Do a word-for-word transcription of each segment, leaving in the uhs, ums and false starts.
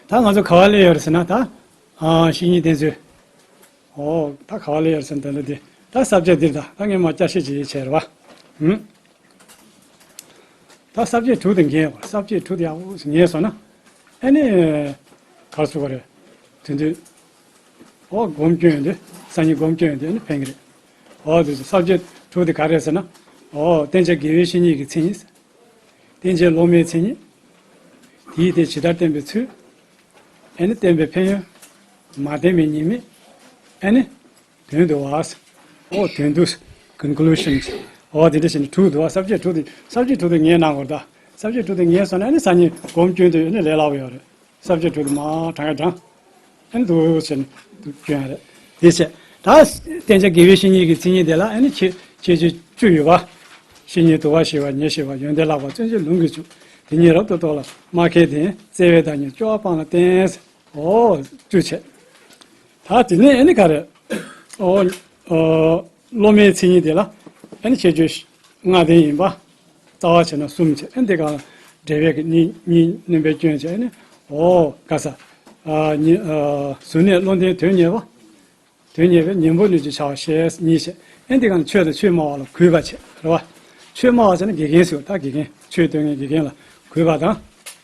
ད་ང་ཚོ་ག་བ་སླེབས་ཡོད་རེད་ཟེར་ན་ད། ཨ་བཤེས་གཉེན་བསྟེན་ཚུལ། ཨོ་ད་ག་བ་སླེབས་ཡོད་རེད་ཟེར་ན་ད་ལོ་འདི་ད་ས་བཅད་འདིར་ད་ད་ངས་མ་བསྐྱར་བཤད་ཅིག་བྱས་རེད་བ། ཧུམ། ད་ས་བཅད་དྲུག་དེ་ངས་ས་བཅད་དྲུག་དེ་ཡག་པོ་ངས་སོང་ན་ཨ་ནི་ག་རེ་ཟེར་དགོས་རེད། དེ་དུས་ཨོ་སྒོམ་སྐྱོན་ཡོད་དུས་སང་ཉིན་སྒོམ་སྐྱོན་ཡོད་དུས་ཨ་ནི་ཕན་གི་རེད། ཨོ་དེ་ཚོ་ས་བཅད་དྲུག་དེ་ག་རེ་རེད་ཟེར་ན། ཨོ་བསྟེན་བྱ་དགེ་བའི་བཤེས་གཉེན་གྱི་མཚན་ཉིད། བསྟེན་བྱའི་སློབ་མའི་མཚན་ཉིད། དེའི་སྟེང་ཇི་ལྟར་བསྟེན་པའི་ཚུལ། ཨ་ནི་བསྟེན་པའི་ཕན་ཡོན། མ་བསྟེན་པའི་ཉེས་དམིགས། ཨ་ནི་དོན་བསྡུ་བ། ཨོ་དོན་བསྡུ། Conclusion། ཨོ་དེ་འདྲ་བྱས་ནས་དྲུག་འདུག་བ། ས་བཅད་དྲུག་དེ་ས་བཅད་དྲུག་དེ་ངས་གནང་དགོས་རེད་ད། ས་བཅད་དྲུག་དེ་ངས་སོང་ན་ཨ་ནི་སང་ཉིན་སྒོམ་སྐྱོན་དུས་ཨ་ནི་ལས་སླ་པོ་ཡོད་རེད། ས་བཅད་དྲུག་དེ་མར་དྲང་ཡ་དྲང་། ཨ་ནི་འདུག་བྱས་ནས་འདུག་སྐྱོན་ཡ་རེད། དེ་བྱས། ད་བསྟེན་བྱ་དགེ་བའི་བཤེས་གཉེན་གྱི་མཚན་ཉིད་དེ་ལ་ཨ་ནི་ཁྱད་ཁྱད་ཆོས་བཅུ་ཡོད་པ། བཤེས་གཉེན་དུ་བ་ཞི་བ་ཉེར་ཞི་བ་ཡོན་ཏན་བརླག་པ་བརྩོན་བཅས་ལུང་གིས་བཅུག་དེ་ཉིད་རབ་ཏུ་རྟོགས་ལ་སྨྲ་མཁས་ལྡན། བརྩེ་བའི་བདག་ཉིད་སྐྱོ་བ་སྤངས་ལ་བསྟེན། ཨོ་བཅུ་བྱས། ད་དེ་ནས་ཨ་ནི་ག་རེ། ཨོ་ཨོ་སློབ་མའི་མཚན་ཉིད་དེ་ལ་ཨ་ནི་ཁྱད་ཆོས་ལྔ་ལྡན་ཡིན་པ། རྩ་བ་བྱས་ན་གསུམ་བྱས། ཨ་འདི་ག་ལ་འབྲེལ་བའི་གི་གཉིས་གཉིས་སྣོན་པའི་སྐྱོན་བྱས་ཨ་ནི་ཨོ་ག་ས། ཨ་ཉི་ཨ་གཟུར་གནས་བློ་ལྡན་དོན་གཉེར་བ། དོན་གཉེར་བའི་གཉེན་པོ་ནུས་ཀྱི་བྱ་བ་ཞེས་གཉིས་བྱས། ཨ་འདི་ག་ལ་ཆོས་དང་ཆོས་སྨྲ་བ་ལ་གུས་པ་བྱས་རེད་བ། ཆོས་སྨྲ་བ་བྱས་ན་དགེ་རྒན་ཟེར་བ་ད་དགེ་རྒན་ཆོས་སྟོན་མཁན་དགེ་རྒན་ལ་གུས་པ་དང་།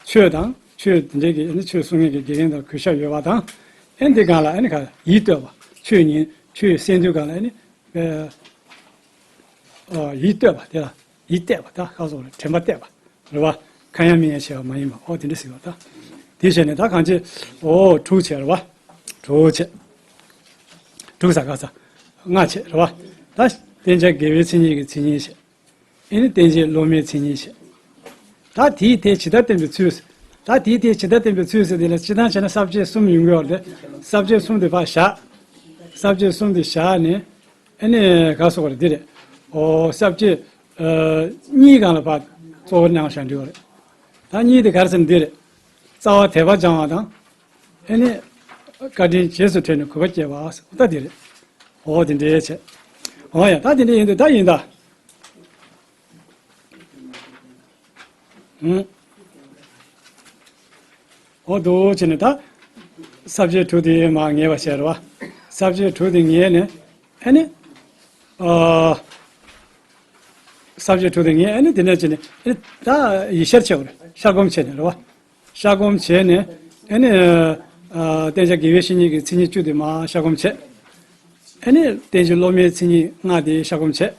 ཆོས་དང་ཆོས་འདི་འདྲའི་གི་ཨ་ནི་ཆོས་གསུང་མཁན་གྱི་དགེ་རྒན་དང་གུས་ཞབས་ཡོད་པ་དང་། ཨ་འདི་ག་ལ་ཨ་ནི་ག་ཡིད་གཏད་པ་ཆོས་ཉན་ཆོས་གསན་དུས་ག་ལ་ཨ་ནི། ཨ་ཡིད་གཏད་པ་དེ་ལ་ཡིད་གཏད་པ་ད་ཁ་སོགས་ལ་དྲན་པ་གཏད་པ་རེད་བ། ཁ་ཡང་མིག་ཡང་ཕྱེ་བ་མ་ཡིན་པ་ཨོ་དེ་འདྲ་ཟེར་བ་ད། དེ་བྱས་ནས་ད་གང་བྱེད་ཨོ་དྲུག་བྱས་རེད་བ། དྲུག་བྱས། དྲུག་ས་ག་ས། ལྔ་བྱས་རེད་བ། ད་བསྟེན་བྱ་དགེ་བའི་མཚན་ཉིད་ཀྱི་མཚན་ཉིད་བྱས། ཨེ་ནི་བསྟེན་བྱའི་སློབ་མའི་མཚན་ཉིད་བྱས། ད་དེའི་ཐད་ཇི་ལྟར་བསྟེན་པའི་ཚུལ། ད་དེའི་ཐད་ཇི་ལྟར་བསྟེན་པའི་ཚུལ་ཟེར་དེ་ལ་སྤྱིར་བཏང་བྱས་ན་ས་བཅད་གསུམ་ཡོང་གི་ཡོད་རེད། ས་བཅད་གསུམ་དེ་ཕར་བཞག་ས་བཅད་གསུམ་དེ་བཞག་ནས། ཨ་ནི་ག་སོགས་རེད་འདི་རེད། ཨོ་ས་བཅད་ཨ་གཉིས་སྒང་ལ་ཕར་གཙོ་བོ་གནང་བཞག་འདི་ཡོད་རེད། ད་གཉིས་དེ་ག་རེ་ཟེར་ན་འདི་རེད། རྩ་བ་དད་པ་སྦྱང་བ་དང་། ཨ་ནི་བཀའ་དྲིན་རྗེས་སུ་དྲན་ནས་གུས་པ་སྐྱེ་བ་ཟེར་ད་འདི་རེད། ཨོ་དེ་འདྲའི་བྱས། ཨོ་ཡ་ད་དེ་འདྲ་ཡིན་དུས་ད་ཡིན་ད། ཨོ་འདུག་བྱས་ནས་ད། ས་བཅད་དྲུག་དེ་མར་ངེས་པ་བྱས་རེད་བ། ས་བཅད་དྲུག་དེ་ངེས་ནས། ཨ་ནི། ཨ། ས་བཅད་དྲུག་དེ་ངེས་ཨ་ནི་དེ་ནས་བྱས་ནས་ཨ་ནི་ད་ཡིད་ཤར་བྱས་པ་རེད་ཤར་སྒོམ་བྱས་ནས་རེད་བ། ཤར་སྒོམ་བྱས་ནས་ཨ་ནི། ཨ། བསྟེན་བྱ་དགེ་བའི་བཤེས་གཉེན་གྱི་མཚན་ཉིད་བཅུ་དེ་མར་ཤར་སྒོམ་བྱས། ཨ་ནི་བསྟེན་བྱའི་སློབ་མའི་མཚན་ཉིད་ལྔ་དེ་ཤར་སྒོམ་བྱས།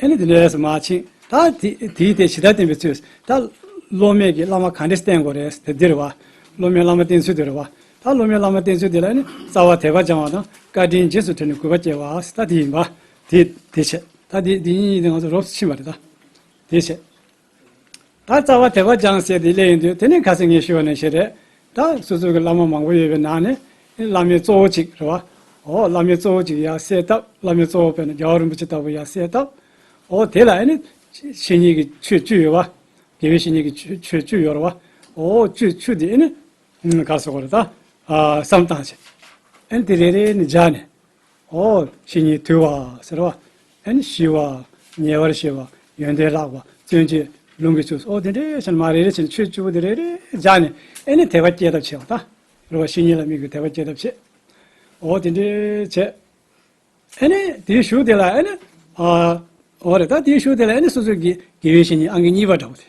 ཨ་ནི་དེ་འདྲ་ཟེར་མར་ཕྱིན། ད་དེ་དེའི་ཐད་ཇི་ལྟར་བསྟེན་པའི་ཚུལ། ད་སློབ་མས་ཀྱི་བླ་མ་ག་འདྲ་བསྟེན་དགོས་རེད་དེ་འདིར་བ། སློབ་མས་བླ་མ་བསྟེན་ཚུལ་དེ་རེད་བ། ད་སློབ་མས་བླ་མ་བསྟེན་ཚུལ་དེ་ལ་ནི་རྩ་བ་དད་པ་སྦྱང་བ་དང་བཀའ་དྲིན་རྗེས་སུ་དྲན་ནས་གུས་པ་སྐྱེ་བ་ད་དེ་ཡིན་པ། དེ་དེ་བྱས། ད་དེ་དེ་གཉིས་དེ་ང་ཚོ་རོབ་ཙམ་ཕྱིན་པ་རེད་ད། དེ་བྱས། ད་རྩ་བ་དད་པ་སྦྱང་ཟེར་དེ་སླེབས་ཡོང་དུས་དེ་ནི་ཁ་སང་ངས་ཞུས་པ་ནང་བཞིན་རེད། ད་སོ་སོ་གི་བླ་མ་མང་པོ་ཡོད་པའི་ནང་ནས་བླ་མའི་གཙོ་བོ་གཅིག་རེད་བ། ཨོ་བླ་མའི་གཙོ་བོ་གཅིག་ཡར་གསལ་བཏབ། བླ་མའི་གཙོ་བོ་དཔེར་ན་རྒྱལ་བ་རིན་པོ་ཆེ་ལྟ་བུ་ཡར་གསལ་བཏབ། ཨོ་དེ་ལ་ཨ་ནི་བཤེས་གཉེན་གྱི་ཆོས་བཅུ་ཡོད་བ། དགེ་བའི་བཤེས་གཉེན་གྱི་ཆོས་ཆོས་བཅུ་ཡོད་རེད་བ། ཨོ་བཅུ་བཅུ་དེ་ཨ་ནི་ག་རེ་ཟེར་དགོས་རེད་ད། ཨ་བསམ་བཏང་བྱས། ཨ་ནི་དེ་རེ་རེ་ནས་སྦྱར་ནས། ཨོ། བཤེས་གཉེན་དུལ་བ་ཟེར་བ། ཨ་ནི་ཞི་བ། ཉེ་བར་ཞི་བ། ཡོན་ཏན་བརླག་པ། བརྩོན་བཅས་ལུང་གིས་བཅུག་ཨོ་དེ་འདྲའི་བྱས་ནས་མར་རེ་རེ་བྱས་ནས་ཆོས་བཅུ་པོ་དེ་རེ་རེ་སྦྱར་ནས་ཨ་ནི་དད་པ་སྐྱེ་ཐབས་བྱེད་པ་ད། རེད་བ། བཤེས་གཉེན་ལ་དམིགས་པའི་དད་པ་སྐྱེ་ཐབས་བྱེད། ཨོ་དེ་འདྲའི་བྱས། ཨ་ནི་དེའི་གཞུག་དེ་ལ་ཨ་ནི། ཨ། ཨོ་རེད་ད་དེའི་གཞུག་དེ་ལ་ཨ་ནི་སོ་སོའི་དགེ་དགེ་བའི་བཤེས་གཉེན་ཨང་ཀི་གཉིས་པ་འདྲ་བོ་དེ།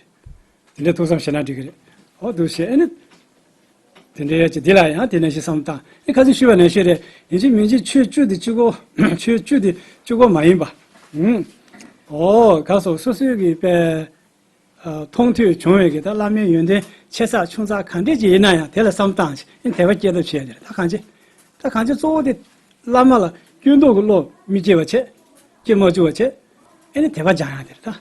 དེ་འདྲ་ཐུགས་བསམ་བཞེས་ན་འགྲིག་གི་རེད། ཨོ་འདུག་བྱས་ཨ་ནི། དེ་འདྲའི་ཡ་ཅིག་འདི་ལ་ཡང་དེ་ནང་བཞིན་བསམ་བཏང་ཨེ་ཁ་སང་ཞུས་པ་ནང་བཞིན་རེད། ཡིན་གཅིག་མིན་གཅིག་ཆོས་བཅུ་དེ་གཅིག་པོ་ཆོས་བཅུ་དེ་གཅིག་པོ་མ་ཡིན་པ། ཨུམ། ཨོ་ག་སོ་སོ་སོའི་གི་དཔེ། ཨ། མཐོང་ཐོས་བྱུང་བའི་གི་ད་བླ་མའི་ཡོན་ཏན་ཆེ་ཚགས་ཆུང་ཚགས་ག་འདྲས་ཅིག་ཡིན་ན་ཡང་དེ་ལ་བསམ་བཏང་ཞིག་ཨེ་དད་པ་སྐྱེ་ཐབས་བྱས་ཏེ་རེད་ད་གང་ཅི། ད་གང་ཅི་གཙོ་བོ་དེ་བླ་མ་ལ་སྐྱོན་འདོགས་ཀྱི་བློ་མི་སྐྱེ་བ་བྱས། སྐྱེ་མ་བཅུག་པ་བྱས། ཨེ་ནི་དད་པ་སྦྱང་ཡག་དེ་རེད་ད།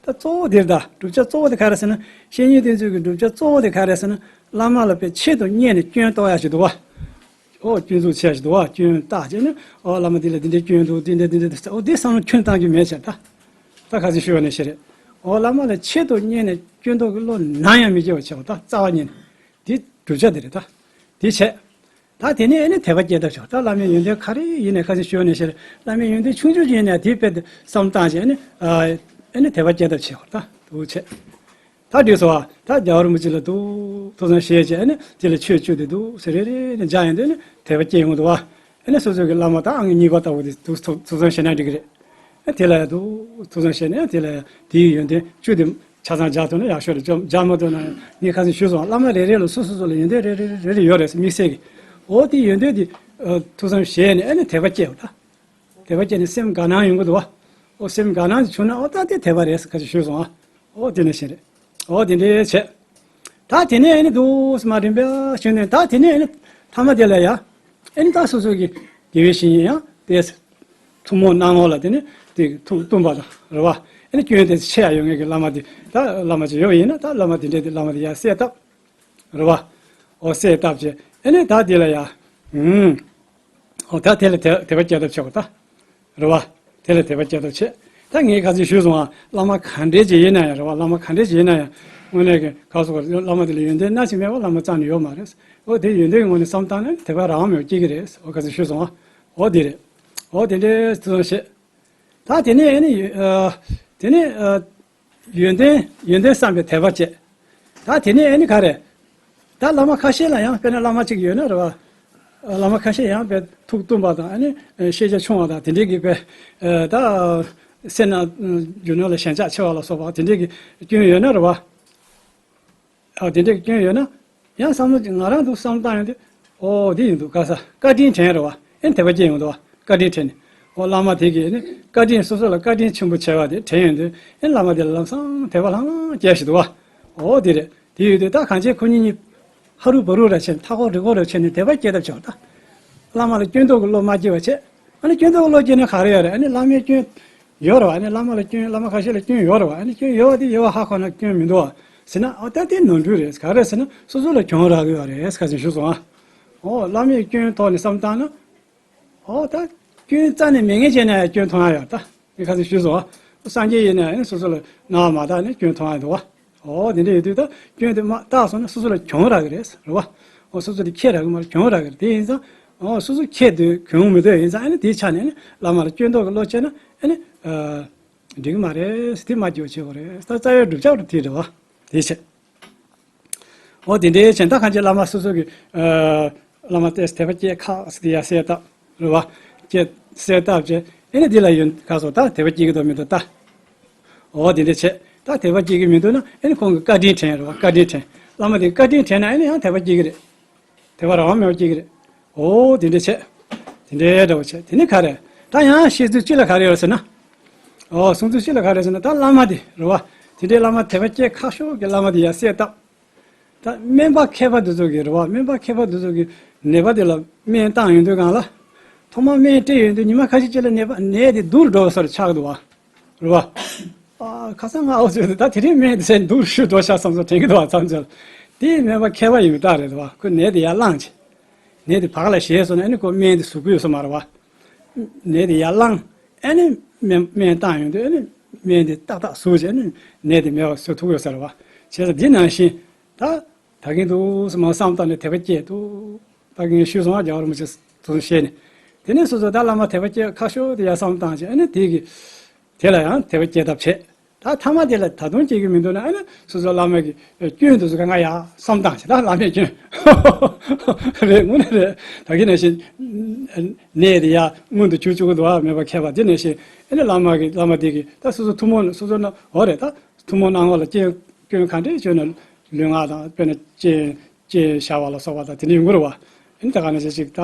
ད་གཙོ་བོ་དེ་རེད་ད། བསྒྲུབ་བྱ་གཙོ་བོ་དེ་ག་རེ་ཟེར་ན། བཤེས་གཉེན་བསྟེན་ཚུལ་གྱི་བསྒྲུབ་བྱ་གཙོ་བོ་དེ་ག་རེ་ཟེར་ན། བླ་མ་ལ་དཔེ་ཆེད་དུ་གཉེར་ནས་སྐྱོན་རྟོགས་ཡག་ཞིག་འདུག་བ། ཨོ་སྐྱོན་འཛུགས་ཆེ་ཞིག་འདུག་བ། སྐྱོན་བརྟག་བྱས་ནས་ཨོ་བླ་མ་འདི་ལ་འདི་འདྲའི་སྐྱོན་འདུག་འདི་འདྲ་འདི་འདྲ་འདུག་ཟེར་ཨོ་འདི་བསམ་བློ་ཁྱོན་བཏང་རྒྱུ་མེད་ཟེར་ད། ད་ཁ་སང་ཞུས་པ་ནང་བཞིན་རེད། ཨོ་བླ་མ་ལ་ཆེད་དུ་གཉེར་ནས་སྐྱོན་འདོགས་ཀྱི་བློ་ནམ་ཡང་མི་སྐྱེ་བ་བྱེད་པ་ད་རྩ་བ་ཉིད་ནས། འདི་བསྒྲུབ་བྱ་འདི་རེད་ད། འདི་བྱས། ད་དེ་ནས་ཨེ་ནི་དད་པ་སྐྱེ་ཐབས་བྱ། ད་བླ་མའི་ཡོན་ཏན་ག་རེ་ཡིན་ནའི་ཁ་སང་ཞུས་པ་ནང་བཞིན་རེད། བླ་མའི་ཡོན་ཏན་ཆུང་ཆུང་ཅིག་ཡིན་ནའི་དེ་དཔེ་དེ་བསམ་བཏང་བྱས་ཨེ་ནི། ཨེ་ནི་དད་པ་སྐྱེ་ཐབས་བྱེད་པ་ད་འདུག་བྱས། ད་འགྲིག་སོང་བ། ད་རྒྱལ་བ་རིན་པོ་ཆེ་ལ་འདུག་ཐུགས་བསམ་བཞེས་བྱས་ཨ་ནི་དེ་ལ་ཆོས་བཅུ་དེ་འདུག་ཟེར་རེ་རེ་ནས་སྦྱར་ཡོང་དུས་ནི་དད་པ་སྐྱེ་ཡོང་འདུག་བ། ཨ་ནི་སོ་སོ་གི་བླ་མ་ད་ཨང་གཉིས་པ་ལྟ་བུ་དེ་འདུག་ཐུགས་ཐུགས་བསམ་བཞེས་ན་འགྲིག་གི་རེད། ཨ་དེ་ལ་ཡང་འདུག་ཐུགས་བསམ་བཞེས་ནས་དེ་ལ་ཡང་དེའི་ཡོན་ཏན་བཅུ་དེ་ཆ་ཚང་སྦྱར་ཐུབ་ན་ཡག་ཤོས་རེད། སྦྱར་སྦྱར་མ་ཐུབ་ན་ངས་ཁ་སང་ཞུས་སོང་། བླ་མ་རེ་རེ་ལ་སོ་སོ་སོ་ལ་ཡོན་ཏན་རེ་རེ་རེ་རེ་ཡོད་རེད་ཟེར། དམིགས་བསལ་གྱི་འོ་དེ་ཡོན་ཏན་དེ་ཨ་ཐུགས་བསམ་བཞེས་ནས་ཨ་ནི་དད་པ་སྐྱེ་བ་ད། དད་པ་སྐྱེས་ནས་སེམས་དགའ་སྣང་ཡོང་གི་འདུག་བ། ཨོ་སེམས་དགའ་སྣང་དེ་བྱུང་ན་ཨོ་ད་དེ་དད་པ་རེད་ཟེར་ཁ་ཅིག་ཞུས་སོང་ཨ། ཨོ་དེ་ནང་བཞིན་རེད། ཨོ་དེ་འདྲའི་བྱས། ད་དེ་ནས་ཨ་ནི་འདུག་སེ་མ་རིམ་པས་ཞུས་ནས་ད་དེ་ནས་ཨ་ནི་ཐ་མ་དེ་ལ་ཡ། ཨ་ནི་ད་སོ་སོ་གི་དགེ་བའི་བཤེས་གཉེན་ཡང་དེ་ཐུན་མོང་སྣང་ངོ་ལ་དེ་ནི་དེ་ཐུགས་གཏུམ་པ་དང་རེད་བ། ཨ་ནི་སྐྱོན་དེ་ཆེ་ཡ་ཡོད་ངེས་ཀྱི་བླ་མ་དེ་ད་བླ་མ་ཅིག་ཡོད་ཡིན་ན་ད་བླ་མ་དེ་འདྲས་དེ་བླ་མ་དེ་ཡ་གསལ་བཏབ། རེད་བ། ཨོ་གསལ་བཏབ་བྱས་ཨ་ནི་ད་དེ་ལ་ཡ། ཨུམ། ཨོ་ད་དེ་ལ་དད་དད་པ་སྐྱེ་ཐབས་བྱེད་པ་ད། རེད་བ། དེ་ལ་དད་པ་སྐྱེ་ཐབས་བྱེད། ད་ངས་ཁ་སང་ཞུས་སོང་ང་། བླ་མ་ག་འདྲས་ཅིག་ཡིན་ན་ཡང་རེད་བ། བླ་མ་ག་འདྲས་ཅིག་ཡིན་ན་ཡང་། དངོས་གནས་ཀྱི་ག་སོགས་བླ་མ་དེ་ལ་ཡོན་ཏན་སྣ་ཞིག་མེད་པ་བླ་མ་རྩ་ནས་ཡོད་མ་རེད། ཨོ་དེ་ཡོན་ཏན་གྱི་ངོས་ནས་བསམ་བཏང་ན་དད་པ་རང་དབང་མེད་པ་སྐྱེ་གི་རེད། ཨོ་ཁ་སང་ཞུས་སོང་ང་། ཨོ་དེ་རེད། ཨོ་དེ་འདྲས་ཐུགས་བསམ་བཞེས། ད་དེ་ནས་ཨ་ནི་ཡོ་ཨ། དེ་ནས་ཨ། ཡོན་ཏན་ཡོན་ཏན་བསམ་པའི་དད་པ་བསྐྱེད། ད་དེ་ནས་ཨ་ནི་ག་རེ། ད་བླ་མ་ཁ་ཤས་ལ་ཡང་དཔེར་ན་བླ་མ་གཅིག་ཡོད་ན་རེད་བ། བླ་མ་ཁ་ཤས་ཡང་དཔེ་ཐུགས་གཏུམ་པ་དང་ཨ་ནི་ཤེས་བྱ་ཆུང་བ་དང་དེ་འདྲས་ཀྱི་དཔེ། ད་སེར་སྣ་རྒྱུ་ནོར་ལ་ཞེན་ཆགས་ཆེ་བ་ལ་སོགས་པ་དེ་འདྲས་ཀྱི་སྐྱོན་ཡོད་ན་རེད་བ། ཨ་དེ་འདྲའི་སྐྱོན་ཡོད་ན། ཡང་བསམ་བློ་ཅིག་ང་རང་འདུག་བསམ་བཏང་ཡོང་དུས། ཨོ་འདི་ཡིན་འདུག་ག་ས་བཀའ་དྲིན་དྲན་རེད་བ། ཨེ་དད་པ་སྐྱེ་ཡོང་འདུག་བ། བཀའ་དྲིན་དྲན་ནས། ཨོ་བླ་མ་དེ་གིས་ནི་བཀའ་དྲིན་སོ་སོ་ལ་བཀའ་དྲིན་ཆེན་པོ་བྱས་པ་དེ་དྲན་ཡོང་དུས། ཨེ་བླ་མ་དེ་ལ་ལམ་སང་དད་པ་ལྷང་ལྷང་སྐྱེ་ཞིག་འདུག་བ། ཨོ་དེ་རེད། དེ་ཡོད་དུས་ད་གང་ཅི་ཁོ་གཉིས་གཉིས་ཧ་རུ་བ་རུ་ར་བྱས་ནས་མཐའ་འཁོར་རི་འཁོར་ར་བྱས་ནས་དད་པ་སྐྱེ་ཐབས་བྱས་པ་ད། བླ་མ་ལ་སྐྱོན་འདོགས་ཀྱི་བློ་མ་སྐྱེ་བ་བྱས། ཨ་ནི་སྐྱོན་འདོགས་བློ་སྐྱེས་ན་ག་རེ་ཡོད་རེད། ཨ་ནི་བླ་མའི་སྐྱོན་ཡོད་རེད་བ། ཨ་ནི་བླ་མ་ལ་སྐྱོན་བླ་མ་ཁ་ཤས་ལ་སྐྱོན་ཡོད་རེད་བ། ཨ་ནི་སྐྱོན་ཡོད་བ་དེ་ཡོད་བ་ཧ་གོ་ན་སྐྱོན་མི་འདུག་བ་ཟེར་ན། ཨོ་ད་དེ་ནོར་འཁྲུལ་རེད། ག་རེ་ཟེར་ན་སོ་སོ་ལ་གྱོང་རག་གི་ཡོད་རེད་ཁ་ཅིག་ཞུས་སོང་ཨ། ཨོ་བླ་མའི་སྐྱོན་ཐོག་ནས་བསམ་བཏང་ན། ཨོ་ད་སྐྱོན་རྩ་ནས་མེད་མཁན་བྱས་ན་ཡང་སྐྱོན་མཐོང་ཡ་ཡོད་ད། ངས་ཁ་ཅིག་ཞུས་སོང་ཨ། སངས་རྒྱས་ཡིན་ན་ཡང་སོ་སོ་ལ་སྣང་བ་མ་དག་ནས་སྐྱོན་མཐོང་ཡ་འདུག་བ། ཨོ་དེ་འདྲ་ཡོད་དུས་ད་སྐྱོན་དེ་མ་བརྟགས་སོང་ན་སོ་སོ་ལ་གྱོང་རག་གི་རེད་རེད་བ། ཨོ་སོ་སོ་དེ་ཁྱད་རག་གི་མ་རེད། གྱོང་རག་གི་རེད། དེ་ཡིན་ཙང་། ཨོ་སོ་སོ་ཁྱད་དུ་གྱོང་མི་འདོད་ཡིན་ཙང་ཨ་ནི་དེའི་ཆ་ནས་ནི་བླ་མ་ལ་སྐྱོན་འདོགས་ཀྱི་བློ་སྐྱེས་ན་ཨ་ནི། འགྲིག་གི་མ་རེད། དེ་མ་སྐྱེ་བ་བྱེད་དགོས་རེད། ད་རྩ་བའི་སྒྲུབ་བྱ་རུ་དེ་རེད་བ། དེ་བྱས། ཨོ་དེ་འདྲའི་བྱས་ད་གང་ཅི་བླ་མ་སོ་སོ་གི། བླ་མ་དེ་དད་པ་སྐྱེ་ཁག་ཟེར་དེ་ཡ་གསལ་བཏབ་རེད་བ། སྐྱེ་གསལ་བཏབ་བྱས་ཨ་ནི་འདི་ལ་ཡོན་ག་སོ་ད་དད་པ་སྐྱེ་གི་འདུག་མི་འདུག་ད། ཨོ་དེ་འདྲ་བྱས། ད་དད་པ་སྐྱེ་གི་མི་འདུག་ན་ཨ་ནི་ཁོང་གི་བཀའ་དྲིན་དྲན་རེད་བ། བཀའ་དྲིན་དྲན། བླ་མ་དེ་བཀའ་དྲིན་དྲན་ན་ཨ་ནི་ཡང་དད་པ་སྐྱེ་གི་རེད། དད་པ་རང་དབང་མེད་པ་སྐྱེ་གི་རེད། ཨོ་དེ་འདྲ་བྱས། དེ་འདྲའི་འདྲ་བོ་བྱས། དེ་ནི་ག་རེ། ད་ཡང་བཤད་ཚུལ་སྤྱི་ལ་ག་རེ་ཡོད་ཟེར་ན། ཨོ་གསུང་ཚུལ་སྤྱི་ལ་ག་རེ་ཟེར་ན་ད་བླ་མ་དེ་རེད་བ། དེ་འདྲའི་བླ་མ་དད་པ་སྐྱེ་ཁག་ཤོས་ཀྱི་བླ་མ་དེ་ཡ་གསལ་བཏབ། ད་སྨན་པ་མཁས་པ་འདི་ཚོ་གི་རེད་བ། སྨན་པ་མཁས་པ་འདི་ཚོ་གི་ནད་པ་དེ་ལ་སྨན་བཏང་ཡོང་དུས་སྒང་ལ། ཐོག་མར་སྨན་སྤྲད་ཡོང་དུས་ཉི་མ་ཁ་ཤས་ཅིག་ལ་ནད་པ་ནད་དེ་སྡུག་རུ་འགྲོ་ས་རུ་ཆགས་འདུག་བ། རེད་བ། ཨ་ཁ་སང་ང་ཨོ་ཙི་ད་དེ་རིང་སྨན་དེ་ཟས་སྡུག་རུ་ཤུགས་འགྲོ་ཤག་བསམ་སོང་དྲན་གྱི་འདུག་བ། མཚམས་ཅིག་ལ་དེའི་སྨན་པ་མཁས་པ་ཡིན་མི་རྟག་རེད་འདུག་བ། ཁོས་ནད་དེ་ཡར་བསླངས་བྱས། ནད་དེ་བག་ལ་ཞེས་སོང་ན་ཨ་ནི་ཁོ་སྨན་དེ་ཟུག་གི་ཡོད་ས་མ་རེད་བ། ནད་དེ་ཡར་བསླངས། ཨ་ནི་སྨན་སྨན་བཏང་ཡོང་དུས་ཨ་ནི་སྨན་དེ་ཏག་ཏག་ཟུག་བྱས་ཨ་ནི་ནད་དེ་མེད་པ་བཟོ་ཐུབ་ཡོད་ས་རེད་བ། བྱས་ཙང་འདི་ནང་བཞིན། ད། ད་གིན་འདུག་སེ་མར་བསམ་བཏང་ནས་དད་པ་སྐྱེས་འདུག་ད་གིན་ཞུས་སོང་ཨ། རྒྱལ་བ་རིན་པོ་ཆེ་དུ་བཤད་ནས། དེ་ནས་སོ་སོ་ད་བླ་མ་དད་པ་སྐྱེ་ཁག་ཤོས་དེ་ཡར་བསམ་བཏང་བྱས་ཨ་ནི་དེ་གི། དེ་ལ་ཡང་དད་པ་སྐྱེ་ཐབས་བྱེད། ད་ཐ་མ་དེ་ལ་ད་དུང་སྐྱེ་གི་མི་འདུག་ན་ཨ་ནི་སོ་སོ་བླ་མ་གི་སྐྱོན་དེ་ཚོ་གང་ག་ཡར་བསམ་བཏང་བྱས། ད་བླ་མའི་སྐྱོན་རེད། དངོས་གནས་རེད། ད་གིན་ནང་བཞིན་ནད་དེ་ཡར་མངོན་དུ་གྱུར་བཅུག་གི་འདུག་ཨ། སྨན་པ་མཁས་པ་དེ་ནང་བཞིན་ཨ་ནི་བླ་མ་གི་བླ་མ་དེ་གི་ད་སོ་སོ་ཐུན་མོང་སོ་སོ་ན་འོ་རེད། ད་ཐུན་མོང་སྣང་ངོ་ལ་སྐྱོན་སྐྱོན་ག་འདྲས་བྱུང་ན་ལུས་ངག་དང་དཔེར་ན་སྐྱོན། སྐྱེ་བཞག་པ་ལ་སོགས་པ་དང་དེ་འདྲ་ཡོང་གི་རེད་བ། ཨ་ནི་ད་ག་ནང་བཞིན་ཅིག་ད།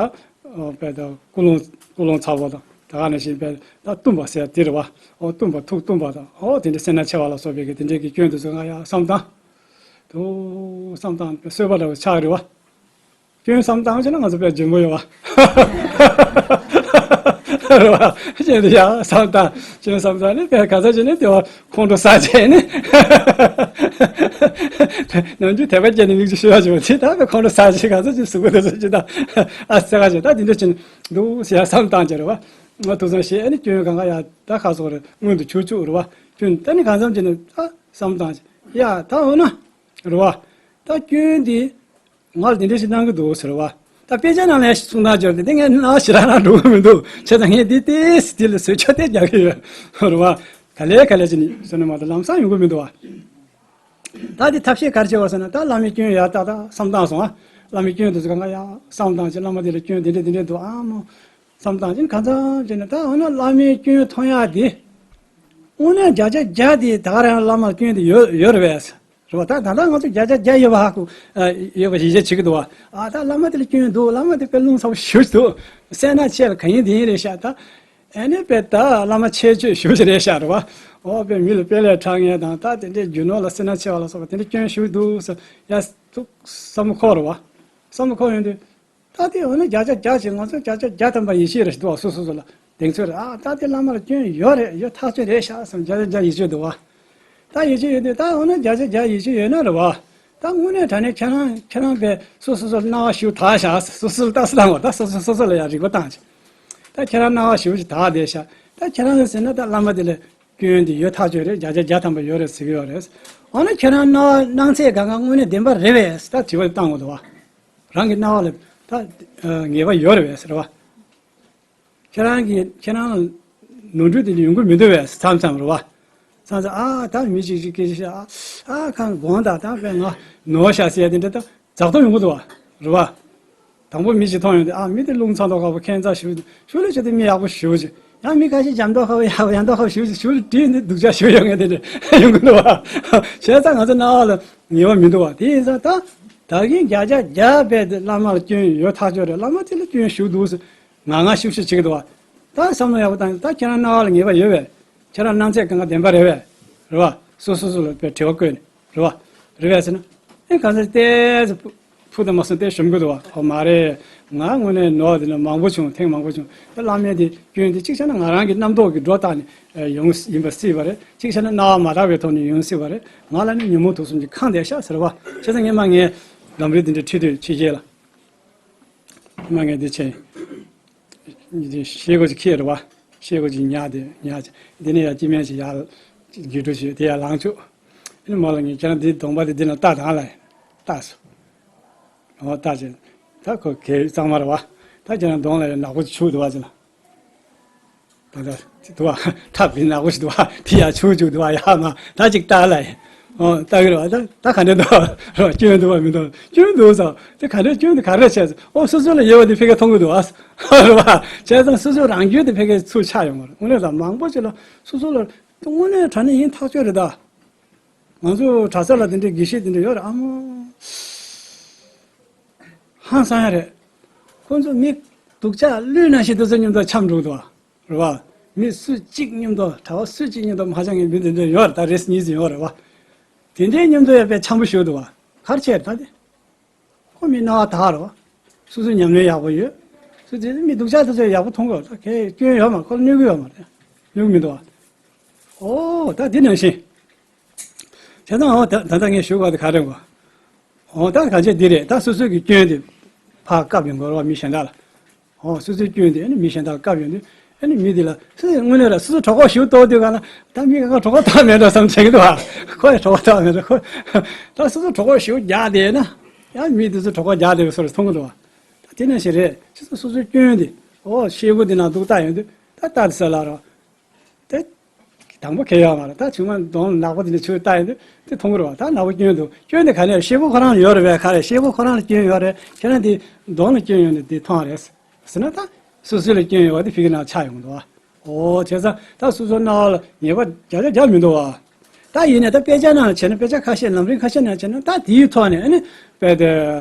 དཔེ་ད་ཀུན་སློང་ཀུན་སློང་ཚ་བོ་དང་ད་ག་ནང་བཞིན་དཔེ་ད་གཏུམ་པ་ཟེར་དེ་རེད་བ། ཨོ་གཏུམ་པ་ཐུགས་གཏུམ་པ་དང་ཨོ་དེ་འདྲ་སེར་སྣ་ཆེ་བ་ལ་སོགས་པའི་གི་དེ་འདྲའི་གི་སྐྱོན་དེ་ཚོ་ང་ཡང་བསམ་བཏང་། དུ་བསམ་བཏང་གསོད་པ་འདྲ་བོ་ཆགས་རེད་བ། སྐྱོན་བསམ་བཏང་བྱས་ན་ང་ཚོ་དཔེ་འཇོན་པོ་ཡོད་བ། རེད་བ། སྐྱོན་དེ་ཡང་བསམ་བཏང་། ཅུང་བསམ་ཚར་ནས་དེ་ག་ཚོད་ཅིག་ནས་དེ་བ་ཁོང་ཁྲོ་ཟ་བྱས་ནས། ནམ་རྒྱུན་དད་པ་སྐྱེས་ནས་མིག་ཆུ་ཤོར་བ་བྱུང་བ་དེ་ད་ཁོང་ཁྲོ་ཟ་བྱས་ག་ཚོད་ཅིག་ཟུག་གི་དེ་ཚོད་ཅིག་ད་ཨ་ཟེར་ག་ཅིག་ད་དེ་འདྲ་ཅིག་འདུག་ཟེར་ཡ་བསམ་བཏང་བྱས་རེད་བ། ང་ཐུགས་བསམ་བཞེས་ཨ་ནི་སྐྱོན་གང་ག་ཡ་ད་ཁ་སོགས་རེད་མངོན་དུ་གྱུར་བཅུག་རེད་བ། སྐྱོན་ད་ནི་གང་འཚམ་ཅིག་ནས་ད་བསམ་བཏང་བྱས་ཡ་ད་འོ་ན་རེད་བ། ད་སྐྱོན་དེ། ང་ལ་དེ་འདྲ་ཞིག་གནང་གི་འདུག་ཟེར་བ། ད་དཔེ་ཆ་ནང་ལ་ཡང་གསུང་སྟངས་སྦྱོར་དེ་དེ་ངས་ནང་ཞེ་དྲག་རང་འགྲོ་གི་མི་འདུག་བྱས་ཙང་ངས་འདི་ཏོག་ཙམ་དེ་ལ་བཟོས་ཆོག་དེ་རྒྱག་གི་ཡོད་རེད་བ། ག་ལེ་ག་ལེ་བྱས་ནས་བཟོས་ནས་མ་གཏོགས་ལམ་སང་ཡོང་གི་མི་འདུག་བ། ད་དེ་ཐབས་ཤེས་ག་རེ་བྱེད་པ་ཟེར་ན། ད་བླ་མའི་སྐྱོན་ཡར་ཏག་ཏག་བསམ་བཏང་སོང་ཨ། བླ་མའི་སྐྱོན་དེ་ཚོ་གང་ག་ཡར་བསམ་བཏང་བྱས། བླ་མ་དེ་ལ་སྐྱོན་དེ་འདྲས་དེ་འདྲས་འདུག་ཨ་མོ། བསམ་བཏང་བྱས་གང་འཚམ་བྱས་ནས། ད་འོ་ན་བླ་མའི་སྐྱོན་མཐོང་ཡག་དེ། དངོས་གནས་བརྒྱ་ཆ་བརྒྱ་དེ་ད་ག་རང་བླ་མར་སྐྱོན་དེ་ཡོད་ཡོད་རེད་པས། རེད་བ། ད་ད་ལྟ་ང་ཚོ་བརྒྱ་ཆ་བརྒྱ་ཡོད་པ་ཧ་གོ། ཨ། ཡོད་པ་ཡིད་ཆེས་བྱེད་ཀྱི་འདུག་བ། ཨ། ད་བླ་མ་དེ་ལ་སྐྱོན་འདུག་བླ་མ་དེ་དཔེ་རླུང་ཚ་པོ་ཞེ་པོ་ཅིག་འདུག་སེར་སྣ་ཆེ་ལ་ག་ཡིན་དེ་ཡིན་རེད་ཤག་ད་ཨ་ནི་དཔེ་ད་བླ་མ་ཆེ་བརྗོད་ཞེ་པོ་ཅིག་རེད་ཤག་རེད་བ། འོ། དཔེ་མི་ལ་དཔེ་ལས་དྲག་མཁན་དང་། ད་དེ་འདྲའི་རྒྱུ་ནོར་ལ་སེར་སྣ་ཆེ་བ་ལ་སོགས་པ་དེ་འདྲའི་སྐྱོན་ཞེ་པོ་འདུག་ཟེར་ཡ་འདུག་བསམ་བློ་འཁོར་རེད་བ། བསམ་བློ་འཁོར་ཡོང་དུས། ད་དེ་འོ་ན་བརྒྱ་ཆ་བརྒྱ་ཞིག་ང་ཚོ་བརྒྱ་ཆ་བརྒྱ་ཐམ་པ་ཡིད་ཆེས་རེ་ཞིག་འདུག་བ། སོ་སོ་སོ་ལ་གདེང་ཚོད་རེ། ཨ། ད་དེ་བླ་མ་ལ་སྐྱོན་ཡོད་རེད། ཡོད་ཐག་ཆོད་རེད་ཤག་བསམ། བརྒྱ་ཆ་བརྒྱ་ཡིད་ཆེས་འདུག་བ། ད་ཡིད་ཆེས་ཡོད་དུས། ད་འོ་ན་བརྒྱ་ཆ་བརྒྱ་ཡིད་ཆེས་ཡོད་ན་རེད་བ། ད་དངོས་གནས་དྲང་གནས་ཁྱེད་རང་ཁྱེད་རང་པས་སོ་སོ་སོ་ལ་སྣང་བ་ཞེ་པོ་དག་ཤག་སོ་སོ་ལ་ལྟ་ས་བཏང་བ། ད་སོ་སོ་སོ་སོ་ལ་ཡང་རིག་པ་བཏང་བྱས། ད་ཁྱེད་རང་སྣང་བ་ཞེ་པོ་ཅིག་དག་བསྡད་ཤག་ད་ཁྱེད་རང་ལ་ཟེར་ན། ད་བླ་མ་དེ་ལ་སྐྱོན་དེ་ཡོད་ཐག་ཆོད་རེད། བརྒྱ་ཆ་བརྒྱ་ཐམ་པ་ཡོད་རེད་ཟེར་གྱི་ཡོད་རེད། འོ་ན་ཁྱེད་རང་སྣང་བ་སྣང་ཚད་གང་ག་དངོས་གནས་བདེན་པ་རེད་པས། ད་དྲི་བ་བཏང་དགོས་འདུག་བ། རང་གི་སྣང་བ་ལ་ད་ངེས་པ་ཡོད་རེད་པས་ཟེར་བ། ཁྱེད་རང་གིས་ཁྱེད་རང་ལ་ནོར་འཁྲུལ་དེ་འདྲ་ཡོང་གི་མི་འདུག་པས། མཚམས་མཚམས་རེད་བ། མཚམས་མཚམས། ཨ། ད་མི་གཅིག་གིས་སྐད་ཆ་བཤད། ཨ། ཨ། ཁ་དགོངས་དག་ད་དཔེ་ང་ནོར་ཤག་ཟེར་ཡ་དེ་འདྲ་ད་རྫག་མདོག་ཡོང་གི་འདུག་བ། རེད་བ། དང་པོ་མི་གཅིག་མཐོང་ཡོང་དུས། ཨ། མི་དེ་རླུང་ཚ་མདོག་ཁ་པོ། ཁྱད་མཚར་ཞེ་པོ། ཞོར་ལ་ཆེ་དེ་མི་ཡག་པོ་ཞེ་པོ་ཅིག་ཡང་མི་ཁ་ཤས་འཇམ་མདོག་ཁ་པོ། ཡག་པོ་ཡག་མདོག་ཁ་པོ་ཞེ་པོ་ཅིག་ཞོར་ལ་བྲིས་ནས་སྡུག་ཅག་ཞེ་པོ་ཡོང་མཁན་དེ་འདྲ་ཡོང་གི་འདུག་བ། བྱས་ཙང་ང་ཚོ་སྣང་བ་ལ་ངེས་པ་མི་འདུག་བ། དེ་ཡིན་ཙང་ད་ད་གིན་བརྒྱ་ཆ་བརྒྱ་རྦད་དེ་བླ་མ་ལ་སྐྱོན་ཡོད་ཐག་ཆོད་རེད། བླ་མ་དེ་ལ་སྐྱོན་ཞེ་པོ་འདུག་ཟེར། ང་ང་ཤུགས་ཤུགས་བྱེད་ཀྱི་འདུག་བ། ད་བསམ་བློ་ཡག་པོ་བཏང་། ད་ཁྱེད་རང་སྣང་བ་ལ་ངེས་པ་ཡོད་པས། ཁྱེད་རང་སྣང་ཚད་གང་ག་བདེན་པ་རེད་པས། རེད་བ། སོ་སོ་སོ་ལ་དཔེ་དྲི་བ་བཀོད་ནས། རེད་བ། རེད་པས་ཟེར་ན། ཨེ། གང་ཟེར་ཏེ་ཕུ་དང་མ་སོང་སྟེ་ཞོམ་གི་འདུག་བ། ཨོ་མ་རེད། ང་དངོས་གནས་ནོར་དེ་ནི་མང་པོ་བྱུང་། ཐེངས་མང་པོ་བྱུང་། ད་བླ་མའི་དེ་སྐྱོན་དེ་གཅིག་བྱས་ན་ང་རང་གི་རྣམ་རྟོག་གི་སྒྲོ་བཏགས་ནས་ཡོང་ཡིན་པ་སྲིད་པ་རེད། གཅིག་བྱས་ན་སྣང་བ་མ་དག་པའི་ཐོག་ནས་ཡོང་སྲིད་པ་རེད། ང་ལ་ནི་ཉོན་མོངས་དུག་གསུམ་གྱིས་ཁེངས་བསྡད་ཤག་ཟེར་བ། བྱས་ཙང་ངས་མ་ངའི་ལམ་རིམ་དེ་འདྲ་ཁྲིད་དུས་ཕྱི་རྒྱལ་ལ། མ་ངས་འདི་བྱས། འདི་ཤེལ་སྒོ་ཅིག་ཁྱེར་རེད་བ། ཤེལ་སྒོ་ཅིག་ཉར་ཏེ། ཉར་བྱས། འདི་ནས་ཡར་སྐྱེ་དམན་ཅིག་ཡར་བརྒྱུད་སྤྲོད་བྱས། དེ་ཡར་ལངས་བཅུག་ཨ་ནི་མོ་ལ་ངས་ཁྱེད་རང་འདི་གདོང་པ་དེ་འདི་ན་བལྟ་དང་ལབ། བལྟས་སོང་། འོ་བལྟས་བྱས། ད་ཁོ་གས་གཙང་མ་རེད་བ། ད་ཁྱེད་རང་གདོང་ལ་ཡང་ནག་པོ་ཅིག་བྱུགས་འདུག་བ་ཅིག་ལ། ད་ད་ཅིག་འདུག་བ། ཁྲག་གི་ནག་པོ་ཞིག་འདུག་བ། དེ་ཡར་བྱུགས་བཅུག་འདུག་བ། ཡ་མ་ད་ཅིག་བལྟ་ལབ། ཨོ་བལྟ་གི་རེད་བ། ད་ད་ག་འདྲ་འདུག་རེད་བ། སྐྱོན་འདུག་བ་མི་འདུག་སྐྱོན་འདུག་ཟེར། དེ་ག་འདྲ་སྐྱོན་དེ་ག་རེ་བྱས་ཟེར། ཨོ་སོ་སོ་ལ་ཡོད་པ་དེ་ཕ་གིར་མཐོང་གི་འདུག་བ། རེད་བ། བྱས་ཙང་སོ་སོ་རང་རྒྱུད་དེ་ཕ་གིར་ཚུར་ཆགས་ཡོང་བ་རེད། དངོས་གནས་ད་མང་པོ་ཅིག་ལ་སོ་སོ་ལ་དངོས་གནས་དྲང་གནས་ཡིན་ཐག་ཆོད་རེད་ད། ང་ཚོ་གྲྭ་ས་ལ་དེ་འདྲའི་དགེ་བཤེས་དེ་འདྲ་ཡོད་རེད། ཨ་མོ། ཧང་སང་ཡ་རེད། ཁོང་ཚོ་མི་སྡུག་ཅག་ཀླུ་ནང་བཞིན་དེ་ཚོ་མཉམ་དུ་འཆམ་འགྲོ་འདུག་བ། རེད་བ། མི་སུ་གཅིག་མཉམ་དུ། གྲྭ་པ་སུ་གཅིག་མཉམ་དུ་མ་འཆམ་མཁན་མི་དེ་འདྲ་ཡོད་རེད། ད་རེས་གཉིས་ཙམ་ཡོད་རེད་བ། དེ་འདྲའི་མཉམ་དུ་ཡང་དཔེ་འཆམ་པོ་ཞིག་འདུག་བ། ག་རེ་བྱས་རེད་ད་དེ། ཁོ་མི་སྣང་བ་དག་རེད་བ། སོ་སོའི་ཉམས་ལེན་ཡག་པོ་ཡོད། སོ་དེ་མི་སྡུག་ཅག་དེ་ཚོ་ཡག་པོ་མཐོང་གི་ཡོད་རེད། ད་གས་སྐྱོན་ཡོད་མ་རེད། ཁོ་ལ་གནོད་ཀྱི་ཡོད་མ་རེད། གནོད་ཀྱི་མི་འདུག་བ། ཨོ་ད་འདི་ནང་བཞིན། བྱས་ཙང་ཨོ་ད་ད་ལྟ་ངས་ཞུ་དགོས་དེ་ག་རེ་གོ། ཨོ་ད་ག་བྱས་འདི་རེད། ད་སོ་སོ་གི་སྐྱོན་དེ་ཕར་བཀབ་ཡོང་དགོས་རེད་བ། མི་གཞན་དག་ལ། ཨོ་སོ་སོའི་སྐྱོན་དེ་ཨ་ནི་མི་གཞན་དག་ལ་བཀབ་ཡོང་དུས། ཨ་ནི་མི་དེ་ལ་སོ་སོ་དངོས་གནས་ལ་སོ་སོ་གྲོད་ཁོག་ཞེ་པོ་ལྟོགས་དུས་ག་ལ། ད་མི་གང་ག་གྲོད་ཁོག་ལྟོགས་མེད་འགྲོ་བསམ་བྱེད་ཀྱི་འདུག་བ། ཁོ་ཡང་གྲོད་ཁོག་ལྟོགས་མེད་འགྲོ་ཁོ། ད་སོ་སོ་གྲོད་ཁོག་ཞེ་པོ་རྒྱགས་བསྡད་ན། ཡང་མི་དེ་ཚོ་གྲོད་ཁོག་རྒྱགས་བསྡད་པའི་བཟོ་འདྲ་མཐོང་གི་འདུག་བ། ད་དེ་ནང་བཞིན་རེད། སོ་སོ་སོ་སོའི་སྐྱོན་དེ། ཨོ་ཤེལ་སྒོ་དེ་ནང་འདུག་བལྟ་ཡོང་དུས། ད་ལྟ་དེ་ས་ལ་རོ། དེ། དང་པོ་གས་ཡོད་མ་རེད། ད་ཆུང་མ་གདོང་ནག་པོ་དེ་འདྲ་ཆུ་བལྟ་ཡོང་དུས་དེ་མཐོང་གི་རེད་བ། ད་ནག་པོ་སྐྱོན་འདུག་སྐྱོན་དེ་ག་ནས། ཤེལ་སྒོ་ཁོ་རང་ལ་ཡོད་རེད་པས། ག་རེ། ཤེལ་སྒོ་ཁོ་རང་ལ་སྐྱོན་ཡོད་རེད། ཁྱེད་རང་དེ་གདོང་ལ་སྐྱོན་ཡོད་ནས་དེ་མཐོང་རེད་ཟེར་ན། ད་སོ་སོ་ལ་སྐྱོན་ཡོད་པ་དེ་ཕ་གི་ནང་ཆགས་ཡོང་གི་འདུག་བ། ཨོ་བྱས་ཙང་ད་སོ་སོ་སྣང་བ་ལ་ཉེས་པ་བརྒྱ་ཆ་བརྒྱ་མི་འདུག་བ། ད་ཡིན་ནའི་ད་དཔེ་ཆ་ནང་ལ་བྱས་ན། དཔེ་ཆ་ཁ་ཤས། ལམ་རིམ་ཁ་ཤས་ནང་བྱས་ན། ད་དེའི་ཐོག་ནས་ཨ་ནི་དཔེ་དེ།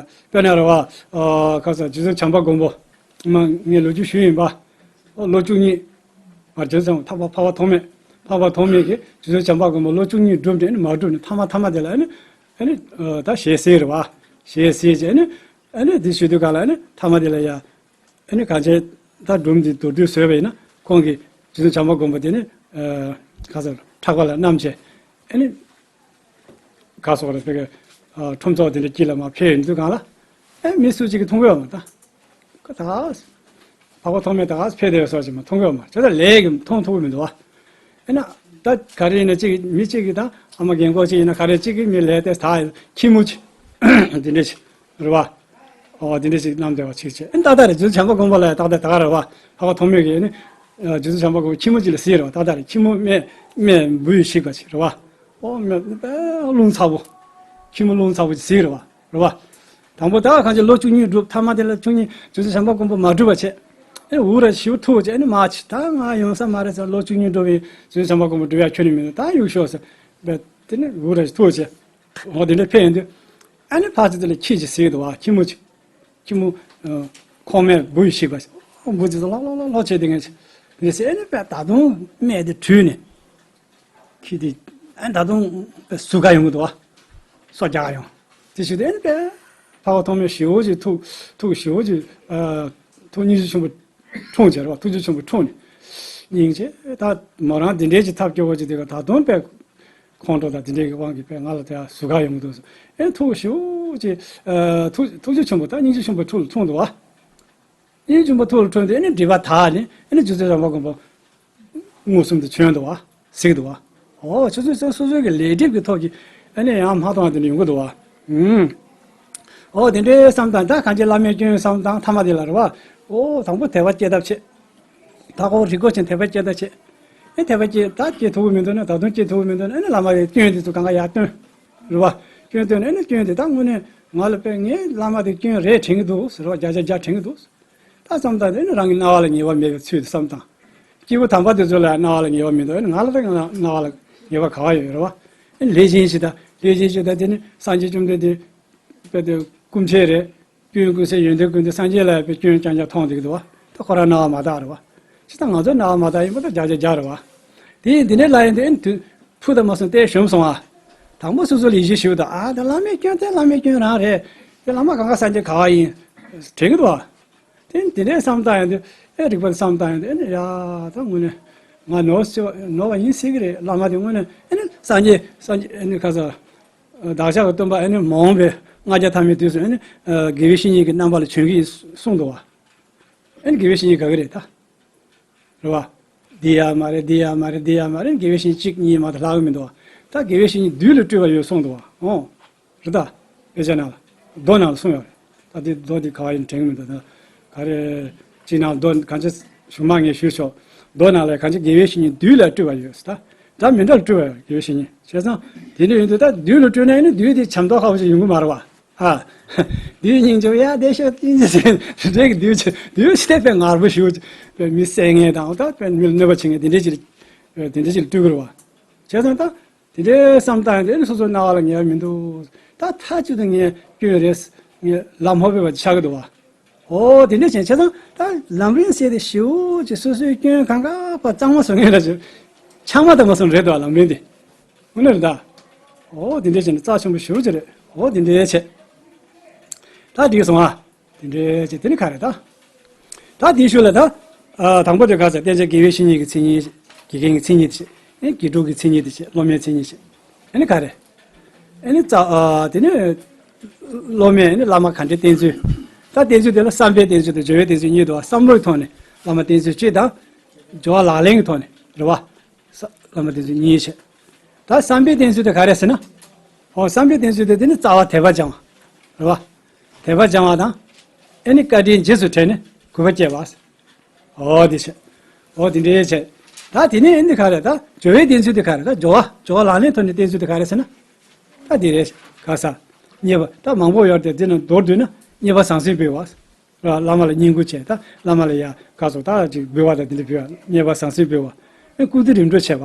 དཔེར་ན་རེད་བ། ཨ་ཁ་ས་རྗེ་བཙུན་བྱམས་པ་མགོན་པོ། མ་ངས་ལོ་རྒྱུས་ཞུས་ཡིན་པ། ལོ་བཅུ་གཉིས། མར་རྗེ་བཙུན་འཕགས་པ་འཕགས་པ་ཐོགས་མེད། འཕགས་པ་ཐོགས་མེད་ཀྱིས་རྗེ་བཙུན་བྱམས་པ་མགོན་པོ་ལོ་བཅུ་གཉིས་བསྒྲུབས་ནས། ཨ་ནི་མ་བསྒྲུབས་ནས་མཐའ་མ་མཐའ་མ་དེ་ལ་ཨ་ནི། ཨ་ནི་ད་ཞལ་གསེར་རེད་བ། ཞལ་གསེར་བྱས། ཨ་ནི། ཨ་ནི་འདི་ཞུ་དུས་ག་ལ། ཨ་ནི་མཐའ་མ་དེ་ལ་ཡ། ཨ་ནི་གང་བྱས། ད་སྒྲུང་འདི་མདོར་བསྡུས་བཟོས་པ་ཡིན་ན། ཁོང་གིས་རྗེ་བཙུན་བྱམས་པ་མགོན་པོ་དེ་ནི། ཨ་ག་ས་ཕྲག་པ་ལ་བསྣམས་བྱས། ཨ་ནི། ག་སོགས་རེད། ཕ་གི། ཨ་ཁྲོམ་ཚོགས་དེ་འདྲ་དཀྱིལ་ལ་མར་ཕེབས་ཡོང་དུས་སྒང་ལ། ཨེ་མི་སུ་གཅིག་གིས་མཐོང་གི་ཡོད་མ་རེད་ད། ཁོ་ད་འཕགས་པ་ཐོགས་མེད་ད་ག་ཕེབས་བསྡད་ཡོད་བཟོ་ཅིག་མ་མཐོང་གི་ཡོད་མ་རེད། བྱས་ཙང་ལས་ཀྱི་མཐོང་ཐུབ་ཀྱི་མི་འདུག་བ། ཨེ་ན། ད་ག་རེ་ཡིན་ན་གཅིག་མི་གཅིག་གིས། ད་ཨ་མ་རྒན་གོག་གཅིག་ཡིན་ན། ག་རེ་གཅིག་གིས་མི་ལས་དེ་ད་ཁྱི་མོ་ཅིག་འདི་འདྲ་ཅིག་རེད་བ། ཨོ་འདི་འདྲ་ཅིག་བསྣམས་བསྡད་པ་ཅིག་བྱས། ཨེ་ཏག་ཏག་རེད། རྗེ་བཙུན་བྱམས་པ་མགོན་པོ་ལ་ཡང་ཏག་ཏག་ད་ག་རེད་བ། འཕགས་པ་ཐོགས་མེད་ཀྱིས་ནི། ཨ་རྗེ་བཙུན་བྱམས་པ་མགོན་པོ་ཁྱི་མོ་ཅིག་ལ་ཟེར་རེད་བ། ཏག་ཏག་རེད། ཁྱི་མོ་སྨད་སྨད་འབུ་ཡིས་བཤིག་པ་ཅིག་རེད་བ། ཨོ་སྨད་དཔེ་རླུང་ཚ་པོ། ཁྱི་མོ་རླུང་ཚ་པོ་ཅིག་གཟིགས་རེད་བ། རེད་བ། དང་པོ་ད་གང་ཅི་ལོ་བཅུ་གཉིས་འགྲུབ། ཐ་མ་དེ་ལ་བཅུ་གཉིས་རྗེ་བཙུན་བྱམས་པ་མགོན་པོ་མ་གྲུབ་པ་བྱས། ཨེ་འུ་ར་ཞིའུ་ཐུག་བྱས། ཨེ་ནི་མ་ཆི་ད་ང་ཡོང་ས་མ་རེད་ཟེར། ལོ་བཅུ་གཉིས་འགྲོ་བའི་རྗེ་བཙུན་བྱམས་པ་མགོན་པོ་འགྲུབ་ཡ་ཁྱོན་ནས་མི་འདུག་ད་གཡུག་ཤོག་ཟེར། བས་དེ་ནི་འུ་ར་ཞིག་ཐུག་བྱས། འོ་དེ་འདྲ་ཕེབས་ཡོང་དུས། ཨ་ནི་ཕར་ཚུར་དེ་ལ་ཁྱི་ཅིག་གཟིགས་འདུག་བ། ཁྱི་མོ་ཅིག་ཁྱི་མོ། ཨ། ཁོག་སྨད་འབུ་ཡིས་བཤིག་པ། འབུ་ཅིག་ལྷོག་ལྷོག་ལྷོག་ལྷོག་བྱས་དེ་ངས་ཅི་ཟེར། ཨ་ནི་པས་ད་དུང་སྨད་དེ་དྲུད་ནས། ཁྱི་དེ་ཨ་ནི་ད་དུང་པས་ཟུར་ཁ་ཡོང་གི་འདུག་བ། སོ་རྒྱག་ཡོང་། དེ་བྱས་དུས་ཨ་ནི་པས་ཕ་བ་ཐོགས་མེད་ཞེ་པོ་ཅིག་ཐུགས་ཐུགས་ཞེ་པོ་ཅིག་ཨ། ཐུགས་སྙིང་རྗེ་ཆེན་པོ་འཁྲུངས་བྱས་རེད་བ། ཐུགས་རྗེ་ཆེན་པོ་འཁྲུངས་ནས། སྙིང་རྗེ་ད་མོ་རང་འདི་འདྲའི་ཅིག་ཐབས་སྐྱོ་བོ་ཅིག་དེ་ག་ད་དུང་པས། ཁོང་ཁྲོ་དང་དེ་འདྲའི་གི་དབང་གིས་པས་ང་ལ་དེ་ཟུར་ཁ་ཡོང་གི་འདུག་ཟེར། ཨེ་ཐུགས་ཞེ་པོ་ཅིག་ཨ། ཐུགས་ཐུགས་རྗེ་ཆེན་པོ་ད་སྙིང་རྗེ་ཆེན་པོ་ཐུགས་ལ་ཐུག་འདུག་བ། སྙིང་རྗེ་ཆེན་པོ་ཐུགས་ལ་འཁྲུངས་ཏེ་ཨ་ནི་སྒྲིབ་པ་དག་ནས་ཨ་ནི་རྗེ་བཙུན་བྱམས་པ་མགོན་པོ་མངོན་སུམ་དུ་བྱོན་འདུག་བ། གཟིགས་འདུག་བ། ཨོ་ཁྱོད་ཚོས་སོ་སོ་སོའི་གི་ལས་སྒྲིབ་ཀྱི་ཐོག་གི་ཨ་ནི་ཡང་མ་མཐོང་བ་དེ་འདྲ་ཡོང་གི་འདུག་བ། ཨུམ། ཨོ་དེ་འདྲའི་བསམ་སྟངས་ད་གང་ཅི་བླ་མའི་སྐྱོན་བསམ་སྟངས་ཐ་མ་དེ་ལ་རེད་བ། ཨོ་དང་པོ་དད་པ་སྐྱེ་ཐབས་བྱེད། ད་ཁོ་རིག་གོ་ཆེན་དད་པ་སྐྱེ་ད་བྱེད། ཨེ་དད་པ་སྐྱེ་ད་སྐྱེ་ཐུབ་ཀྱི་མི་འདུག་ན་ད་དུང་སྐྱེ་ཐུབ་ཀྱི་མི་འདུག་ན་ཨེ་ནི་བླ་མ་ཡི་སྐྱོན་དེ་ཚོ་གང་ག་ཡར་བཏོན། རེད་བ། སྐྱོན་བཏོན་ནས་ཨེ་ནི་སྐྱོན་དེ་ད་དངོས་གནས་ང་ལ་དཔེ་ངའི་བླ་མ་དེ་སྐྱོན་རེད་དྲན་གྱི་འདུག་ཟེར་བ་བརྒྱ་ཆ་བརྒྱ་དྲན་གྱི་འདུག་ད་བསམ་སྟངས་དེ་ཨེ་ནི་རང་གི་སྣང་བ་ལ་ཉེས་པ་མེད་པའི་ཚུལ་དུ་བསམ་སྟངས། སྐྱེས་བུ་དམ་པ་དེ་ཚོ་ལ་སྣང་བ་ལ་ཉེས་པ་མི་འདུག་ཨེ་ནི་ང་ལ་ད་སྣང་བ་ལ་ཉེས་པ་ག་བ་ཡོད་རེད་བ། ཨེ་ནི་ལས་གཞན་ཞིག་ད་ལས་གཞན་ཞིག་ད་དེ་ནི་སངས་རྒྱས་བཅོམ་ལྡན་འདས། དཔེ་དེ་སྐུ་མཆེད་རེད། སྐྱོན་ཀུན་ཟད་ཡོན་ཏན་ཀུན་ལྡན་སངས་རྒྱས་ལ་ཡང་དཔེ་སྐྱོན་རྐྱང་རྐྱང་མཐོང་བསྡད་ཀྱི་འདུག་བ། ད་ཁོ་རང་སྣང་བ་མ་དག་རེད་བ། ཇི་ལྟར་ང་ཚོའི་སྣང་བ་མ་དག་ཡིན་པ་ད་བརྒྱ་ཆ་བརྒྱ་རེད་བ། དེ་ཡིན་དེ་འདྲའི་ལ་ཡིན་དེ་ཨེ་ནི་དུས་ཕུ་དང་མ་སོང་སྟེ་ཞོམ་སོང་ཨ། དང་པོ་སོ་སོ་ལ་ཡིད་ཆེས་ཞུ་དང་ཨ་ད་བླ་མའི་སྐྱོན་དེ་བླ་མའི་སྐྱོན་རང་རེད། དེ་བླ་མ་གང་ག་སངས་རྒྱས་ག་བ་ཡིན། དྲན་གྱི་འདུག་བ། དེ་ནི་དེ་འདྲའི་བསམ་སྟངས་ཡང་དེ་ཨེ་རིག་པ་བསམ་སྟངས་ཡང་དེ་ཨེ་ནི་ཡ་ད་དངོས་གནས་ང་ནོར་སྲིད་པ་ནོར་བ་ཡིན་སྲིད་ཀྱི་རེད། བླ་མ་དེ་དངོས་གནས་ཨེ་ནི་སངས་རྒྱས་སངས་རྒྱས་ཨེ་ནི་ཁ་ས། བདག་ཅག་གི་སྟོན་པ་ཨེ་ནི་མ་འོངས་པའི་ལྔ་བརྒྱ་ཐམ་པའི་དུས་སུ་ཨེ་ནི་དགེ་བའི་བཤེས་གཉེན་གྱི་རྣམ་པ་ལ་བྱོན་གྱི་ཡིན་གསུངས་འདུག་བ། ཨེ་ནི་དགེ་བའི་བཤེས་གཉེན་དགའ་གི་རེད་ད། རེད་བ། འདི་ཡ་མ་རེད་འདི་ཡ་མ་རེད་འདི་ཡ་མ་རེད། དགེ་བའི་བཤེས་གཉེན་གཅིག་གཉིས་མ་གཏོགས་ལྷག་གི་མི་འདུག་བ། ད་དགེ་བའི་བཤེས་གཉེན་བདུད་ལ་སྤྲུལ་བ་ཡོད་གསུངས་འདུག་བ། ཨོ། རེད་ད། དཔེ་ཆ་ནང་ལ། མདོ་ནང་ལ་གསུངས་ཡོད་རེད། ད་དེ་མདོ་དེ་ག་བ་ཡིན་དྲན་གི་མི་འདུག་ད། ག་རེ། ཅིག་ནང་མདོ་གང་ཅི་གཞུང་མ་ངས་ཞུས་ཆོག་མདོ་ནང་ལ་གང་ཅི་དགེ་བའི་བཤེས་གཉེན་བདུད་ལ་སྤྲུལ་བ་ཡོད་ད། ད་མི་འདྲ་ལ་སྤྲུལ་བ་ཡོད་དགེ་བའི་བཤེས་གཉེན། བྱས་ཙང་། དེ་འདྲ་ཡིན་དུས་ད་བདུད་ལ་སྤྲུལ་ན་ཡིན་ན་བདུད་དེ་བྱམས་མདོག་ཁ་པོ་ཞིག་ཡོང་གི་མ་རེད་བ། ཨ། བདུད་སྙིང་རྗེ་ཡ་བདེ་ཤོག་ཅིང་ཅི་ཟེར་རེད་གི་བདུད་ཆེ་བདུད་ཆེ་དཔེ་ངར་པོ་ཞིག་དཔེ་མི་བསད་མཁན་དང་ད་དཔེ་མི་ལ་གནོད་པ་བྱེད་མཁན་དེ་འདྲས་ཅིག་དེ་འདྲས་ཅིག་ལ་སྤྲུལ་གི་རེད་བ། བྱས་ཙང་ད། དེ་འདྲའི་བསམ་སྟངས་དེ་ནི་སོ་སོའི་སྣང་བ་ལ་ངེས་པ་མི་འདུག་ད་མཐའ་གཅིག་ཏུ་ངས་སྐྱོན་རེད། ངས་ལམ་ལྷོད་པའི་བར་ཆགས་ཀྱི་འདུག་བ། ཨོ་དེ་འདྲ་བྱས་བྱས་ཙང་ད་ལམ་རིམ་ཟེར་དེ་ཞེ་པོ་ཅིག་སོ་སོའི་སྐྱོན་གང་ག་པ་གཙང་མ་བཟོ་མཁན་ལ་ཅིག་ཆགས་མ་དང་མ་སོང་རེད་འདུག་བ་ལམ་རིམ་དེ། དངོས་གནས་རེད་ད། ཨོ་དེ་འདྲ་བྱས་ནས་རྩ་ཆེན་པོ་ཞེ་པོ་ཅིག་རེད། ཨོ་དེ་འདྲ་བྱས། ད་འགྲིག་སོང་ཨ། དེ་འདྲའི་ཅིག་དེ་ནི་ག་རེ་ད། ད་དེའི་ཤུལ་ལ་ད། ཨ་དང་པོ་དེ་ག་ཟེར་བསྟན་བཅོས་དགེ་བའི་བཤེས་གཉེན་གྱི་མཚན་ཉིད། དགེ་རྒན་གྱི་མཚན་ཉིད་དེ་བྱས། ཨེ་དགེ་ཕྲུག་གི་མཚན་ཉིད་དེ་བྱས་སློབ་མའི་མཚན་ཉིད་བྱས། ཨེ་ནི་ག་རེ། ཨེ་ནི་རྩ་ཨ་དེ་ནི། སློབ་མས་ཨེ་ནི་བླ་མ་ག་འདྲའི་བསྟེན་ཚུལ། ད་བསྟེན་ཚུལ་དེ་ལ་བསམ་པའི་བསྟེན་ཚུལ་དང་སྦྱོར་བའི་བསྟེན་ཚུལ་གཉིས་འདུག་བ། བསམ་བློའི་ཐོག་ནས་བླ་མ་བསྟེན་ཚུལ་གཅིག་དང་། སྦྱོར་བ་ལག་ལེན་གྱི་ཐོག་ནས་རེད་བ། ས་བླ་མ་བསྟེན་ཚུལ་གཉིས་བྱས། ད་བསམ་པའི་བསྟེན་ཚུལ་དེ་ག་རེ་ཟེར་ན། ཨོ་བསམ་པའི་བསྟེན་ཚུལ་དེ་དེ་ནི་རྩ་བ་དད་པ་སྦྱང་བ། རེད་བ། དད་པ་སྦྱང་བ་དང་། ཨེ་ནི་བཀའ་དྲིན་རྗེས་སུ་དྲན་ནས་གུས་པ་བསྐྱེད་པ། ཨོ་དེ་བྱས། ཨོ་དེ་འདྲའི་བྱས། ད་དེ་ནས་ཨེ་ནི་ག་རེ་ད་སྦྱོར་བའི་བསྟེན་ཚུལ་དེ་ག་རེ་ད་སྦྱོར་བ་སྦྱོར་བ་ལག་ལེན་ཐོག་ནས་བསྟེན་ཚུལ་དེ་ག་རེ་ཟེར་ན། ད་དེ་རེད། ག་ས། མཉེས་པ་ད་མང་པོ་ཡོད་དེ་དེ་ནི་མདོར་བསྡུས་ན་མཉེས་པ་ཟང་ཟིང་འབུལ་བ། བླ་མ་ལ་བསྙེན་བཀུར་བྱས་ད་བླ་མ་ལ་ཡ་ག་སོགས་ད་ཅིག་འབུལ་བ་དང་དེ་འདྲ་འབུལ་བ་མཉེས་པ་ཟང་ཟིང་འབུལ་བ། ཨེ་བཀུར་སྟི་རིམ་གྲོ་བྱས་པ།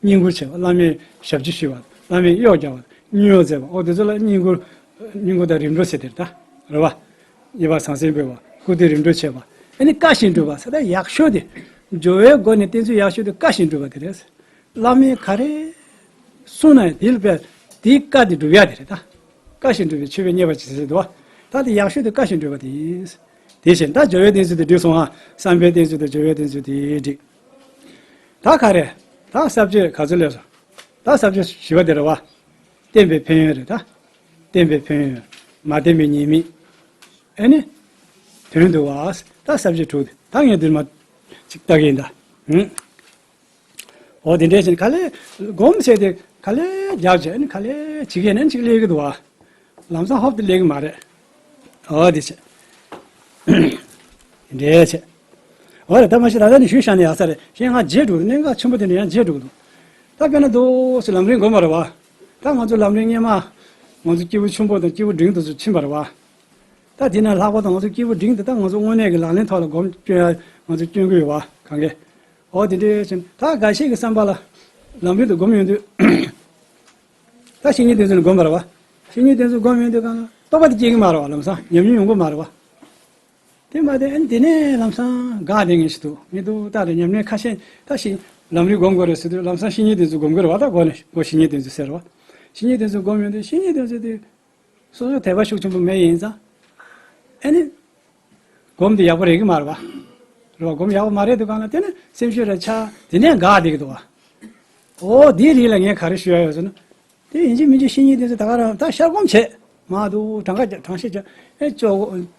བསྙེན་བཀུར་བྱས་པ་བླ་མའི་ཞབས་ཕྱི་ཞུས་པ་བླ་མའི་གཡོག་རྒྱག་པ་བསྙེན་གཡོག་མཛད་པ་ཨོ་དེ་ཚོ་ལ་བསྙེན་བཀུར། བསྙེན་བཀུར་དང་རིམ་གྲོ་ཟེར་དེ་རེད་ད། རེད་བ། མཉེས་པ་ཟང་ཟིང་འབུལ་བ་བཀུར་སྟི་རིམ་གྲོ་བྱས་པ། ཨེ་ནི་བཀའ་བཞིན་སྒྲུབ་པ་ཟེར་ད་ཡག་ཤོས་དེ། སྦྱོར་བའི་སྒོ་ནས་བསྟེན་ཚུལ་ཡག་ཤོས་དེ་བཀའ་བཞིན་སྒྲུབ་པ་དེ་རེད། བླ་མས་ག་རེ་གསུངས་ན་དེ་ལ་དཔེ་དེའི་བཀའ་དེ་སྒྲུབ་ཡ་དེ་རེད་ད། བཀའ་བཞིན་སྒྲུབ་པའི་མཆོད་པས་མཉེས་པར་བྱེད་ཟེར་འདུག་བ། ད་དེ་ཡག་ཤོས་དེ་བཀའ་བཞིན་སྒྲུབ་པ་དེ་ཡིན། དེ་བཞིན་ད་སྦྱོར་བའི་བསྟེན་ཚུལ་དེ་འགྲིག་སོང་ང་། བསམ་པའི་བསྟེན་ཚུལ་དང་སྦྱོར་བའི་བསྟེན་ཚུལ་དེ་འགྲིག་ད་ག་རེ། ད་ས་བཅད་ག་ཚོད་ལས་སོ། ད་ས་བཅད་བཞི་པ་དེ་རེད་བ། བསྟན་པའི་ཕན་ཡོན་རེད་ད། བསྟན་པའི་ཕན་ཡོན། མ་བསྟན་པའི་ཉེས་དམིགས། ཨེ་ནི། དོན་བསྡུ་བ། ད་ས་བཅད་དྲུག་དེ་ད་ངས་འདིར་མ་ཅིག་ལྟ་གི་ཡིན་ད། ཧུམ། འོ་དེ་འདྲའི་བྱས་ནས་ག་ལེ་སྒོམ་བྱས་ཏེ་ག་ལེ་རྒྱབ་བྱས་ནས་ག་ལེ་བྱེད་ཀྱི་ནས་ཅིག་སླེབས་ཀྱི་འདུག་བ། ལམ་སང་ཧོབ་ཏེ་སླེབས་ཀྱི་མ་རེད། འོ་དེ་བྱས། དེ་འདྲའི་བྱས། འོ་རེད་ད་མ་གཞི་ད་ལྟ་ནས་ཞུས་བཞག་ན་ཡག་ས་རེད། གཞན་ང་བརྗེད་འགྲོ་གི་གནད་འགག་ཆེན་པོ་དེ་འདྲ་ཡང་བརྗེད་འགྲོ་གི་འདུག་ད་དཔེར་ན་འདུག་སེ་ལམ་རིམ་སྒོམ་པ་རེད་བ། ད་ང་ཚོ་ལམ་རིམ་སྔས་མ། ང་ཚོ་སྐྱེས་བུ་ཆེན་པོ་དང་སྐྱེས་བུ་འབྲིང་དུ་ཚུར་ཕྱིན་པ་རེད་བ། ད་དེ་ན་ལྷག་པ་དང་ང་ཚོ་སྐྱེས་བུ་འབྲིང་དེ་ད་ང་ཚོ་དངོས་གནས་ཀྱི་ལག་ལེན་ཐོག་ལ་སྒོམ་སྐྱོན་ཡ་ང་ཚོ་སྐྱོན་གྱི་ཡོད་བ་གང་གས། འོ་དེ་འདྲའི་ཕྱིན་ད་འགའ་ཤས་ཀྱི་བསམ་པ་ལ་ལམ་རིམ་དུ་སྒོམ་ཡོང་དུས། ད་བཤེས་གཉེན་བསྟེན་ཚུལ་ནས་སྒོམ་པ་རེད་བ། བཤེས་གཉེན་བསྟེན་ཚུལ་སྒོམ་ཡོང་དུས་གང་ལ་རྟོགས་པ་དེ་སྐྱེ་གི་མ་རེད་བ། ལམ་སང་ཉམས་མྱོང་ཡོང་གི་མ་རེད་བ། དེ་མ་དེ་ཨན་དེ་ནས་ལམ་སང་འགག་བསྡད་མཁན་ཞིག་འདུག་མི་འདུག་ད་རེ་ཉམས་ལེན་ཁ་ཤས་ད་ཞིག་ལམ་རིམ་སྒོམ་དགོས་རེད་ཟེར་དུས་ལམ་སང་བཤེས་གཉེན་བསྟེན་ཚུལ་སྒོམ་དགོས་རེད་བ། ད་སྒོ་ནས་སྒོ་བཤེས་གཉེན་བསྟེན་ཚུལ་ཟེར་བ། བཤེས་གཉེན་བསྟེན་ཚུལ་སྒོམ་ཡོང་དུས་བཤེས་གཉེན་བསྟེན་ཚུལ་དེ་སོ་སོ་དད་པ་ཤུགས་ཆེན་པོ་མེད་ཡིན་ཙང་། ཨ་ནི། སྒོམ་དེ་ཡག་པོ་རེད་གི་མ་རེད་བ། རེད་བ། སྒོམ་ཡག་པོ་མ་རེད་དུས་གང་ལ་དེ་ནི་སེམས་ཤུགས་ར་ཆག་དེ་ནས་འགག་བསྡད་ཀྱི་འདུག་བ། འོ་དེའི་རིགས་ལ་ངས་ག་རེ་ཞུ་ཡ་ཡོད་ཟེར་ན། དེ་ཡིན་གཅིག་མིན་གཅིག་བཤེས་གཉེན་དེ་ཚོ་ད་ག་རང་ད་ཤར་སྒོམ་བྱེད་མ་འདུག་གྲངས་ཀ་གྲངས་བཤད་བྱ་ཨེ་ཅོ་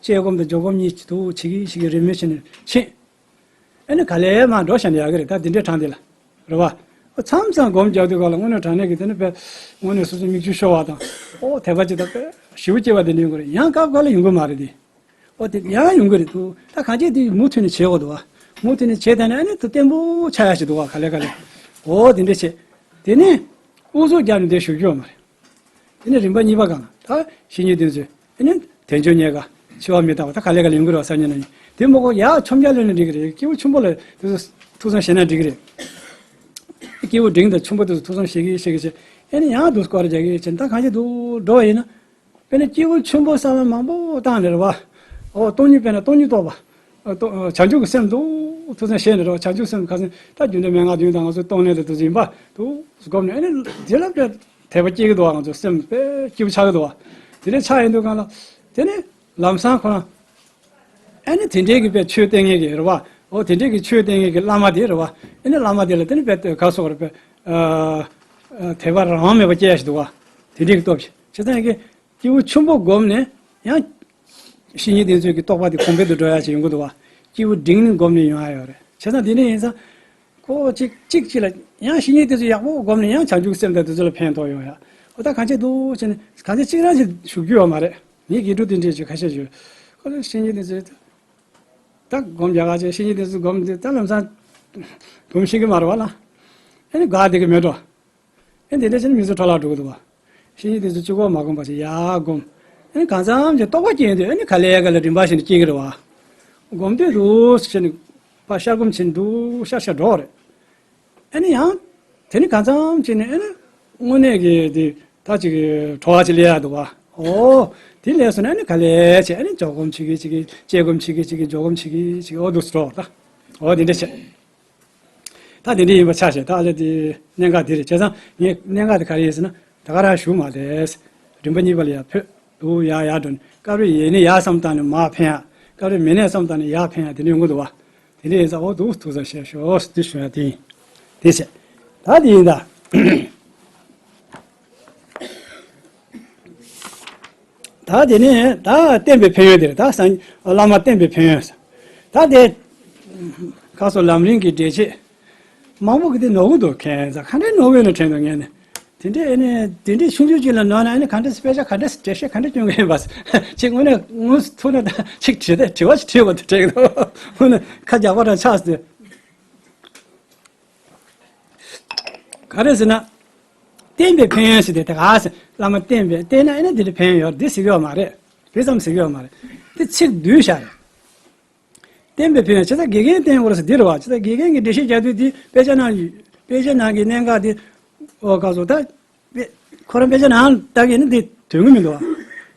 དཔྱད་སྒོམ་དང་སྦྱོར་སྒོམ་གཉིས་འདུག་བྱེད་ཀྱི་བྱེད་ཀྱི་རེ་མོས་བྱས་ནས་ཕྱིན། ཨ་ནི་ག་ལེ་མར་འགྲོ་བཞག་ན་ཡག་གི་རེད། ད་འདི་འདྲའི་གྲངས་འདི་ལ། རེད་བ། ཨོ་མཚམས་མཚམས་སྒོམ་རྒྱག་དུས་ག་ལ་དངོས་གནས་དྲང་གནས་ཀྱི་དེ་ནི་དཔེ་དངོས་གནས་སོ་སོ་མིག་ཆུ་ཤོར་བ་དང་། ཨོ་དད་པ་ཅིག་དང་དཔེ་ཞེ་པོ་སྐྱེ་བ་དེ་འདྲ་ཡོང་གི་རེད། ཡང་སྐབས་འགའ་ལ་ཡོང་གི་མ་རེད་དེ། ཨོ་དེ་ཡང་ཡོང་གི་རེད་འདུག་ད་གང་ཅི་དེ་མུ་མཐུད་ནས་བྱེད་དགོས་འདུག་བ། མུ་མཐུད་ནས་བྱེད་བསྡད་ན་ཨ་ནི་དུ་བརྟན་པོ་ཆགས་ཡ་ཞིག་འདུག་བ། ག་ལེ་ག་ལེ། ཨོ་དེ་འདྲ་བྱེད། དེ་ནས་དབུ་གཟུགས་བརྒྱབ་ནས་དེ་བཞུགས་རྒྱུ་ཡོད་མ་རེད། དེ་ནས་རིམ་པ་གཉིས་པ་གང་ལ་ད་བཤེས་གཉེན་བསྟེན་ཚུལ། དེ་ནས་དལ་འབྱོར་རྙེད་དཀའ། འཆི་བ་མི་རྟག་པ། ད་ག་ལེ་ག་ལེ་ཡོང་གི་རེད་བ། སང་ཉིན་གནངས་ཉིན་དེ་མོ་གོ་ཡག་ཆོམ་རྒྱག་ལོན་ན་འགྲིག་གི་རེད། སྐྱེས་བུ་ཆེན་པོ་ལ་དེ་ཚོ་ཐུགས་བསམ་བཞེས་ན་འགྲིག་གི་རེད། སྐྱེས་བུ་འབྲིང་དང་ཆེན་པོ་དེ་ཚོ་ཐུགས་བསམ་བཞེས་གི་བཞེས་གི་བྱས། ཨེ་ནི་ཡང་དུ་སྐོར་རྒྱག་གི་བྱས། ད་གང་ཅི་འདུག་འགྲོ་བ་ཡིན་ན། དཔེར་ན་སྐྱེས་བུ་ཆེན་པོ་བསམ་བློ་མང་པོ་བཏང་ནས་རེད་བ། ཨོ་སྟོང་ཉིད། དཔེར་ན་སྟོང་ཉིད་རྟོགས་པ། ཨོ་སྟོང་བྱང་ཆུབ་ཀྱི་སེམས་འདུག་ཐུགས་བསམ་བཞེས་ནས་རེད་བ། བྱང་ཆུབ་སེམས་ཁ་སང་ད་རྒྱུ་འབྲས་མན་ངག་བདུན་དང་ང་ཚོ་གཏོང་ལེན་དང་དེ་ཚོ་ཡིན་པ་འདུག་སྒོམ་ནས། ཨ་ནི་དེ་ལ་དཔེ་དད་པ་སྐྱེ་གི་འདུག་བ། ང་ཚོ་སེམས་དཔེ་སྐྱིད་པོ་ཆགས་ཀྱི་འདུག་བ། དེ་འདྲ་ཆགས་ཡོང་དུས་གང་ལ། དེ་ནི་ལམ་སང་ཁོ་རང་། ཨ་ནི་དེ་འདྲའི་གི་དཔེ་ཆོས་བསྟན་མཁན་གི་རེད་བ། འོ་དེ་འདྲའི་གི་ཆོས་བསྟན་མཁན་གི་བླ་མ་དེ་རེད་བ། ཨ་ནི་བླ་མ་དེ་ལ་དེ་ནི་དཔེ་ག་སོགས་རེད། དཔེ་ཨ་ཨ་དད་པ་རང་དབང་མེད་པ་སྐྱེ་ཡ་ཞིག་འདུག་བ། དེ་འདྲའི་གི་སྟོབས་ཤིག་བྱས་ཙང་ཡ་གི་སྐྱེས་བུ་ཆེན་པོ་བསྒོམས་ནས་ཡང་བཤེས་གཉེན་དེ་ཚོའི་གི་རྟོགས་པ་དེ་གོང་འཕེལ་དུ་འགྲོ་ཡ་ཞིག་ཡོང་གི་འདུག་བ། སྐྱེས་བུ་འབྲིང་ནི་བསྒོམས་ནས་ཡོང་ཡ་ཡོད་རེད། བྱས་ཙང་དེ་འདྲ་ཡིན་ཙང་། ཁོ་གཅིག་གཅིག་གཅིག་ལ་ཡང་བཤེས་གཉེན་དེ་ཚོ་ཡག་པོ་བསྒོམས་ནས་ཡང་བྱང་ཆུབ་སེམས་དང་དེ་ཚོ་ལ་ཕན་ཐོགས་ཡོང་ཡ། འོ་ད་གང་ཅི་འདུག་བྱས་ནས་གང་ཅི་གཅིག་རང་ཞིག་ཞུགས་རྒྱུ་ཡོད་མ་རེད། ངའི་དགེ་ཕྲུག་དེ་འདྲས་ཅིག་ཁ་ཤས་ཞུ། ཁོ་ཚོ་བཤེས་གཉེན་དེ་ཚོས་ད་སྒོམ་རྒྱག་ག་བྱས། བཤེས་གཉེན་དེ་ཚོས་སྒོམ་དེ་ད་ལམ་སང་སྒོམ་ཤེས་ཀྱི་མ་རེད་བ་ལ། ཨེ་ནི་དགའ་བསྡད་ཀྱི་མེད་འགྲོ། ཨེ་འདི་འདྲ་བྱས་ན་མི་ཚོ་འཕྲོ་བརླག་འགྲོ་གི་འདུག་བ། བཤེས་གཉེན་དེ་ཚོ་གཅིག་པོ་མ་སྒོམ་པ་བྱས་ཡར་སྒོམ། ཨེ་ནི་གང་འཚམ་གྱི་རྟོགས་པ་སྐྱེས་དུས་ཨེ་ནི་ག་ལེ་ག་ལེ་རིམ་པ་བཞིན་དུ་སྐྱེ་གི་རེད་བ། སྒོམ་དུས་འདུག་བྱས་ནས་ཕར་ཤར་སྒོམ་བྱས་ནས་འདུག་ཤར་ཤར་འགྲོ་རེད། ཨེ་ནི་ཡང་། དེ་ནི་གང་འཚམ་བྱས་ནས་ཨེ་ནི་དངོས་གནས་ཀྱི་དེ་ད་ཅིག་གྲོ་བ་ཅིག་ལས་ཡག་འདུག་བ། ཨོ། དེ་ལས་སོང་ན་ཨེ་ནི་ག་ལེ་བྱས། ཨེ་ནི་འཇོག་སྒོམ་བྱེད་ཀྱི་བྱེད་ཀྱི་དཔྱད་སྒོམ་བྱེད་ཀྱི་བྱེད་ཀྱི་འཇོག་སྒོམ་བྱེད་ཀྱི་བྱེད་ཀྱི་ཨོ་འདུག་སེ་འགྲོ་བ་ད། ཨོ་དེ་འདྲ་བྱས། ད་དེ་འདྲ་ཡིན་པ་ཆ་བཞག་ད་ཨ་ལེ་དེ་གནད་འགག་དེ་རེད། བྱས་ཙང་ངས་གནད་འགག་དེ་ག་རེ་ཡིན་ཟེར་ན། ད་ག་རང་ཞུ་མ་ལས། རིམ་པ་གཉིས་པ་ལ་ཡར་འཕོས་འདུག་ཡར་ཡར་འགྲོ་ནས་སྐབས་རེ་ཡས་ནས་ཡར་བསམ་བཏང་ནས་མར་འཕེན་ཡ། སྐབས་རེ་མས་ནས་བསམ་བཏང་ནས་ཡར་འཕེན་ཡ། དེ་འདྲ་ཡོང་གི་འདུག་བ། དེ་འདྲ་ཡིན་ཙང་འོ་འདུག་ཐུགས་བསམ་བཞེས་ཤོག་འདི་ཞུ་ཡ་དེ་ཡིན། དེ་བྱས། ད་དེ་ཡིན་ད། ད་དེ་ནས་ད་བསྟན་པའི་ཕན་ཡོན་དེ་རེད། ད་སངས་བླ་མ་བསྟན་པའི་ཕན་ཡོན། ད་དེ་ཁ་སོ་ལམ་རིམ་གྱི་འགྲེལ་བྱེད་མང་པོ་གི་དེ་ནོར་གི་འདུག་ཁྱེད་ཚོ་ག་འདྲའི་ནོར་གི་ཡོད་ན་དྲན་འདུག་ངས་ནི། དེ་འདྲའི་ཨེ་ནི་དེ་འདྲའི་ཆུང་ཆུང་ཅིག་ལ་ནོར་ན་ཨེ་ནི་ག་འདྲ་དཔེ་ཆ་ག་འདྲ་འགྲེལ་བཤད་ག་འདྲ་སྐྱོན་གི་ཡིན་པ། ཅིག་དངོས་གནས་དངོས་སུ་ཐུག་ན་ད་ཅིག་དྲི་དེ་དྲི་བ་ཞིག་དྲིས་པ་དེ་དྲན་གི་འདུག་དངོས་གནས་ཁ་རྒྱག་པ་རང་ཆགས་སོང་། ག་རེ་ཟེར་ན། བསྟན་པའི་ཕན་ཡོན་ཟེར་དེ་ད་ག་ཟེར། བླ་མ་བསྟན་པའི་བསྟན་ན་ཨེ་ན་འདི་འདྲ་ཕན་ཡོན་ཡོད་རེད་འདི་ཟེར་གི་ཡོད་མ་རེད། དེ་ཙམ་ཟེར་གི་ཡོད་མ་རེད། དེ་ཚིག་བསྡུས་བཞག་རེད། བསྟན་པའི་ཕན་ཡོན་བྱས་ཙང་དགེ་རྒན་བསྟེན་དགོས་རེད་ཟེར་འདི་རེད་བ། བྱས་ཙང་དགེ་རྒན་གྱི་འགྲེལ་བཤད་རྒྱག་དུས་འདི་དཔེ་ཆ་ནང་དཔེ་ཆ་ནང་གི་གནད་འགག་འདི་ཨོ་ག་ཚོད་ད། དཔེ་ཁོ་རང་དཔེ་ཆ་ནང་ལྟ་གི་ནི་འདི་དོན་གི་མི་འདུག་བ།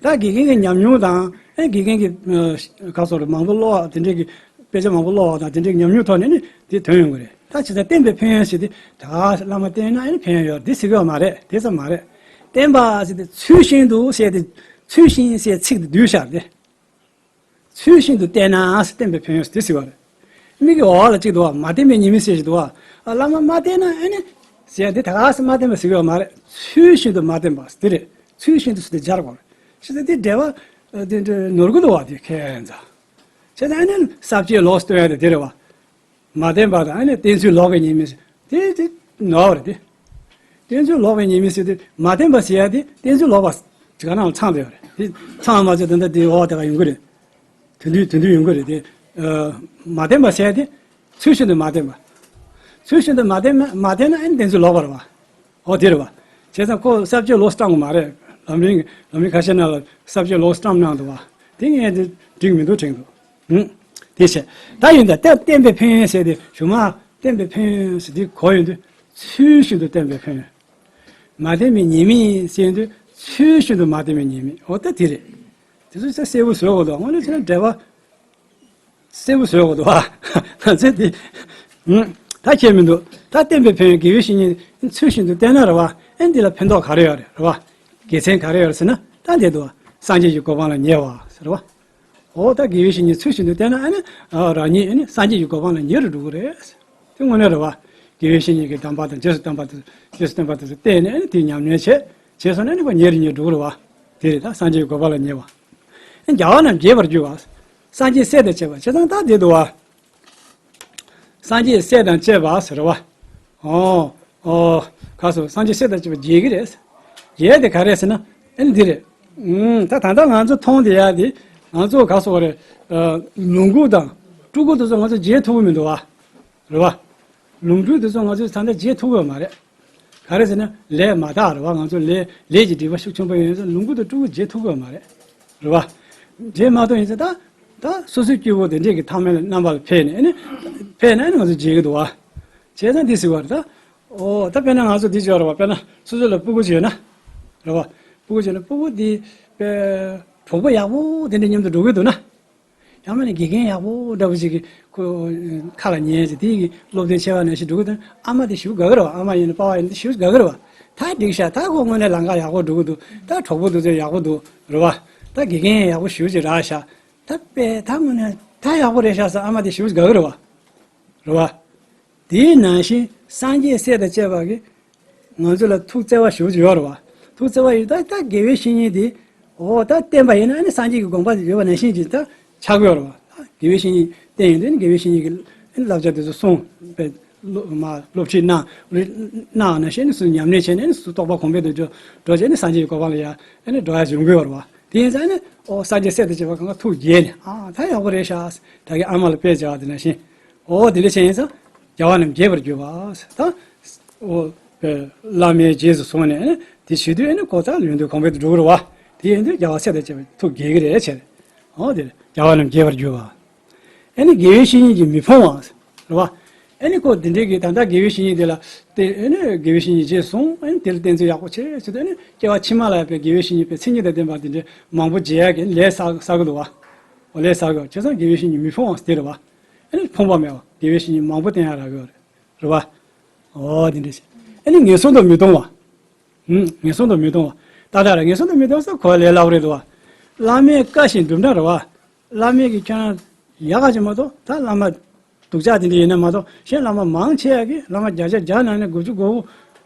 ད་དགེ་རྒན་གྱི་ཉམས་མྱོང་དང་ཨེ་དགེ་རྒན་གྱི་ཨ་ག་ཚོད་རེད་མང་པོ་ཀློག་དེ་འདྲས་ཀྱི་དཔེ་ཆ་མང་པོ་ཀློག་དང་དེ་འདྲས་ཀྱི་ཉམས་མྱོང་ཐོག་ནས་ནི་དེ་དོན་ཡོང་གི་རེད། ད་བྱས་ཙང་བསྟན་པའི་ཕན་ཡོན་ཟེར་དེ་ད་བླ་མ་བསྟེན་ན་ཨེ་ནི་ཕན་ཡོན་ཡོད་འདི་ཟེར་གི་ཡོད་མ་རེད། དེ་ཙམ་མ་རེད། བསྟན་པ་ཟེར་དེ་ཚུལ་བཞིན་དུ་ཟེར་དེ་ཚུལ་བཞིན་ཟེར་ཚིག་དེ་བསྡུས་བཞག་སྟེ། ཚུལ་བཞིན་དུ་བསྟེན་ན་ཟེར་བསྟན་པའི་ཕན་ཡོན་ཟེར་དེ་ཟེར་བ་རེད། མིག་གི་འོག་ལ་གཅིག་འདུག་བ། མ་བསྟེན་པའི་ཉེས་དམིགས་ཟེར་ཞིག་འདུག་བ། ཨ་བླ་མ་མ་བསྟེན་ན་ཨེ་ནི་ཟེར་དེ་ད་ག་སེ་མ་བསྟེན་པ་ཟེར་གི་ཡོད་མ་རེད། ཚུལ་བཞིན་དུ་མ་བསྟེན་པ་དེ་རེད། ཚུལ་བཞིན་དུ་ཟེར་དེ་རྒྱལ་བ། ཞེས་དེ་འགྲེལ་བ་དེ་འདྲ་ནོར་གི་འདུག་བ་དེ་ཁྱད་མཚར། བྱས་ཙང་ཨེ་ནི་ས་བཅད་ལོགས་སུ་སྟོན་ཡ་དེ་དེ་རེད་བ། མ་བསྟེན་པ་དང་ཨ་ནི་བསྟེན་ཚུལ་ལོག་པའི་ཉེས་དམིགས་དེ་དེ་ནོར་བ་རེད་དེ། བསྟེན་ཚུལ་ལོག་པའི་ཉེས་དམིགས་ཟེར་དུས་མ་བསྟེན་པ་ཟེར་ཡ་དེ་བསྟེན་ཚུལ་ལོག་པ་དེ་ག་ནང་ལ་ཚང་བསྡད་ཡོད་རེད་དེ། ཚང་མ་ཚད་དེ་འདྲ་དེ་འོག་དེ་ག་ཡོང་གི་རེད། དེ་དུས་དེ་དུས་ཡོང་གི་རེད་དེ། མ་བསྟེན་པ་ཟེར་ཡ་དེ་ཚུལ་བཞིན་དུ་མ་བསྟེན་པ། ཚུལ་བཞིན་དུ་མ་བསྟེན་མ་མ་བསྟེན་ན་ཨ་ནི་བསྟེན་ཚུལ་ལོག་པ་རེད་བ། འོ་དེ་རེད་བ། བྱས་ཙང་ཁོ་ས་བཅད་ལོགས་སུ་བཏང་གི་མ་རེད། ལམ་རིམ་ལམ་རིམ་ཁ་ཤས་ནང་ལ་ས་བཅད་ལོགས་སུ་བཀྲམ་གནང་འདུག་བ། དེ་ངས་དེ་འགྲིག་མི་འདུག་དྲན་འདུག་ཧུམ། དེ་བྱས། ད་ཡིན་ད་ལྟ་བསྟན་པའི་ཕན་ཡོན་ཟེར་ཏེ་གཞུག་མ་བསྟན་པའི་ཕན་ཡོན་ཟེར་དེ་གོ་ཡོང་དུས་ཚུལ་བཞིན་དུ་བསྟན་པའི་ཕན་ཡོན། མ་བསྟན་པའི་ཉེས་དམིགས་ཟེར་ཡོང་དུས་ཚུལ་བཞིན་དུ་མ་བསྟན་པའི་ཉེས་དམིགས། འོ་ད་དེ་རེད། དེ་ཚོ་ས་གསལ་པོ་བཟོ་དགོས་འདུག་དངོས་གནས་བྱས་ན་འགྲེལ་པ་གསལ་པོ་བཟོ་དགོས་འདུག་བ། ང་ཚོས་དེ་ད་ཁྱད་མི་འདུག་ད་བསྟན་པའི་ཕན་ཡོན་དགེ་བའི་བཤེས་གཉེན་ཚུལ་བཞིན་དུ་བསྟེན་ན་རེད་བ། ཨེ་འདི་ལ་ཕན་ཐོགས་ག་རེ་ཡོད་རེད་རེད་བ། དགེ་མཚན་ག་རེ་ཡོད་རེད་ཟེར་ན་ད་འདི་འདུག་བ། སངས་རྒྱས་ཀྱི་གོ་འཕང་ལ་ཉེ་བ་ཟེར་བ། འོ་ད་དགེ་བའི་བཤེས་གཉེན་ཚུལ་བཞིན་དུ་བསྟེན་ན་ཨ་ནི་རང་ཉིད་ཨ་ནི་སངས་རྒྱས་ཀྱི་གོ་འཕང་ལ་ཉེ་རུ་འགྲོ་གི་རེད། དེ་དངོས་གནས་རེད་བ། དགེ་བའི་བཤེས་གཉེན་གྱི་གདམས་པ་དང་རྗེས་སུ་བསྟན་པ་དང་རྗེས་སུ་བསྟན་པ་དེ་ཚོ་བལྟས་ནས་ཨ་ནི་དེ་ཉམས་ལེན་བྱས་བྱས་སོང་ན་ཨ་ནི་ཁོ་ཉེ་རུ་ཉེ་རུ་འགྲོ་གི་རེད་བ། དེ་རེད་ད་སངས་རྒྱས་ཀྱི་གོ་འཕང་ལ་ཉེ་བ། རྒྱལ་བ་རྣམས་དགྱེས་པར་གྱུར་པ། སངས་རྒྱས་སྲས་དང་བཅས་པ་བྱས་ཙང་ད་འདི་འདུག་བ། སངས་རྒྱས་སྲས་དང་བཅས་པ་ཟེར་བ། ཨོ། ཨོ། ཁ་སོ་སངས་རྒྱས་སྲས་དང་བཅས་པ་དགྱེས་ཀྱི་རེད། དགྱེས་དེ་ག་རེད་ཟེར་ན་ཨེ་འདི་རེད། ཨུམ་ད་ད་ལྟ་ང་ཚོ་མཐོང་བསྡད་ཡ་དེ་ང་ཚོ་ག་སོ་རེད། ལོངས་སྐུ་དང་སྤྲུལ་སྐུ་དེ་ཚོ་ང་ཚོ་མཇལ་ཐུབ་ཀྱི་མི་འདུག་བ། རེད་བ། ལོངས་སྤྲུལ་དེ་ཚོ་ང་ཚོས་ད་ལྟ་མཇལ་ཐུབ་ཀྱི་ཡོད་མ་རེད། ག་རེ་ཟེར་ན་ལས་མ་དག་རེད་བ། ང་ཚོ་ལས་ལས་ཀྱི་སྒྲིབ་པ་ཤུགས་ཆེན་པོ་ཡོད་ཙང་ལོངས་སྐུ་དང་སྤྲུལ་སྐུ་མཇལ་ཐུབ་ཀྱི་ཡོད་མ་རེད། རེད་བ། མཇལ་མ་ཐུབ་ཡིན་ཙང་ད་ད་སོ་སོའི་སྐྱེ་བོ་དེ་འདྲས་ཀྱི་ཐ་མལ་རྣམ་པ་ལ་ཕེབས་ནས་ཨ་ནི་ཕེབས་ནས་ཨ་ནི་ང་ཚོ་མཇལ་གྱི་འདུག་བ། བྱས་ཙང་འདི་ཟེར་བ་རེད་ད། ཨོ་ད་དཔེར་ན་ང་ཚོ་འདི་བྱོས་རེད་བ། དཔེར་ན་སོ་སོ་ལ་སྤུ་གུ་ཅིག་ཡོད་ན། རེད་བ། སྤུ་གུ་ཅིག་ཡོད་ན་སྤུ་གུ་འདི་དཔེ་གྲོགས་པོ་ཡག་པོ་དེ་འདྲས་མཉམ་དུ་འགྲོ་གི་འདུག་ན། ཡང་མིན་ན་དགེ་རྒན་ཡག་པོ་འདྲ་པོ་ཞིག་གི་ཁོ་ཁ་ལ་ཉན་ཞིག་དེ་གི་སློབ་སྟོན་བྱས་པ་ནང་བཞིན་འགྲོ་གི་འདུག་ཨ་མ་དེ་ཞེ་པོ་དགའ་གི་རེད་བ། ཨ་མ་ཡིན་ན་པ་ཕ་ཡིན་ན་དེ་ཞེ་པོ་དགའ་གི་རེད་བ། ད་འགྲིག་ཤག་ད་ཁོ་དངོས་གནས་ལམ་ཁ་ཡག་པོ་འགྲོ་གི་འདུག་ད་གྲོགས་པོ་དེ་ཚོ་ཡག་པོ་འདུག་རེད་བ། ད་དགེ་རྒན་ཡག་པོ་ཞེ་པོ་ཅིག་རག་ཤག་ད་དཔེ་ད་དངོས་གནས་ད་ཡག་པོ་རེད་ཤག་ཟེར་ཨ་མ་དེ་ཞེ་པོ་ཅིག་དགའ་གི་རེད་བ། རེད་བ། དེའི་ནང་བཞིན་སངས་རྒྱས་སྲས་དང་བཅས་པ་གིས་ང་ཚོ་ལ་ཐུགས་བརྩེ་བ་ཞེ་པོ་ཅིག་ཡོད་རེད་བ། ཐུགས་བརྩེ་བ་ཡོད་ད་ད་དགེ་བའི་བཤེས་གཉེན་དེ་འོ་ད་བསྟེན་པ་ཡིན་ན་ཨ་ནི་སངས་རྒྱས་ཀྱི་དགོངས་པ་ཡོད་པ་ནང་བཞིན་ཅིག་ད་ཆགས་ཀྱི་ཡོད་རེད་བ། དགེ་བའི་བཤེས་གཉེན་བསྟེན་ཡོང་དུས་ཨ་ནི་དགེ་བའི་བཤེས་གཉེན་གྱི་བསླབ་བྱ་དེ་ཚོ་སྲུང་བའི་སློབ་མ་སློབ་ཁྲིད་གནང་གནང་ནང་བཞིན་ཨ་ནི་སུ་ཉམས་ལེན་བྱས་ནས་ཨ་ནི་སུ་རྟོགས་པ་གོང་འཕེལ་དུ་འགྲོ་འགྲོ་བྱས་ཨ་ནི་སངས་རྒྱས་ཀྱི་གོ་འཕང་ལ་ཡ་ཨ་ནི་འགྲོ་ཡ་ཡོང་གི་ཡོད་རེད་བ། དེ་ཡིན་ཙང་ཨ་ནི་འོ་སངས་རྒྱས་སྲས་དང་བཅས་པ་གང་ག་ཐུགས་དགྱེས་ནས་ཨ་ད་ཡག་པོ་རེད་ཤག་ད་གི་ཨ་མ་ལ་དཔེ་བྱ་བ་དེ་ནང་བཞིན། འོ་དེ་འདྲ་བྱས་ཡིན་ཙང་རྒྱལ་བ་རྣམས་དགྱེས་པར་གྱུར་པ། ད་འོ་བླ་མའི་རྗེས་སུ་བཟུང་ནས་ཨ་ནི་དེ་བྱེད་དུས་ཨ་ནི་གོ་ཚ་ཡོན་ཏན་གོང་འཕེལ་དུ་འགྲོ་གི་རེད་བ། དེ་ཡིན་དུས་རྒྱལ་བ་སྲས་དང་བཅས་པ་ཐུགས་དགྱེས་ཀྱི་རེད་བྱས། འོ་དེ་རྒྱལ་བ་རྣམས་དགྱེས་པར་གྱུར་པ། ཨ་ནི་དགེ་བའི་བཤེས་གཉེན་གྱིས་མི་ཕོངས་པ། རེད་བ། ཨ་ནི་ཁོ་འདི་འདྲའི་གི་ད་ལྟ་དགེ་བའི་བཤེས་གཉེན་དེ་ལ་བརྟེན་ཨ་ནི་དགེ་བའི་བཤེས་གཉེན་རྗེས་སུ་བཟུང་ཨ་ནི་དེ་ལ་བསྟེན་ཚུལ་ཡག་པོ་བྱས་ཟེར་དུས་ཨ་ནི་སྐྱེ་བ་ཕྱི་མ་ལ་ཡང་དཔེ་དགེ་བའི་བཤེས་གཉེན་དཔེ་མཚན་ཉིད་དང་ལྡན་པ་འདི་འདྲའི་མང་པོ་མཇལ་ཡག་གི་ལས་བསགས་བསགས་ཀྱི་འདུག་བ། འོ་ལས་བསགས་ཀྱི་བྱས་ཙང་དགེ་བའི་བཤེས་གཉེན་མི་ཕོངས་པ་དེ་རེད་བ། ཨ་ནི་ཕོངས་པ་མེད་བ་དགེ་བའི་བཤེས་གཉེན་མང་པོ་བསྟེན་ཡག་རག་གི་ཡོད་རེད། རེད་བ། འོ་དེ་འདྲ་ཞིག་ཨ་ནི་ངན་སོང་དུ་མི་ལྟུང་བ། ཧུམ། ངན་སོང་དུ་མི་ལྟུང་བ། ཏག་ཏག་རེད། ངན་སོང་དུ་མི་ལྟུང་ས་གོ་བ་ལས་སླ་པོ་རེད་འདུག་བ། བླ་མའི་བཀའ་བཞིན་སྒྲུབ་ན་རེད་བ། བླ་མའི་གི་ཁྱོད་རང་ཡག་ག་ཅིག་མ་གཏོགས་ད་བླ་མ་སྡུག་ཅག་དེ་འདྲ་ཡིན་ན་མ་གཏོགས་གཞན་བླ་མ་མང་ཆེ་ཡག་གི་བླ་མ་བརྒྱ་ཆ་བརྒྱ་ནང་ནས་དགུ་བཅུ་གོ་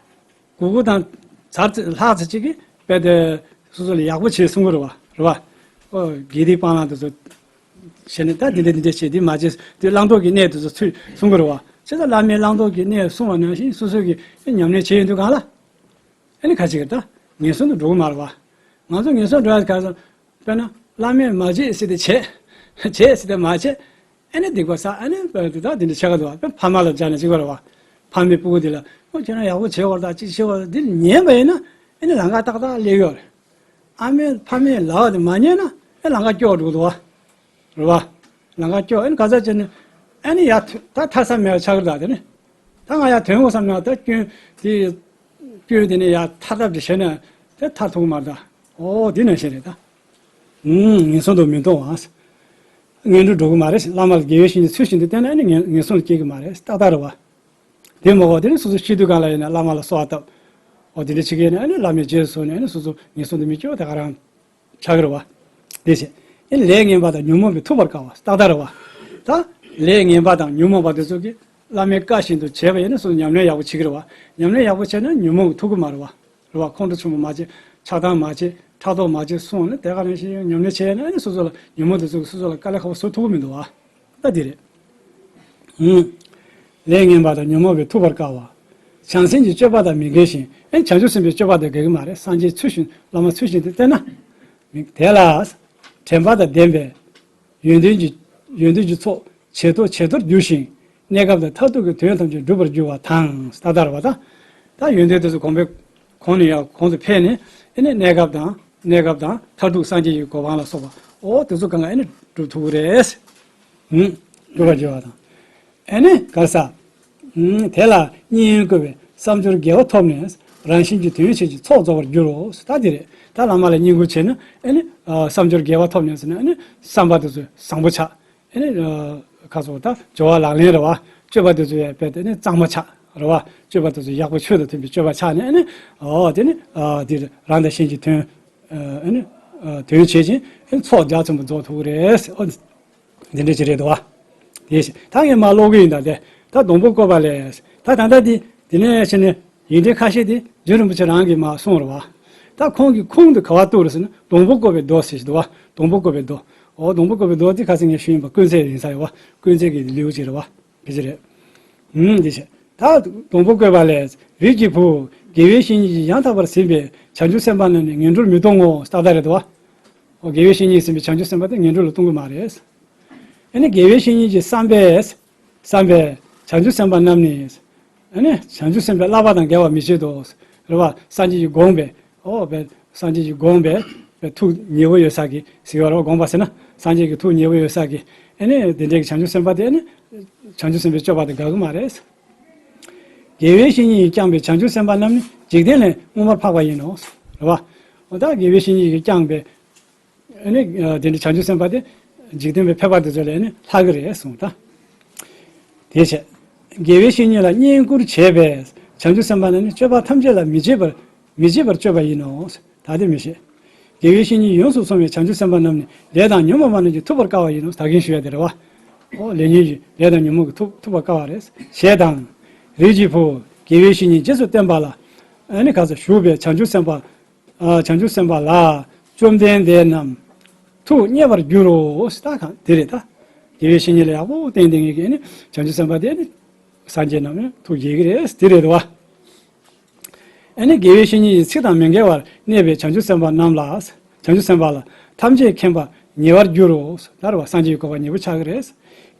དགུ་དགུ་དང་ཚར་ཙམ་ལྷག་ཙམ་ཅིག་གིས་དཔེ་དེ་སོ་སོ་ལ་ཡག་པོ་བྱེད་གསུང་གི་རེད་བ། རེད་བ། ཨོ་དགེ་སྡིག་སྤང་བླང་དེ་ཚོ་བྱས་ནས་ད་འདི་འདྲ་འདི་འདྲ་བྱེད་འདི་མ་བྱེད་དེ་བླང་དོར་གྱི་གནས་དེ་ཚོ་ཚུར་གསུང་གི་རེད་བ། བྱས་ཙང་བླ་མའི་བླང་དོར་གྱི་གནས་གསུང་བ་ནང་བཞིན་སོ་སོ་གིས་ཉམས་ལེན་བྱེད་ཡོང་དུས་གང་ལ། ཨ་ནི་ཁ་ཅིག་གིས་ད་ངན་སོང་དུ་འགྲོ་གི་མ་རེད་བ། ང་ཚོ་ངན་སོང་འགྲོ་ཡ་ག་ས་དཔེར་ན་བླ་མས་མ་བྱེད་ཟེར་ཏེ་བྱེད། བྱེད་ཟེར་ཏེ་མ་བྱེད། ཨ་ནི་སྡིག་པ་བསགས། ཨ་ནི་དཔེ་དེ་དག་དེ་འདྲ་ཆགས་ཀྱི་འདུག་བ། དཔེ་ཕ་མ་ལ་སྦྱར་ན་གཅིག་པ་རེད་བ། ཕ་མས་སྤུ་གུ་དེ་ལ་ཨོ་ཁྱེད་རང་ཡག་པོ་བྱེད་དགོས་རེད་ད་ཅིག་བྱེད་དགོས་རེད་འདི་ཉན་པ་ཡིན་ན་ཨ་ནི་ལམ་ཁ་ཏག་ཏག་སླེབས་ཡོད་རེད། ཨ་མས་ཕ་མས་ལབ་པ་དེ་མ་ཉན་ན་ཨ་ལམ་ཁ་སྐྱོ་འགྲོ་གི་འདུག་བ། རེད་བ། ལམ་ཁ་སྐྱོ་ཨ་ནི་ག་ཚོད་བྱས་ནས་ཨ་ནི་ཡར་ཐོན་ད་ཐར་ས་མེད་པ་ཆགས་ཀྱི་འདུག་དེ་ནི། ད་ང་ཡར་ཐོན་དགོས་བསམ་ན་ད་སྐྱོན་དེ་སྐྱོན་དེ་ནི་ཡར་ཐར་ཐབས་ཅིག་བྱས་ན་དེ་ཐར་ཐུབ་ཀྱི་མ་རེད་ད། ཨོ་དེ་ནང་བཞིན་རེད་ད། ཨུམ་ངན་སོང་དུ་མི་ལྟུང་བ། ངན་འགྲོར་འགྲོ་གི་མ་རེད། བླ་མ་ལ་དགེ་བའི་བཤེས་གཉེན་ཚུལ་བཞིན་དུ་བསྟེན་ན་ཨ་ནི་ངན་ངན་སོང་ལ་སྐྱེ་གི་མ་རེད། ཏག་ཏག་རེད་བ། དེ་མ་གོ་དེ་ནི་སོ་སོ་ཤི་དུས་གང་ལ་ཡིན་ན་བླ་མ་ལ་གསོལ་བ་བཏབ། འོ་དེ་འདྲ་བྱེད་ཀྱི་ཡིན་ན་ཨ་ནི་བླ་མའི་རྗེས་སུ་ནས་ཨ་ནི་སོ་སོ་ངན་སོང་དུ་མི་སྐྱེ་བ་དེ་ག་རང་ཆགས་ཀྱི་རེད་བ། དེ་བྱས་ཨ་ནི་ལས་ངན་པ་དང་ཉོན་མོངས་པས་ཐུག་པར་དཀའ་བ་ཏག་ཏག་རེད་བ། ད་ལས་ངན་པ་དང་ཉོན་མོངས་པ་དེ་ཚོ་གིས་བླ་མའི་བཀའ་བཞིན་དུ་བྱས་པ་ཡིན་ན་སོ་སོ་ཉམས་ལེན་ཡག་པོ་བྱེད་ཀྱི་རེད་བ། ཉམས་ལེན་ཡག་པོ་བྱས་ན་ཉོན་མོངས་ཀྱིས་ཐུག་གི་མ་རེད་བ། རེད་བ། ཁོང་ཁྲོ་ཆུང་ངུ་མ་བྱེད། ཆགས་སྡང་མ་བྱེད། ཕྲག་དོག་མ་བྱེད་གསུངས་ནས་དེ་ག་ནང་བཞིན་ཉམས་ལེན་བྱས་ན་ཨ་ནི་སོ་སོ་ལ་ཉོན་མོངས་དེ་ཚོ་གིས་སོ་སོ་ལ་དཀའ་ལས་ཁག་པོ་བཟོ་ཐུབ་ཀྱི་མི་འདུག་བ། ད་འདི་རེད། ཧུམ། ལས་ངན་པ་དང་ཉོན་མོངས་པས་ཐུག་པར་དཀའ་བ། བྱང་སེམས་ཀྱི་སྤྱོད་པ་དང་མི་འགལ་ཞིང་ཨེ་བྱང་ཆུབ་སེམས་དཔའི་སྤྱོད་པ་དང་འགལ་གྱི་མ་རེད། སངས་རྒྱས་ཚུལ་བཞིན་བླ་མ་ཚུལ་བཞིན་དུ་བསྟེན་ན། མི་དེ་ལ། དྲན་པ་དང་ལྡན་པའི། ཡོན་ཏན་གྱི་ཡོན་ཏན་གྱི་ཚོགས་ཇེ་མཐོ་ཇེ་མཐོར་འགྱུར་ཞིང་གནས་སྐབས་དང་མཐར་ཐུག་གི་དོན་ཐམས་ཅད་འགྲུབ་པར་འགྱུར་བ་དང་ད་ལྟར་བ་དང་། ད་ཡོན་ཏན་དེ་ཚོ་གོང་འཕེལ་གོང་ནས་ཡང་གོང་དུ་འཕེལ་ནས་ ཨེ་ནི་གནས་སྐབས་དང་གནས་སྐབས་དང་མཐར་ཐུག་སངས་རྒྱས་ཀྱི་གོ་འཕང་ལ་སོགས་པ། འོ་དེ་ཚོ་གང་ག་ཨེ་ནི་སྒྲུབ་ཐུབ་ཀྱི་རེད། ཧུམ། སྒྲུབ་པར་འགྱུར་བ་དང་། ཨེ་ནི་ག་ས། ཧུམ། དེ་ལ་བསྙེན་བཀུར་བས་བསམ་སྦྱོར་དགེ་བ་ཐོབ་ནས་རང་བཞིན་གྱིས་དོན་བྱེད་ཀྱི་ཚོགས་རྫོགས་པར་འགྱུར་རོ། ད་འདི་རེད། ད་བླ་མ་ལ་བསྙེན་བཀུར་བྱས་ན་ཨེ་ནི་བསམ་སྦྱོར་དགེ་བ་ཐོབ་ནས་ཟེར་ན་ཨེ་ནི་བསམ་པ་དེ་ཚོ་བཟང་པོ་ཆགས། ཨེ་ནི་ཁ་སོགས་ད་སྦྱོར་བ་ལག་ལེན་རེད་བ། སྤྱོད་པ་དེ་ཚོ་ཡང་དཔེ་དེ་ནི་གཙང་མ་ཆགས་རེད་བ། སྤྱོད་པ་དེ་ཚོ་ཡག་པོ་ཆོས་དང་མཐུན་པའི་སྤྱོད་པ་ཆགས་ནས་ཨེ་ནི་འོ་དེ་ནི་དེ་རང་དང་གཞན་གྱི་དོན་ཨེ་ནི་དོན་བྱེད་ཅིང་ཨེ་ནི་ཚོགས་རྒྱ་ཆེན་པོ་རྫོགས་ཐུབ་ཀྱི་རེད། འོ་འདི་འདྲ་ཅིག་རེད་འདུག་བ། དེ་བཞིན་ད་ངས་མ་ཀློག་གི་ཡིན། ད་དེ་ད་སྡོང་པོ་བཀོད་པ་ལས་ད་ད་ལྟ་འདི་འདི་ནས་ཕྱིན་ནས། ཡིག་འབྲུ་ཁ་ཤས་དེ་རྗེ་རིན་པོ་ཆེ་རང་གིས་མར་གསུངས་རེད་བ། ད་ཁོང་གིས་ཁུངས་དེ་ག་པར་གཏུགས་རེད་ཟེར་ན་སྡོང་པོ་བཀོད་པའི་མདོ་ཟེར་ཞིག་འདུག་བ། སྡོང་པོ་བཀོད་པའི་མདོ། འོ་སྡོང་པོ་བཀོད་པའི་མདོ་དེ་ཁ་སང་ངས་ཞུས་ཡིན་པ། དཀོན་བརྩེགས་ཡིན་ས་རེད་བ། དཀོན་བརྩེགས་ཀྱི་ལེའུ་ཅིག་རེད་བ། དེ་ཅི་རེད། ཧུམ། འདི་བྱས། ད་སྡོང་པོ་བཀོད་པ་ལས། རིགས་ཀྱི་བུ། དགེ་བའི་བཤེས་གཉེན་གྱིས་ཡང་དག་པར་ཟིན་པའི་བྱང་ཆུབ་སེམས་དཔའ་རྣམས་ནི་ངན་འགྲོར་མི་ལྟུང་ངོ་། ཏག་ཏག་རེད་འདུག་བ། འོ་དགེ་བའི་བཤེས་གཉེན་གྱིས་ཟིན་པའི་བྱང་ཆུབ་སེམས་དཔའ་དེ་ངན་འགྲོ་ལ་ལྟུང་གི་མ་རེད། ཨ་ནི་དགེ་བའི་བཤེས་གཉེན་གྱིས་བསམ་པས། བསམ་པས། བྱང་ཆུབ་སེམས་དཔའ་རྣམས་ནི། ཨ་ནི་བྱང་ཆུབ་སེམས་དཔའི་བསླབ་པ་དང་འགལ་བར་མི་བྱེད་དོ། རེད་བ། སངས་རྒྱས་ཀྱི་དགོངས་པས། ཨོ་བས། སངས་རྒྱས་ཀྱི་དགོངས་པས། བས་ཐུགས་ཉེ་བོ་ཡོད་ས་གི་ཟེར་བ་རེད་བ། དགོངས་པ་ཟེར་ན་སངས་རྒྱས་ཀྱི་ཐུགས་ཉེ་བོ་ཡོད་ས་གི་ཨ་ནི་དེ་འདྲའི་གི་བྱང་ཆུབ་སེམས་དཔའ་དེ་ཨ་ནི་བྱང་ཆུབ་སེམས་དཔའི་སྤྱོད་པ་དེ་དགའ་གི་མ་རེད། དགེ་བའི་བཤེས་གཉེན་གྱིས་བསྐྱངས་པའི་བྱང་ཆུབ་སེམས་དཔའ་རྣམས་ནི་འཇིག་རྟེན་ལས་མངོན་པར་འཕགས་པ་ཡིན་ནོ། རེད་བ། འོ་ད་དགེ་བའི་བཤེས་གཉེན་གྱིས་བསྐྱངས་པའི། ཨ་ནི་དེ་འདྲའི་བྱང་ཆུབ་སེམས་དཔའ་དེ་འཇིག་རྟེན་པའི་ཕལ་པ་དེ་ཚོ་ལས་ནི་ལྷག་གི་རེད་གསུངས་ད། དེ་བྱས། དགེ་བའི་བཤེས་གཉེན་ལ་བསྙེན་བཀུར་བྱས་པས་བྱང་ཆུབ་སེམས་དཔའ་རྣམས་ནི་སྤྱོད་པ་ཐམས་ཅད་ལ་མི་བརྗེད་པར་མི་བརྗེད་པར་སྤྱོད་པ་ཡིན་ནོ། ད་དེ་མི་ཤེས། དགེ་བའི་བཤེས་གཉེན་ཡོངས་སུ་བཟུང་བའི་བྱང་ཆུབ་སེམས་དཔའ་རྣམས་ནི་ལས་དང་ཉོན་མོངས་པ་རྣམས་ཀྱིས་ཐུབ་པར་དཀའ་བ་ཡིན་ནོ། ད་གིན་ཞུ་ཡ་དེ་རེད་བ། ཨོ་ལས་ཉོན་གྱིས་ལས་དང་ཉོན་མོངས་ཀྱིས་ཐུབ་ཐུབ་པར་དཀའ་བ་རེད། ཞེས་དང་། རིགས་ཀྱི་བུ། དགེ་བའི་བཤེས་གཉེན་རྗེས་སུ་བསྟན་པ་ལ། ཨ་ནི་ག་ཚོད་ཞུགས་པའི་བྱང་ཆུབ་སེམས་དཔའ། བྱང་ཆུབ་སེམས་དཔའ་ལ་བཅོམ་ལྡན་འདས་རྣམས་ཐུགས་མཉེས་པར་འགྱུར་རོ། ད་གང་དེ་རེད་ད། དགེ་བའི་བཤེས་གཉེན་ལ་ཡག་པོ་བསྟེན་བསྟེན་ངེས་ཀྱི་ནི་བྱང་ཆུབ་སེམས་དཔའ་དེ་ནི་སངས་རྒྱས་རྣམས་ནི་ཐུགས་དགྱེས་ཀྱི་རེད། དེ་རེད་དོ། ཨ་ནི་དགེ་བའི་བཤེས་གཉེན་གྱི་ཚིག་དང་མི་འགལ་བར་གནས་པའི་བྱང་ཆུབ་སེམས་དཔའ་རྣམས་ལ། བྱང་ཆུབ་སེམས་དཔའ་ལ་ཐམས་ཅད་མཁྱེན་པ་ཉེ་བར་འགྱུར་རོ། ད་རེད་བ། སངས་རྒྱས་ཀྱི་གོ་འཕང་ཉེ་བོ་ཆགས་ཀྱི་རེད།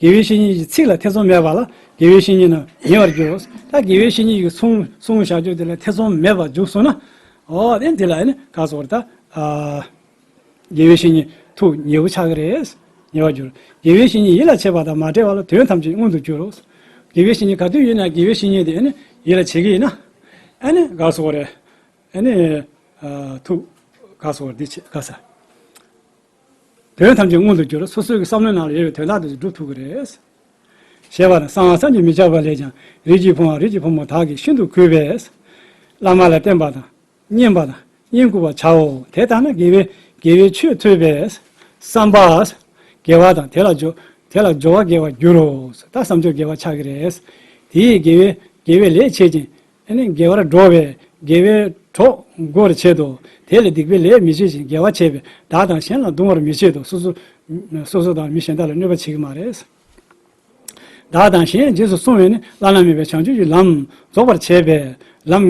དགེ་བའི་བཤེས་གཉེན་གྱི་ཚིག་ལ་ཐེ་ཚོམ་མེད་པ་ལ་དགེ་བའི་བཤེས་གཉེན་རྣམས་ཉེ་བར་འགྱུར་རོ། ད་དགེ་བའི་བཤེས་གཉེན་གྱི་གསུང་གསུང་བཞག་རྒྱུ་དེ་ལ་ཐེ་ཚོམ་མེད་པར་འཇུག་སོང་ན། ཨོ་དེ་འདི་ལ་ཨ་ནི་ག་སོགས་ད། དགེ་བའི་བཤེས་གཉེན་ཐུགས་ཉེ་བོ་ཆགས་ཀྱི་རེད། ཉེ་བར་འགྱུར། དགེ་བའི་བཤེས་གཉེན་ཡིད་ལ་བྱེད་པ་དང་མ་བྲལ་བ་ལ་དོན་ཐམས་ཅད་མངོན་དུ་འགྱུར་རོ། དགེ་བའི་བཤེས་གཉེན་ག་དུས་ཡིན་ན་དགེ་བའི་བཤེས་གཉེན་དེ་ཨ་ནི་ཡིད་ལ་བྱེད་ཀྱི་ཡིན་ན། ཨ་ནི་ག་སོགས་རེད། ཨ་ནི་ཐུགས་ག་སོགས་འདི་བྱེད་ག་ས། དོན་ཐམས་ཅད་མངོན་དུ་འགྱུར། སོ་སོའི་བསམ་བློའི་ནང་ལ་ཡོད་པའི་དོན་དག་དེ་ཚོ་འགྲུབ་ཐུབ་ཀྱི་རེད། ཞེས་པ་དང་། གསང་བ་བསམ་གྱིས་མི་ཁྱབ་པ་ལས་ཀྱང་རིགས་ཀྱི་བུའམ་རིགས་ཀྱི་བུ་མོ་དག་གིས་ཤིན་ཏུ་གུས་པས། བླ་མ་ལ་བསྟེན་པ་དང་། བསྙེན་པ་དང་བསྙེན་བཀུར་བར་བྱའོ། དེ་ལྟར་ན་དགེ་བའི་དགེ་བའི་ཆོས་ཐོས་པས་བསམ་པ་དགེ་བ་དང་། དེ་ལ་སྦྱོར་དེ་ལ་སྦྱོར་བ་དགེ་བར་འགྱུར་རོ། ད་བསམ་སྦྱོར་དགེ་བ་ཆགས་ཀྱི་རེད། དེ་ཡིས་དགེ་བའི་དགེ་བའི་ལས་བྱེད་ཅིང་། ཨ་ནི་དགེ་བར་འགྲོ་བས་དགེ་བའི་གྲོགས་བགོ་བར་བྱེད་དོ། དེ་ལས་སྡིག་པའི་ལས་མི་བྱེད་ཅིང་དགེ་བ་བྱས་པས་བདག་དང་གཞན་ལ་གདུང་བར་མི་བྱེད་དོ། སོ་སོ་སོ་སོ་དང་མི་གཞན་དག་ལ་གནོད་པ་བྱེད་ཀྱི་མ་རེད། བདག་དང་གཞན་རྗེས་སུ་བསྲུང་བས་ནི་བླ་ན་མེད་པའི་བྱང་ཆུབ་ཀྱི་ལམ་རྫོགས་པར་བྱེད་པས་ལམ་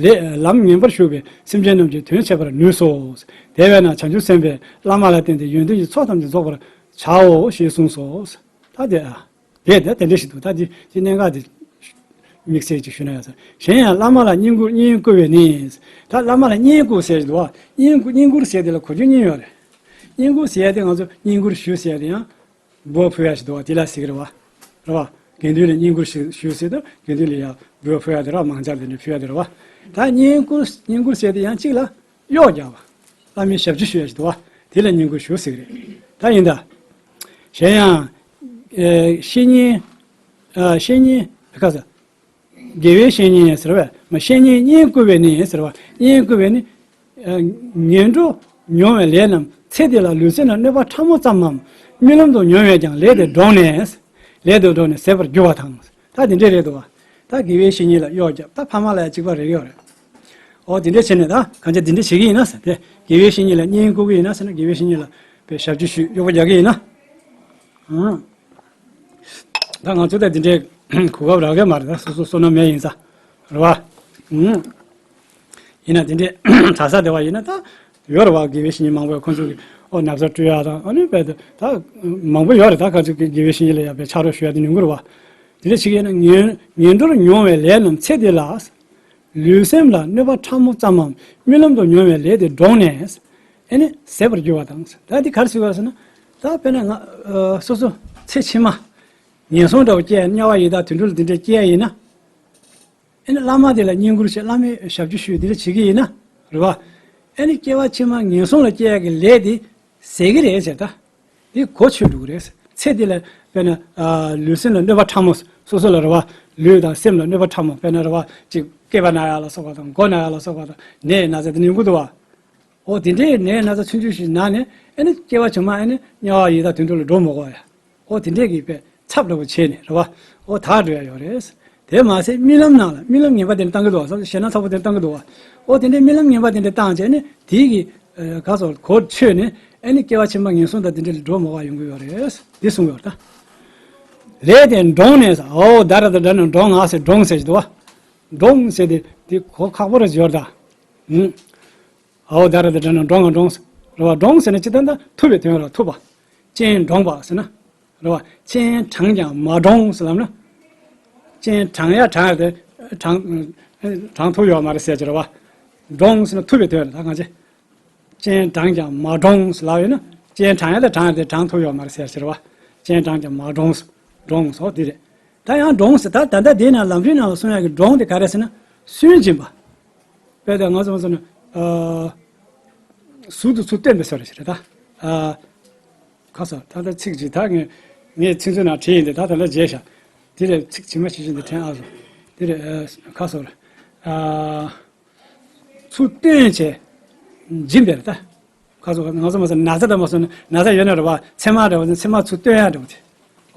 ལས་ལམ་ངན་པར་ཞུགས་པའི་སེམས་ཅན་རྣམས་ཀྱི་དོན་བྱེད་པར་ནུས་སོ། དེ་བས་ན་བྱང་ཆུབ་སེམས་དཔས་བླ་མ་ལ་བརྟེན་ཏེ་ཡོན་ཏན་གྱི་ཚོགས་ཐམས་ཅད་རྫོགས་པར་བྱའོ་ཞེས་གསུངས་སོ། ད་དེ་ཨ། དེ་དེ་དེ་འདྲ་ཞིག་འདུག་ད་དེ་དེ་གནད་འགག་དེ་དམིགས་བསལ་ཅིག་ཞུ་ན་ཡག་ས། གཞན་ཡང་བླ་མ་ལ་བསྙེན་བཀུར་བསྙེན་བཀུར་བས་ནི། ད་བླ་མ་ལ་བསྙེན་བཀུར་ཟེར་གྱི་འདུག་བ། བསྙེན་བཀུར་བསྙེན་བཀུར་ཟེར་དེ་ལ་གོ་རྒྱུ་གཉིས་ཡོད་རེད། བསྙེན་བཀུར་ཟེར་དེ་ང་ཚོ་བསྙེན་བཀུར་ཞུ་ཟེར་དེ་ཡང་འབུལ་བ་ཕུལ་ཡག་ཞིག་འདུག་བ། དེ་ལ་ཟེར་གྱི་རེད་བ། རེད་བ། དགེ་འདུན་ལ་བསྙེན་བཀུར་ཞུ་ཞུ་ཟེར་དུས་དགེ་འདུན་ལ་ཡང་འབུལ་བ་ཕུལ་ཡག་དེ་རེད་བ། མང་ཇ་དེ་འདྲ་ཕུལ་ཡག་དེ་རེད་བ། ད་བསྙེན་བཀུར་བསྙེན་བཀུར་ཟེར་དེ་ཡང་གཅིག་ལ། གཡོག་རྒྱག་པ། བླ་མའི་ཞབས་ཕྱི་ཞུ་ཡ་ཞིག་འདུག་བ། དེ་ལ་བསྙེན་བཀུར་ཞུ་ཟེར་གི་རེད། ད་ཡིན་ད། གཞན་ཡང་། ཨེ་བཤེས་གཉེན། ཨ་བཤེས་གཉེན་ག་ས། དགེ་བའི་བཤེས་གཉེན་ཟེར་བས་མ་བཤེས་གཉེན་བསྙེན་བཀུར་བས་ནི་ཟེར་བ། བསྙེན་བཀུར་བས་ནི། ཨ་ངན་འགྲོ་མྱོང་བའི་ལས་རྣམས་ཚེ་འདི་ལ་ལུས་སེམས་ལ་གནོད་པ་ཕྲ་མོ་ཙམ་མམ། རྨི་ལམ་དུ་མྱོང་བས་ཀྱང་ལས་དེ་བགྲངས་ནས། ལས་དེ་བགྲངས་ནས་ཟད་པར་འགྱུར་བ་དང་། ད་འདི་འདྲས་རེད་འདུག་བ། ད་དགེ་བའི་བཤེས་གཉེན་ལ་གཡོག་རྒྱབ། ད་ཕ་མ་ལ་ཡང་གཅིག་པ་རེ་གི་ཡོད་རེད། ཨོ་འདི་འདྲས་བྱས་ནས་ད་གང་ཅི་འདི་འདྲས་བྱེད་ཀྱི་ཡིན་ན་ཟེར་ཏེ། དགེ་བའི་བཤེས་གཉེན་ལ་བསྙེན་བཀུར་གྱི་ཡིན་ན་ཟེར་ན། དགེ་བའི་བཤེས་གཉེན་ལ་དཔེ་ཞབས་ཕྱི་ཞུས་གཡོག་པོ་རྒྱག་གི་ཡིན་ན། ཨང་། ད་ང་ཚོ་ད་འདི་འདྲས་གོ་སྐབས་རག་གི་མ་རེད། ད་སོ་སོ་བསོད་ནམས་མེད་ཡིན་ས་རེད་བ། ཨང་། ཡིན་ན་དེ་འདྲའི་གྲྭ་ས་དེ་བ་ཡིན་ན་ད་ཡོད་རེད་བ། དགེ་བའི་བཤེས་གཉེན་མང་པོ་ཡོད། ཁོང་ཚོ་གི་ཨོ་ན་བཟའ་སྤྲོད་ཡ་དང་། ཨ་ནི་དཔེ་ད་ད་མང་པོ་ཡོད་རེད། ད་ག་ཚོད་ཀྱི་དགེ་བའི་བཤེས་གཉེན་ལ་ཡ་དཔེ་ཕྱག་རོགས་ཞུ་ཡ་དེ་ཉུང་གི་རེད་བ། དེ་འདྲ་བྱེད་ཀྱི་ཡིན་ན་ངན་ངན་འགྲོར་མྱོང་བའི་ལས་རྣམས་ཚེ་འདི་ལ་ ལུས་སེམས་ལ་གནོད་པ་ཕྲ་མོ་ཙམ་མམ་རྨི་ལམ་དུ་མྱོང་བའི་ལས་དེ་འདྲོངས་ནས། ཨེ་ནི་ཟད་པར་འགྱུར་བ་དང་། ད་འདི་ག་རེ་ཟེར་བ་ཟེར་ན། ད་དཔེར་ན་ང་ཨ་སོ་སོ་ཚེ་ཕྱི་མ་ངན་སོང་འདྲ་བོ་སྐྱེ་ཡ། དམྱལ་བ་ཡི་དྭགས་དུད་འགྲོ་ལ་འདི་འདྲ་སྐྱེ་ཡ་ཡིན་ན། ཨེ་ནི་བླ་མ་དེ་ལ་བསྙེན་བཀུར་བྱེད། བླ་མའི་ཞབས་ཕྱི་ཞུས་འདི་འདྲ་བྱེད་ཀྱི་ཡིན་ན། རེད་བ། ཨེ་ནི་སྐྱེ་བ་ཕྱི་མ་ངན་སོང་ལ་སྐྱེ་ཡ་གི་ལས་དེ་ཟད་ཀྱི་རེད་ཟེར། ད་འདི་གོ་ཆོད་འགྲོ་གི་རེད། ཚེ་འདི་ལ་དཔེར་ན་ཨ་ལུས་སེམས་ལ་གནོད་པ་ཕྲ་མོ། སོ་སོ་ལ་རེད་བ། ལུས་དང་སེམས་ལ་གནོད་པ་ཕྲ་མོ། དཔེར་ན་རེད་བ། ཅིག་སྐེད་པ་ན་ཡ་ལ་སོགས་པ་དང་། མགོ་ན་ཡ་ལ་སོགས་པ་དང་། ནད་ན་ཚ་དེ་ཡོང་གི་འདུག་བ། འོ་དེ་འདྲའི་ནད་ན་ཚ་ཆུང་ཆུང་ཞིག་ན་ནས། ཨེ་ནི་སྐྱེ་བ་ཕྱི་མ་ཨེ་ནི་དམྱལ་བ་ཡི་དྭགས་དུད་འགྲོ་ལ་འགྲོ་མི་དགོས་ཡ། འོ་དེ་འདྲས་ཀྱི་དཔེ་ཚབ་འདྲ་བོ་བྱས་ནས་རེད་བ། འོ་དག་འགྲོ་ཡ་ཡོད་རེད། དེ་མ་ཟད་རྨི་ལམ་ནང་ལ་རྨི་ལམ་ངན་པ་དེ་འདྲ་བཏང་གི་འདུག་བ། ཞེད་སྣང་ཚ་པོ་དེ་འདྲ་བཏང་གི་འདུག་བ། འོ་དེ་འདྲའི་རྨི་ལམ་ངན་པ་དེ་འདྲ་བཏང་བྱས་ནས། དེའི་གི་ཨ་ག་སོགས་གོ་ཆོད་ནས། ཨེ་ནི་སྐྱེ་བ་ཕྱི་མ་ངན་སོང་དང་དེ་འདྲ་ལ་འགྲོ་མི་དགོས་པ་ཡོང་གི་ཡོད་རེད། འདི་གསུངས་ཡོད་རེད་ད། ལས་དེ་འདྲོངས་ནས། འོ་ད་ར་ད་འདྲ་ན་འདྲོངས་ང་ཟེར། འདྲོངས་ཟེར་གྱི་འདུག་བ། འདྲོངས་ཟེར་དེ་དེ་གོ་ཁག་པོ་རེད་ཡོད་རེད་ད། ཨུ། ཨའོ་ད་ར་ད་དྲ་ན་འདྲོངས་ང་འདྲོངས། རེད་བ། འདྲོངས་ཟེར་ན་སྤྱིར་བཏང་ད་ཐུབ་པའི་དོན་རེད། ཐུབ་པ། སྤྱན་འདྲོངས་པ་ཟེར་ན། རེད་བ། སྤྱན་དྲངས་ཀྱང་མ་འདྲོངས་ཟེར་ལབ་ན། སྤྱན་དྲངས་ཡ་དྲངས་ཡ་དེ་དྲངས་དྲངས་ཐུབ་ཡོད་མ་རེད་ཟེར་གྱི་རེད་བ། འདྲོངས་ཟེར་ན་ཐུབ་པའི་དོན་རེད། ད་གང་ཅི། སྤྱན་དྲངས་ཀྱང་མ་འདྲོངས་ལབ་ཡོད་ན། སྤྱན་དྲངས་ཡ་དང་དྲངས་ཡ་དེ་དྲངས་ཐུབ་ཡོད་མ་རེད་ཟེར་ཟེར་བ། སྤྱན་དྲངས་ཀྱང་མ་འདྲོངས། འདྲོངས་སོ་དེ་རེད། ད་ཡང་འདྲོངས་ཟེར། ད་ད་ལྟ་དེའི་ནང་ལམ་རིམ་ནང་ལ་གསུང་ཡག་གི་འདྲོངས་དེ་ག་རེ་ཟེར་ན། སུན་འབྱིན་པ། དཔེ་དེ་ང་ཚོ་ཚོ་ནི་ཨ་ཟུག་ཏུ་ཚུར་བཏོན་པའི་སོ་རེད་ཟེར། ད་ཨ་ཁ་སོ། ད་ལྟ་ཚིག་ཅིག་ད་ངས་ངས་ཚིག་མཛོད་ནང་བྲིས་ཡིན་ཏེ། ད་ད་ལྟ་བརྗེད་ཤག་དེ་རེད། ཚིག་ཇི་མ་ཇི་བཞིན་དུ་དྲན་ཨ་སོ། དེ་རེད། ཨ་ཁ་སོ་རེད། ཨ། ཚུར་བཏོན་བྱས་འབྱིན་པས་ད། ཁ་སོ། ང་ཚོ་མ་སོ་ན་ཚ་དང་མ་སོ་ན་ན་ཚ་ཡོད་ན་རེད་བ། མཚན་མ་རེད་བ། མཚན་མ་ཚུར་བཏོན་ཡ་འདྲ་བོ་དེ།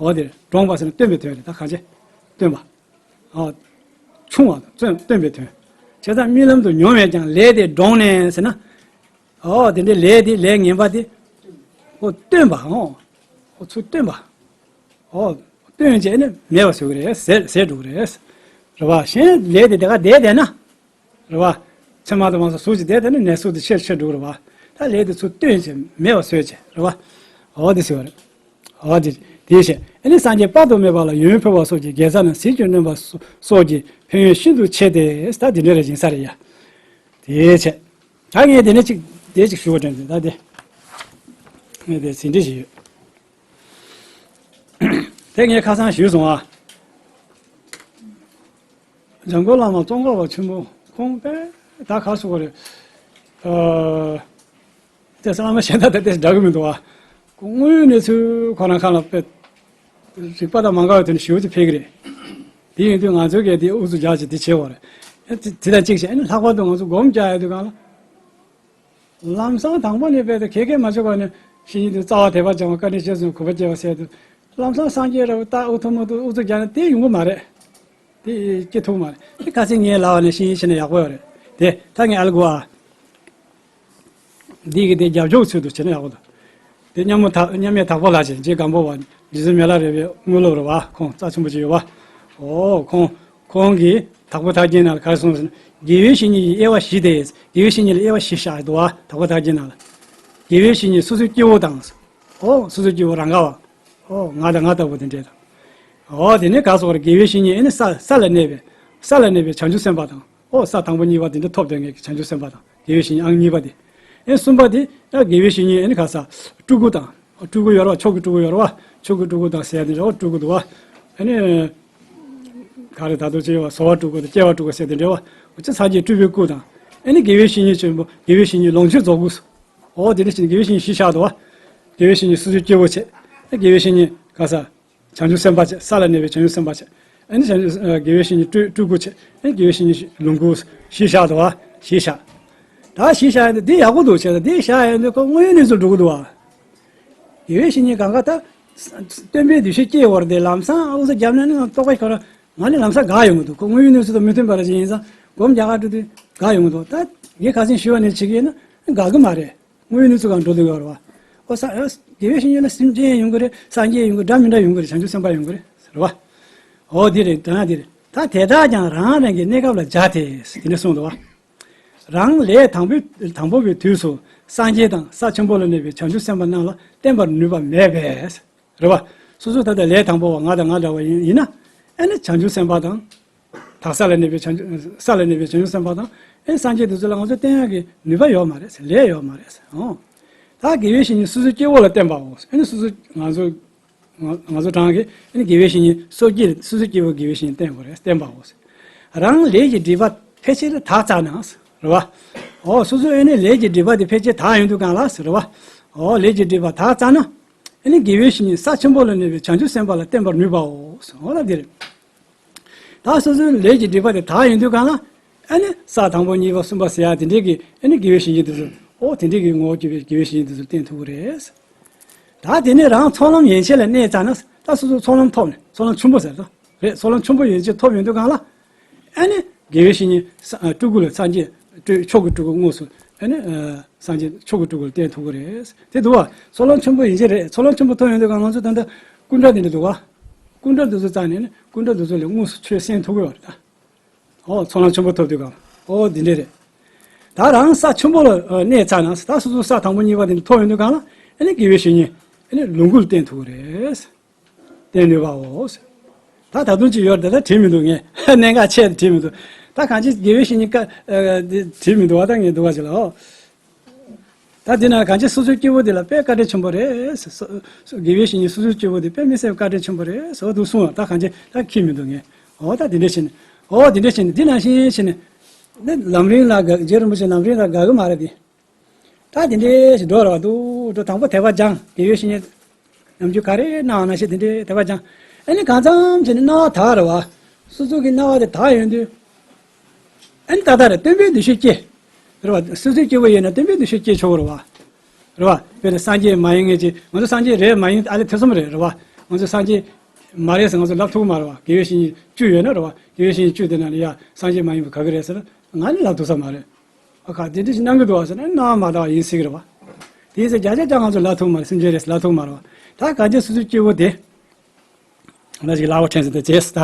འོ་དེ་འདྲོངས་པ་ཟེར་ན་བཏོན་པའི་དོན་རེད། ད་གང་ཅི། བཏོན་པ། ཨ། ཆུང་བ་དང་བཏོན་བཏོན་པའི་དོན། བྱས་ཙང་རྨི་ལམ་དུ་མྱོང་བས་ཀྱང་ལས་དེ་འདྲོངས་ནས་ཟེར་ན། ཨོ་དེ་འདྲའི་ལས་དེ་ལས་ངན་པ་དེ། ཨོ་བཏོན་པ། ཨོ་ཨོ་ཚུར་བཏོན་པ། ཨོ་བཏོན་བྱས་ནས་མེད་པ་བཟོ་གི་རེད། ཟད་ཟད་འགྲོ་གི་རེད། རེད་བ། གཞན་ལས་དེ་དེ་ག་བསྡད་བསྡད་ན། རེད་བ། མཚན་མ་དང་མ་སོ་ཟུག་ཅིག་བསྡད་དེ་ནི་ནད་ཟུག་དེ་ཆེར་ཆེར་འགྲོ་གི་རེད་བ། ད་ལས་དེ་ཚུར་བཏོན་བྱས་མེད་པ་བཟོས་བྱས་རེད་བ། འོ་དེ་ཟེར་བ་རེད། འོ་དེ་དེ་བྱས་ཨ་ནི་སངས་རྒྱས་དཔག་ཏུ་མེད་པ་ལ་ཡོན་ཕུལ་བ་སོགས་ཀྱི་དགེ་རྩ་ནི་ཟིལ་གྱིས་གནོན་པ་སོ་སོགས་ཀྱི་ཕན་ཡོན་ཤིན་ཏུ་ཆེ་སྟེ། ད་དེ་འདྲ་རེ་ཡིན་ས་རེད་ཡ། དེ་བྱས། ད་ངས་དེ་ནས་ཅིག་དེ་ཅིག་ཞུ་བ་དྲན་ཏེ་ད་དེ། ངས་དེ་ཟིན་བྲིས་ཤིག་ཡོད། དེ་ངས་ཁ་སང་ཞུས་སོང་ཨ། འཇམ་མགོན་བླ་མ་ཙོང་ཁ་པ་ཆེན་པོ་ཁོང་དཔེ་ད་ག་སོ་གོ་རེད། ཨ། དེ་བླ་མ་གཞན་དག་དང་དེ་འདྲ་གི་མི་འདུག་ཨ། ཁོ་དངོས་ཡོད་གནས་ཚུལ་ཁོ་རང་ཁ་ལ་དཔེ་རིག་པ་དང་མ་འགལ་བའི་དོན་ཞེ་པོ་ཅིག་ཕེབས་ཀྱི་རེད། དེ་ཡིན་དུས་ང་ཚོའི་གས་དེ་ཨུ་ཚུགས་རྒྱག་ཅིག་དེ་བྱེད་དགོས་རེད། ཨ་དེ་དེ་དང་གཅིག་བྱས་ཨ་ནི་ལྷག་པར་དུ་ང་ཚོ་སྒོམ་རྒྱག་ཡ་དུས་གང་ལ། ལམ་སང་དང་པོ་ནས་དཔེ་དེ་གས་གས་མ་བྱུང་བ་ནས་བཤེས་གཉེན་དུ་རྩ་བ་དད་པ་སྦྱང་བ། དཀའ་འགྲེལ་རྗེས་སུ་གུས་པ་སྐྱེ་བ་ཟེར་དུས། ལམ་སང་སངས་རྒྱས་རབ་ཏུ་ཨུ་ཐུ་མུ་ཐུ་ཨུ་ཚུགས་རྒྱག་ན་དེ་ཡོང་གི་མ་རེད། དེ་སྐྱེ་ཐུབ་མ་རེད། དེ་ཁ་སང་ངས་ལབ་པ་ནས་བཤེས་གཉེན་བྱས་ན་ཡག་པོ་ཡོད་རེད། དེ་ད་ངས་ཨ་ལ་གོ་ཨ། འདི་གི་དེ་རྒྱབ་སྐྱོར་ཚུལ་དུ་བྱས་ན་ཡག་པོ་འདུག་དེ་མཉམ་མོ་དག་མཉམ་མེད་དྭགས་པོ་ལགས་ཀྱིས་རྗེ་སྒམ་པོ་པ་རྗེ་བཙུན་མི་ལ་རས་པའི་དངོས་སློབ་རེད་བ། ཁོང་རྩ་ཆེན་པོ་ཅིག་ཡོད་བ། ཨོ་ཁོང་ཁོང་གིས་དྭགས་པོ་ཐར་རྒྱན་ནང་ལ་ག་རེ་གསུངས་ཟེར་ན། དགེ་བའི་བཤེས་གཉེན་གྱི་དབྱེ་བ་བཞི་སྟེ། དགེ་བའི་བཤེས་གཉེན་ལ་དབྱེ་བ་བཞི་བཞག་འདུག་བ། དྭགས་པོ་ཐར་རྒྱན་ནང་ལ། དགེ་བའི་བཤེས་གཉེན་སོ་སོའི་སྐྱེ་བོ་དང་། ཨོ་སོ་སོའི་སྐྱེ་བོ་རང་ག་བ། ཨོ་ང་དང་ང་ལྟ་བུ་དེ་འདྲས་དང་། ཨོ་དེ་ནས་ག་སོགས་རེ་དགེ་བའི་བཤེས་གཉེན་ཨེ་ནི་ས་ས་ལ་གནས་པའི་ས་ལ་གནས་པའི་བྱང་ཆུབ་སེམས་དཔའ་དང་། ཨོ་ས་དང་པོ་གཉིས་པ་དེ་འདྲ་ཐོབ་སྟེ་ངེས་ཀྱི་བྱང་ཆུབ་སེམས་དཔའ་དང་དགེ་བའི་བཤེས་གཉེན་ཨང་གཉིས་པ་དེ། ཨེ་གསུམ་པ་དེ་ཡང་དགེ་བའི་བཤེས་གཉེན་ཨེ་ནི་ག་ས་སྤྲུལ་སྐུ་དང་། སྤྲུལ་སྐུ་ཡོད་རེད་བ། མཆོག་གི་སྤྲུལ་སྐུ་ཡོད་རེད་བ། མཆོག་གི་སྤྲུལ་སྐུ་དང་ཟེར་ཡ་དེ་འདྲ་བ། སྤྲུལ་སྐུ་འདུག་བ། ཨེ་ནི་ག་རེ་ད་དུང་ཅི་ཡོད་བ། བཟོ་བ་སྤྲུལ་སྐུ་དང་སྐྱེ་བ་སྤྲུལ་སྐུ་ཟེར་དེ་འདྲ་བ། ཅི་སངས་རྒྱས་སྤྲུལ་པའི་སྐུ་དང་། ཨེ་ནི་དགེ་བའི་བཤེས་གཉེན་ཆེན་པོ་དགེ་བའི་བཤེས་གཉེན་ལོངས་སྤྱོད་རྫོགས་སྐུ། ཨོ་དེ་འདྲ་བྱས་ནས་དགེ་བའི་བཤེས་གཉེན་བཞི་བཞག་འདུག་བ། དགེ་བའི་བཤེས་གཉེན་སོ་སོའི་སྐྱེ་བོ་བྱས། ཨེ་དགེ་བའི་བཤེས་གཉེན་ག་ས། བྱང་ཆུབ་སེམས་དཔའ་བྱས། ས་ལ་གནས་པའི་བྱང་ཆུབ་སེམས་དཔའ་བྱས། ཨེ་ནི་བྱང་ཆུབ་ཨ་དགེ་བའི་བཤེས་གཉེན་སྤྲུལ་སྤྲུལ་སྐུ་བྱས། ཨེ་དགེ་བའི་བཤེས་གཉེན་ལོངས་སྐུ་བཞི་བཞག་འདུག་བ། བཞི་བཞག་ད་བཞི་བཞག་ཡ་འདི་འདི་ཡག་པོ་འདུག་བྱས། ད་འདི་བཞག་ཡ་འདི་ཁོ་དངོས་ཡོད་གནས་ཚུལ་འགྲོ་གི་འདུག་བ། དགེ་བའི་བཤེས་གཉེན་གང་ག་ད་སྟོན་པའི་འདུ་ཤེས་སྐྱེས་བར་དེ་ལམ་སང་ཨུ་ཚུགས་བརྒྱབ་ན་ནི་ང་རྟོགས་པ་ཁོ་རང་ང་ནི་ལམ་སང་དགའ་ཡོང་གི་འདུག་ཁོ་དངོས་ཡོད་གནས་ཚུལ་དང་མི་མཐུན་པ་ར་ཅིག་ཡིན་ཙང་སྒོམ་རྒྱག་ག་འགྲོ་དུས་དགའ་ཡོང་གི་འདུག་ད་ངས་ཁ་སང་ཞུས་པ་ནས་བྱེད་ཀྱི་ཡིན་ན་དགའ་གི་མ་རེད། དངོས་ཡོད་གནས་ཚུལ་གང་འགྲོ་འདུག་ཡོད་རེད་བ། ཨོ་ས་ཨོ་དགེ་བའི་བཤེས་གཉེན་ལ་སེམས་ཅན་ཡོང་གི་རེད། སངས་རྒྱས་ཡོང་གི་རེད། འདྲ་མི་འདྲ་ཡོང་གི་རེད། བྱང་ཆུབ་སེམས་དཔའ་ཡོང་གི་རེད་ཟེར་བ། ཨོ་འདི་རེད། དྲན་ཡ་འདི་རེད། ད་དེ་དག་ཀྱང་རང་རང་གི་གནས་སྐབས་ལ་སྦྱར་ཏེ་དེ་འདྲ་གསུངས་འདུག་བ། རང་ལས་དང་པོའི་དང་པོ་པའི་དུས་སུ་སངས་རྒྱས་དང་ས་ཆེན་པོ་ལ་གནས་པའི་བྱང་ཆུབ་སེམས་དཔའ་རྣམས་ལ་བསྟན་པར་ནུས་པ་མེད་པས། རེད་བ། སོ་སོ་ད་ལྟ་ལས་དང་པོ་བ་ང་དང་ང་འདྲ་བ་ཡིན་ཡིན་ན། ཨེ་ནི་བྱང་ཆུབ་སེམས་དཔའ་དང་། དག་ས་ལ་གནས་པའི་བྱང་ཆུབ་ས་ལ་གནས་པའི་བྱང་ཆུབ་སེམས་དཔའ་དང་། ཨེ་སངས་རྒྱས་དེ་ཚོ་ལ་ང་ཚོས་བསྟེན་ཡག་གི་ནུས་པ་ཡོད་མ་རེད། ལས་ཡོད་མ་རེད། ཨོ། ད་དགེ་བའི་བཤེས་གཉེན་སོ་སོའི་སྐྱེ་བོ་ལ་བསྟེན་པའོ། ཨེ་ནི་སོ་སོ་ང་ཚོ་ང་ང་ཚོ་གྲངས་ཀྱིས་ཨེ་ནི་དགེ་བའི་བཤེས་གཉེན་སོ་སྐྱེ་སོ་སོའི་སྐྱེ་བོ་དགེ་བའི་བཤེས་གཉེན་བསྟེན་དགོས་རེད། བསྟེན་པའོ། རང་ལས་ཀྱི་སྒྲིབ་པ་ཕལ་ཆེར་དག་ཚར་ན། རེད་བ། ཨོ་སོ་སོ་ཨེ་ནི་ལས་ཀྱི་སྒྲིབ་པ་དེ་ཕལ་ཆེར་དག་ཡོང་དུས་གང་ལ། རེད་བ། ཨོ་ལས་ཀྱི་སྒྲིབ་པ་དག་ཚར་ན། ཨེ་ནི་དགེ་བའི་བཤེས་གཉེན་ས་ཆེན་པོ་ལ་གནས་པའི་བྱང་ཆུབ་སེམས་དཔའ་ལ་བསྟེན་པར་ནུས་པའོ། ཨོ་ལ་དེ་རེད། ད་སོ་སོའི་ལས་ཀྱི་སྒྲིབ་པ་དེ་དག་ཡོང་དུས་གང་ལ། ཨ་ནི་ས་དང་པོ་གཉིས་པ་གསུམ་པ་ཟེར་ཡ་དེ་འདྲའི་གི་ཨ་ནི་དགེ་བའི་བཤེས་གཉེན་དེ་ཚོ། ཨོ་དེ་འདྲའི་གི་ངོ་བོ་གྱུར་པའི་དགེ་བའི་བཤེས་གཉེན་དེ་ཚོ་བསྟེན་ཐུབ་ཀྱི་རེད། ད་དེ་ནས་རང་ཚོགས་ལམ་ཡན་ཆད་ལ་གནས་ཚར་ན། ད་སོ་སོ་ཚོགས་ལམ་ཐོབ་ནས། ཚོགས་ལམ་ཆེན་པོ་ཟེར་ད་རེད། ཚོགས་ལམ་ཆེན་པོ་ཡན་ཆད་ཐོབ་ཡོང་དུས་གང་ལ། ཨ་ནི་དགེ་བའི་བཤེས་གཉེན་ས་ཨ་སྤྲུལ་སྐུ་ལ་སངས་རྒྱས་སྤྲུལ་མཆོག་གི་སྤྲུལ་སྐུ་དངོས་སུ་ཨ་ནི་ཨ་སངས་རྒྱས་མཆོག་གི་སྤྲུལ་སྐུ་ལ་བསྟེན་ཐུབ་ཀྱི་རེད། དེ་འདུག་བ། ཚོགས་ལམ་ཆེན་པོ་ཡན་ཆད་རེད། ཚོགས་ལམ་ཆེན་པོ་ཐོབ་ཡོང་དུས་གང་ང་ཚོ་ད་ལྟ་སྐུ་འདྲ་དེ་འདྲ་འདུག་བ། སྐུ་འདྲ་དེ་ཚོ་བཙལ་ནས་ནི་སྐུ་འདྲ་དེ་ཚོ་ལས་དངོས་སུ་ཆོས་གསན་ཐུབ་ཀྱི་ཡོད་རེད་ད། ཨོ་ཚོགས་ལམ་ཆེན་པོ་ཐོབ་དུས་གང་། ཨོ་འདི་འདྲས་རེད། ད་རང་ས་ཆེན་པོ་ལ་ཨ་གནས་ཚར་ན། ད་སོ་སོ་ས་དང་པོ་གཉིས་པ་དེ་འདྲ་ཐོབ་ཡོང་དུས་གང་ལ། ཨ་ནི་དགེ་བའི་བཤེས་གཉེན་ཨ་ནི་ལོངས་སྐུ་ལ་བསྟེན་ཐུབ་ཀྱི་རེད། བསྟེན་ནུས་པའོ། ད་ད་དུང་ཅིག་ཡོད་རེད། ད་བྲིས་མི་འདུག་ངས། གནད་འགག་ཆེ་བྲིས་མི་འདུག་ད་གང་ཅི་དགེ་བའི་བཤེས་གཉེན་བཀའ་ཨ་འདི་བྲིས་མི་འདུག་བ། ད་ངས་འདུག་བ་ཅིག་ལ། ཨོ། ད་འདི་ན་གང་ཅི་སོ་སོའི་སྐྱེ་བོ་འདི་ལ་དཔེ་བཀའ་དྲིན་ཆེན་པོ་རེད། སོ་སོ་དགེ་བའི་བཤེས་གཉེན་སོ་སོའི་སྐྱེ་བོ་འདི་དཔེ་མི་སྲིད་བཀའ་དྲིན་ཆེན་པོ་རེད་ཟེར་བ་འདུག་གསུངས་བ། ད་གང་ཅི་ད་ཁྱི་མི་འདུག་ངས། ཨོ་ད་འདི་འདྲས་བྱས་ནས། ཨོ་འདི་འདྲས་བྱས་ནས། འདི་ནང་བཞིན་བྱས་ནས། ནི་ལམ་རིམ་ལ་དགའ། རྗེ་རིན་པོ་ཆེ་ལམ་རིམ་ལ་དགའ་གི་མ་རེད་དེ། ད་འདི་འདྲས་ཞིག་འགྲོ་ར་བ་འདུག་འགྲོ། དང་པོ་དད་པ་སྦྱང་། དགེ་བའི་བཤེས་གཉེན་ནམ་རྒྱུན་ག་རེ་གནང་བ་ནང་བཞིན་དེ་འདྲའི་དད་པ་སྦྱང་། ཨ་ནི་གང་འཚམ་བྱས་ནས་སྣང་བ་དག་རེད་བ། སོ་སོ་གི་སྣང་བ་དེ་དག་ཡོང་དུས། ཨ་ནི་ཏག་ཏག་རེད། སྟོན་པའི་འདུ་ཤེས་སྐྱེ། རེད་བ། སོ་སོའི་སྐྱེ་བོ་ཡིན་ན་སྟོན་པའི་འདུ་ཤེས་སྐྱེ་ཆོག་རེད་བ། རེད་བ། དཔེར་ན་སངས་རྒྱས་མ་ཡིན་མཁན་ཅིག་ང་ཚོ་སངས་རྒྱས་རེད་མ་ཡིན་ཨ་ལེ་ཐེ་ཚོམ་རེད། རེད་བ། ང་ཚོ་སངས་རྒྱས་མ་རེད་ཟེར་ང་ཚོ་ལབ་ཐུབ་ཀྱི་མ་རེད་བ། དགེ་བའི་བཤེས་གཉེན་བཅུ་ཡོད་ན། རེད་བ། དགེ་བའི་བཤེས་གཉེན་བཅུ་དེ་ནང་ནས་ཡ་སངས་རྒྱས་མ་ཡིན་པ་ག་གི་རེད་ཟེར་ན་ང་ནི་ལབ་ཐུབ་ས་མ་རེད། ཨ་ཁ་དེ་འདྲ་ཞིག་གནང་གི་འདུག་བ་ཟེར་ན་གནང་མ་དག་ཡིན་སྲིད་ཀྱི་རེད་བ། དེ་ཡིན་ཟེར་བརྒྱ་ཆ་བརྒྱ་ང་ཚོ་ལབ་ཐུབ་མ་རེད། སེམས་ཅན་རེད་ཟེར་ལབ་ཐུབ་མ་རེད་བ། ད་གང་ཅི་སོ་སོའི་སྐྱེ་བོ་དེ། ང་ཞིག་ལབ་པ་དྲན་ཟེར་ད་བྱས་ད།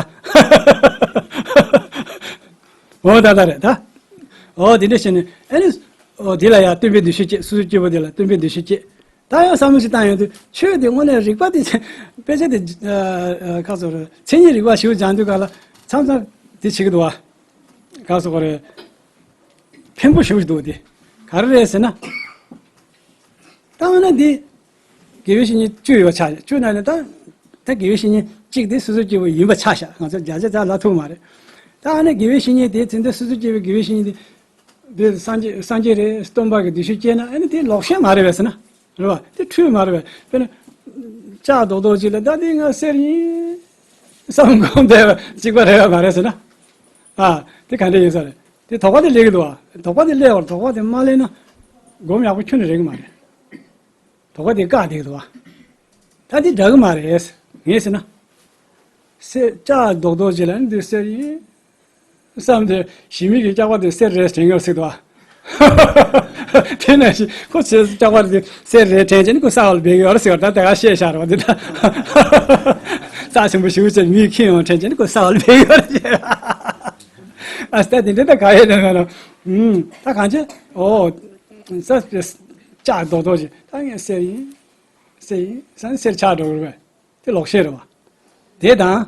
འོ་ད་ད་རེད་ད། འོ་དེ་འདྲ་བྱས་ནས་ཨ་ནི། འོ་དེ་ལ་ཡང་སྟོན་པའི་འདུ་ཤེས་སྐྱེ། སོ་སོའི་སྐྱེ་བོ་དེ་ལ་སྟོན་པའི་འདུ་ཤེས་སྐྱེ། ད་ཡང་བསམ་བློ་ཞིག་བཏང་ཡོང་དུས་ཆོས་དེ་དངོས་གནས་རིག་པ་དེ་དཔེ་ཆ་དེ་ཁ་སོ་རེད། མཚན་ཉིད་རིག་པ་ཞིག་སྦྱང་དུས་ག་ལ་མཚམས་མཚམས་དེ་བྱེད་ཀྱི་འདུག་བ། ག་སོགས་རེད། ཕན་པོ་ཞེ་པོ་ཞིག་འདུག་དེ། ག་རེ་རེད་ཟེར་ན། ད་འོ་ན་འདི། དགེ་བའི་བཤེས་གཉེན་བཅུ་ཡོད་པ་ཆགས། བཅུ་ན་ནི་ད། ད་དགེ་བའི་བཤེས་གཉེན་གཅིག་དེ་སོ་སོའི་སྐྱེ་བོ་ཡིན་པ་ཆ་བཞག་ང་ཚོ་བརྒྱ་ཆ་བརྒྱ་ལབ་ཐུབ་མ་རེད། ད་ཨ་ནི་དགེ་བའི་བཤེས་གཉེན་དེ་དེ་འདྲ་སོ་སོའི་སྐྱེ་བོའི་དགེ་བའི་བཤེས་གཉེན་དེ། དེ་སངས་རྒྱས་སངས་རྒྱས་རེད། སྟོན་པ་གི་འདུ་ཤེས་སྐྱེས་ན་ཨ་ནི་དེ་ལོག་ཤེས་མ་རེད་པས་ཟེར་ན། རེད་བ། དེ་འཁྲུལ་མ་རེད་པས། དཔེར་ན། ལྕགས་རྡོག་རྡོག་ཅིག་ལ་ད་དེ་ང་གསེར་ཡིན། བསམ་སྒོམ་བསྡད་པ་གཅིག་པ་རེད་པས་མ་རེད་ཟེར་ན། ཨ། དེ་ག་འདྲ་ཡིན་ས་རེད། དེ་དོགས་པ་དེ་སླེབས་ཀྱི་འདུག་བ། དོགས་པ་དེ་སླེབས་པར་དོགས་པ་དེ་མ་སླེབས་ན། སྒོམ་ཡག་པོ་ཁྱོན་ནས་རེག་གི་མ་རེད། དོགས་པ་དེ་བཀག་བསྡད་ཀྱི་འདུག་བ། ད་དེ་འདྲ་གི་མ་རེད། ངས་ཟེར་ན། གསེར་ལྕགས་རྡོག་རྡོག་ཅིག་ལ་ནི་འདི་གསེར་ཡིན། བསམ་སྟེ་གཞི་མེད་ཀྱི་སྐྱག་པ་དེ་གསེར་རེད་དྲན་གྱི་ཡོད་སྲིད་དོ། དེ་ནང་བཞིན་ཁོ་ཚོས་སྐྱག་པ་དེ་གསེར་རེད་དྲན་བྱས་ནས་ཁོ་ས་འོག་ལ་སྦས་ཀྱི་ཡོད་རེད་ཟེར་བ་ད་དེ་ག་བཤད་བཞག་རེད་བ་འདི་ད། རྩ་ཆེན་པོ་ཞེ་པོ་ཅིག་མིས་ཁྱེར་ཡོང་དྲན་བྱས་ནས་ཁོ་ས་འོག་ལ་སྦས་ཀྱི་ཡོད་རེད་ཟེར། ཨ་ས་དེ་འདྲ་ད་ག་ཡོད་ན་ན་ན། ད་གང་བྱས། ཨོ། ས་ལྕགས་རྡོག་རྡོག་ཅིག་ད་ངས་གསེར་ཡིན། གསེར་ཡིན་ས་ནི་གསེར་ཆགས་འགྲོ་གི་རེད་པས། དེ་ལོག་ཤེས་རེད་བ། དེ་དང་།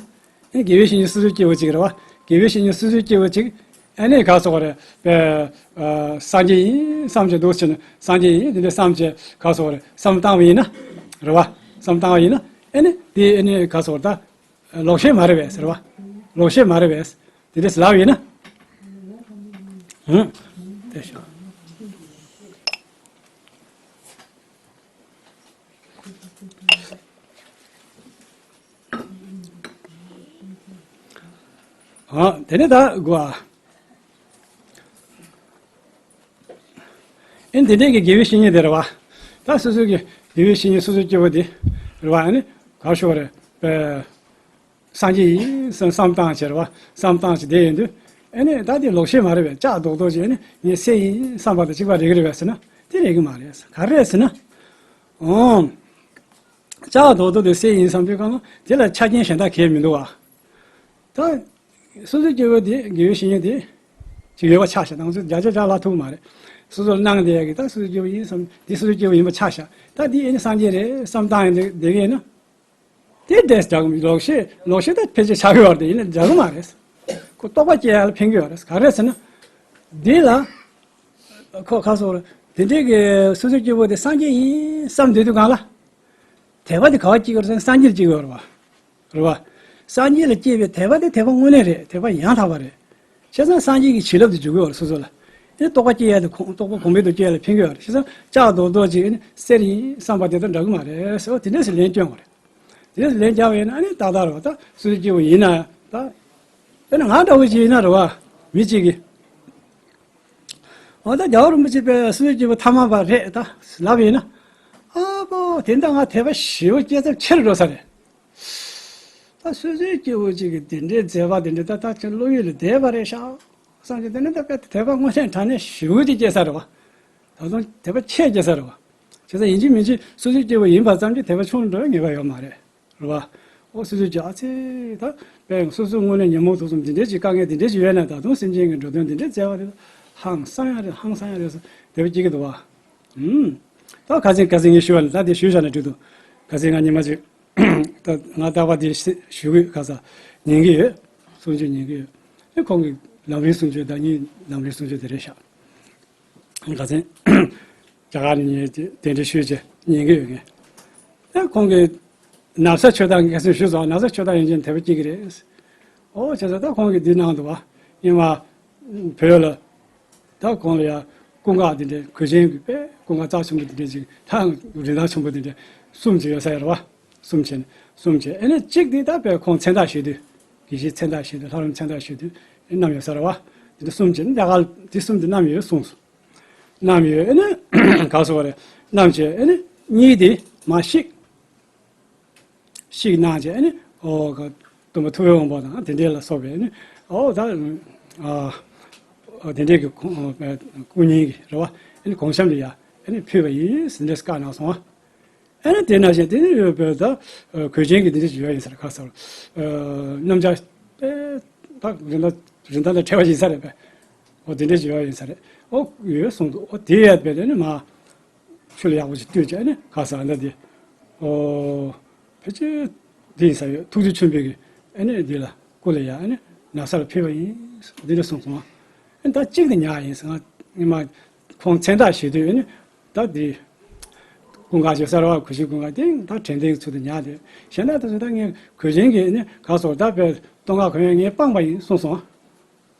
ཨེ་དགེ་བའི་བཤེས་གཉེན་སོ་སོའི་སྐྱེ་བོ་གཅིག་རེད་བ། དགེ་བའི་བཤེས་གཉེན་སོ་སོའི་སྐྱེ་བོ་གཅིག་ཨ་ནི་ག་སོགས་རེད་པས། ཨ་སངས་རྒྱས་ཡིན་བསམ་བྱས་འདུག་ཟེར་ནས་སངས་རྒྱས་ཡིན་དེ་འདྲ་བསམ་བྱས་ག་སོགས་རེད་བསམ་བཏང་བ་ཡིན་ན། རེད་བ། བསམ་བཏང་བ་ཡིན་ན་ཨ་ནི་དེ་ཨ་ནི་ག་སོགས་རེད་ད། ལོག་ཤེས་མ་རེད་པས་ཟེར་བ། ལོག་ཤེས་མ་རེད་པས། དེ་འདྲ་ལབ་ཡིན་ན། ཧུམ། དེ་ཤོག་ཨ། དེ་ནས་ད་དགུ་ཨ། ཨེ་འདི་འདྲས་ཀྱི་དགེ་བའི་བཤེས་གཉེན་དེ་རེད་བ། ད་སོ་སོ་གི་དགེ་བའི་བཤེས་གཉེན་སོ་སོའི་སྐྱེ་བོ་དེ་རེད་བ། ཨ་ནི་ག་ཤོག་རེད་པས། སངས་རྒྱས་ཡིན་བསམ་བསམ་བཏང་བྱས་རེད་བ། བསམ་བཏང་བྱས་བསྡད་ཡོང་དུས། ཨེ་ནས་ད་དེ་ལོག་ཤེས་མ་རེད་པས། ལྕགས་རྡོག་རྡོག་ཅིག་ཨེ་ནས་ངས་གསེར་ཡིན་བསམ་པ་དང་གཅིག་པ་རེད་ཀྱི་རེད་པས་ཟེར་ན། དེ་རེད་ཀྱི་མ་རེད། ག་རེ་རེད་ཟེར་ན། ཨོ། ལྕགས་རྡོག་རྡོག་དེ་གསེར་ཡིན་བསམ་དུས་གང་ལ་དེ་ལ་ཆ་རྐྱེན་གཞན་དག་གང་ཡང་མི་འདུག་བ། ད། སོ་སོའི་སྐྱེ་བོ་དེ་དགེ་བའི་བཤེས་གཉེན་དེ། ཅིག་ཡོད་པ་ཆ་བཞག་ད་ང་ཚོས་བརྒྱ་ཆ་བརྒྱ་ལབ་ཐུབ་ཀྱི་མ་རེད། སོ་སོར་སྣང་བསྡད་ཡག་གི་ད་སོ་སོའི་སྐྱེ་བོ་ཡིན་བསམ་དེ་སོ་སོའི་སྐྱེ་བོ་ཡིན་པ་ཆ་བཞག་ད་དེ་ཨེ་ནི་སངས་རྒྱས་རེད་བསམ་བཏང་ཡང་བསྡད་ཀྱི་ཡིན་ན། དེ་འདྲས་འདྲ་གི་མི་ལོག་ཤེས་ལོག་ཤེས་ད་ཕལ་ཆེར་ཆགས་ཀྱི་ཡོད་རེད། ཡིན་ན་འདྲ་གི་མ་རེད། ཁོ་རྟོགས་པ་སྐྱེ་ཡ་ལ་ཕན་གྱི་ཡོད་རེད། ག་རེ་ཟེར་ན། འདི་ལ་ཁོ་ཁ་སོ་རེད། དེ་འདྲའི་གི་སོ་སོའི་སྐྱེ་བོ་དེ་སངས་རྒྱས་ཡིན་བསམ་སྡོད་དུས་སྒང་ལ། དད་པ་དེ་ག་བ་སྐྱེ་གི་རེད་ཟེར་ན་སངས་རྒྱས་ལ་སྐྱེ་གི་ཡོད་རེད་བ། རེད་བ། སངས་རྒྱས་ལ་སྐྱེས་པའི་དད་པ་དེ་དད་པ་དངོས་གནས་རེད། དད་པ་ཡང་དག་པ་རེད། བྱས་ཙང་སངས་རྒྱས་ཀྱི་བྱིན་རླབས་དེ་འཇུག་གི་ཡོད་རེད་སོ་སོ་ལ། ཨེ་རྟོགས་པ་སྐྱེ་ཡ་དེ་ཁོང་རྟོགས་པ་གོང་འཕེལ་དུ་སྐྱེ་ཡ་ལ་ཕན་གྱི་ཡོད་རེད། བྱས་ཙང་ལྕགས་རྡོག་རྡོག་ཅིག་ཨེ་ནི་གསེར་ཡིན་བསམ་པ་དེ་དང་འདྲ་གི་མ་རེད་ཟེར་བ་དེ་འདྲས་སུ་ལན་སྐྱོན་དགོས་རེད། དེ་ལན་རྒྱག་པ་ཡིན་ན་ཨ་ནི་ཏག་ཏག་རེད་བ། ད་སོ་སོའི་སྐྱེ་བོ་ཡིན་ན་ད། དཔེར་ན་ང་འདྲ་བོ་ཅིག་ཡིན་ན་རེད་བ། མི་གཅིག་གིས། འོ་ད་རྒྱལ་བ་རིན་པོ་ཆེ་དཔེ་སོ་སོའི་སྐྱེ་བོ་ཐ་མལ་པ་རེད་ད་ལབ་ཡིན་ན། ཨ་ཕོ་དེ་འདྲ་ང་དད་པ་ཞེ་པོ་སྐྱེ་ཚབས་ཆེར་འགྲོ་ས་རེད། ད་སོ་སོའི་སྐྱེ་བོ་གཅིག་གིས་དེ་འདྲའི་མཛད་པ་དེ་འདྲ་ད་ད་ཁྱོད་བློ་ཡུལ་ལས་འདས་པ་རེད་ཤག་བསམ་གྱི་དེ་ནི་ད་དཔེ་དད་པ་དངོས་གནས་དྲང་གནས་ཞེ་པོ་ཅིག་སྐྱེ་ས་རེད་བ། ད་དུང་དད་པ་ཆེ་སྐྱེ་ས་རེད་བ། བྱས་ཙང་ཡིན་གཅིག་མིན་གཅིག་སོ་སོའི་སྐྱེ་བོ་ཡིན་པ་ཙམ་གྱིས་དད་པ་ཆུང་འགྲོ་ངེས་པ་ཡོད་མ་རེད། རེད་བ། ཨོ་སོ་སོའི་སྐྱེ་ཨ་ཙི་ད་དཔེ་ཡང་སོ་སོའི་དངོས་གནས་ཉོན་མོངས་དུག་གསུམ་འདི་འདྲའི་ཅིག་དཀའ་ངལ་འདི་འདྲའི་ཅིག་ཡོད་ན་ད་དུང་སེམས་ཅན་གྱི་འགྲོ་དོན་འདི་འདྲའི་བཙལ་བ་དེ་ཧང་སང་ཡ་རེད། ཧང་སང་ཡ་རེད་ཟེར་དད་པ་སྐྱེ་གི་འདུག་བ། ཨུམ། ད་ཁ་སང་ཁ་སང་ངས་ཞུས་པ་ལ་ད་དེ་ཞུས་བཞག་ན་འགྲིག་འདུག་ཁ་སང་ང་ཉི་མ་ཅིག་ད་ང་རྟག་པར་དེ་ཞུ་གི་ཁ་སང་ཉན་གི་ཡོད། གསུང་ཆོས་ཉན་གི་ཡོད། ཨེ་ཁོང་གི་ལམ་རིམ་གསུང་ཆོས་ད་ཉིད་ལམ་རིམ་གསུང་ཆོས་དེ་རེད་ཤག་ཁ་སང་རྒྱ་གར་ནས་ཉན་དེ་དེ་འདྲ་ཞུས་བྱས་ཉན་གི་ཡོད་ངས། ཨེ་ཁོང་གི་ན་བཟའ་མཆོད་སྟངས་ཁ་སང་ཞུས་སོང་། ན་བཟའ་མཆོད་སྟངས་ཡིན་ཅན་དད་པ་སྐྱེ་གི་རེད། ཨོ་བྱས་ཙང་ད་ཁོང་གིས་འདི་གནང་འདུག་བ། ཨིན་མ། བོད་ལ། ད་ཁོང་ལ་ཡ་སྐུ་འགག་འདི་འདྲའི་གོས་ཆེན་གྱི་དཔེ་སྐུ་འགག་རྩ་ཆེན་པོ་འདི་འདྲའི་ཅིག་ད་རིན་ཐང་ཆེན་པོ་འདི་འདྲའི་གསུམ་ཅིག་ཡོད་ས་ཡོད་རེད་བ། གསུམ་བྱས་ནས་གསུམ་བྱས་ཨེ་ནས་གཅིག་འདི་ད་དཔེ་ཁོང་མཚན་རྟགས་བཞེས་དུས། དགེ་བཤེས་མཚན་རྟགས་བཞེས་དུས་ལྷ་རམས་མཚན་རྟགས་བཞེས་དུས་ཨེ་བསྣམས་ཡོད་ས་རེད་བ། འདི་འདྲ་གསུམ་བྱས་ནས་རྒྱ་གར་འདི་གསུམ་འདི་བསྣམས་ཡོད་གསུངས་སོང་། བསྣམས་ཡོད་ཨེ་ནས་ག་སོ་བ་རེད། བསྣམས་བྱས་ཨེ་ནས་གཉིས་དེ་མ་ཤིག་ཤིག་གནང་བྱས་ཨ་ནི། ཨོ་ག་སྟོན་པ་ཐུབ་པའི་དབང་པོ་དང་དེ་འདྲའི་ལ་སོགས་པའི་ཨ་ནི། ཨོ་ད། ཨ། ཨ་དེ་འདྲའི་གི་ཁོང་སྐུ་བརྙན་གྱི་རེད་བ། ཨ་ནི་གོང་གཤམ་དུ་ཡ་ཨ་ནི་ཕུལ་བ་ཡིན་ཟེར་འདྲ་བཀའ་གནང་སོང་ཨ། ཨ་ནི་དེ་ནང་བཞིན་དེ་ནི་ཡོད་པའི་ད་གོས་ཆེན་གྱི་དེ་འདྲ་ཞིག་ཡོད་ཡིན་ས་རེད་ཁ་སར། ཨ་རྣམ་གཞག་པས་ད་རིན་ཐང་རིན་ཐང་དང་བྲལ་བ་ཡིན་ས་རེད་པས། ཨོ་དེ་འདྲ་ཞིག་ཡོད་ཡིན་ས་རེད། ཨོ་ཡོད་གསུངས་འདུག་ཨོ་དེ་ཡོད་པས་དེ་ནི་མ། ཆུ་ལ་ཡག་པོ་ཞིག་བཏུས་བྱས་ཨ་ནི་ག་ས་ཨ་ད་དེ། ཨོ། ཕལ་ཆེར་དེ་ཡིན་ས་ཡོད། ཐུགས་རྗེ་ཆེན་པོའི་གི་ཨ་ནི་དེ་ལ་སྐུ་ལ་ཡ་ཨ་ནི་ན་བཟའ་ལ་ཕུལ་བ་ཡིན། འདི་འདྲ་གསུངས་སོང་། ཨ་ནི་ད་གཅིག་དེ་ཉག་ཡིན་ཟེར་ང་ཉི་མ་ཁོང་མཚན་རྟགས་བཞེས་དུས་ཨ་ནི་ད་དེ་སྐུ་འགག་ཅིག་གསར་བ་གོས་ཆེན་སྐུ་འགག་དེ་ད་དྲན་རྟེན་གྱི་ཚུལ་དུ་ཉག་དེ་གཞན་དག་ད་ཚོད་ད་ངས་གོས་ཆེན་གྱི་ཨ་ནི་ག་སོ་ད་དཔེ་སྟོད་འགག་གོན་ཡ་ངས་སྤངས་པ་ཡིན་གསུངས་སོང་།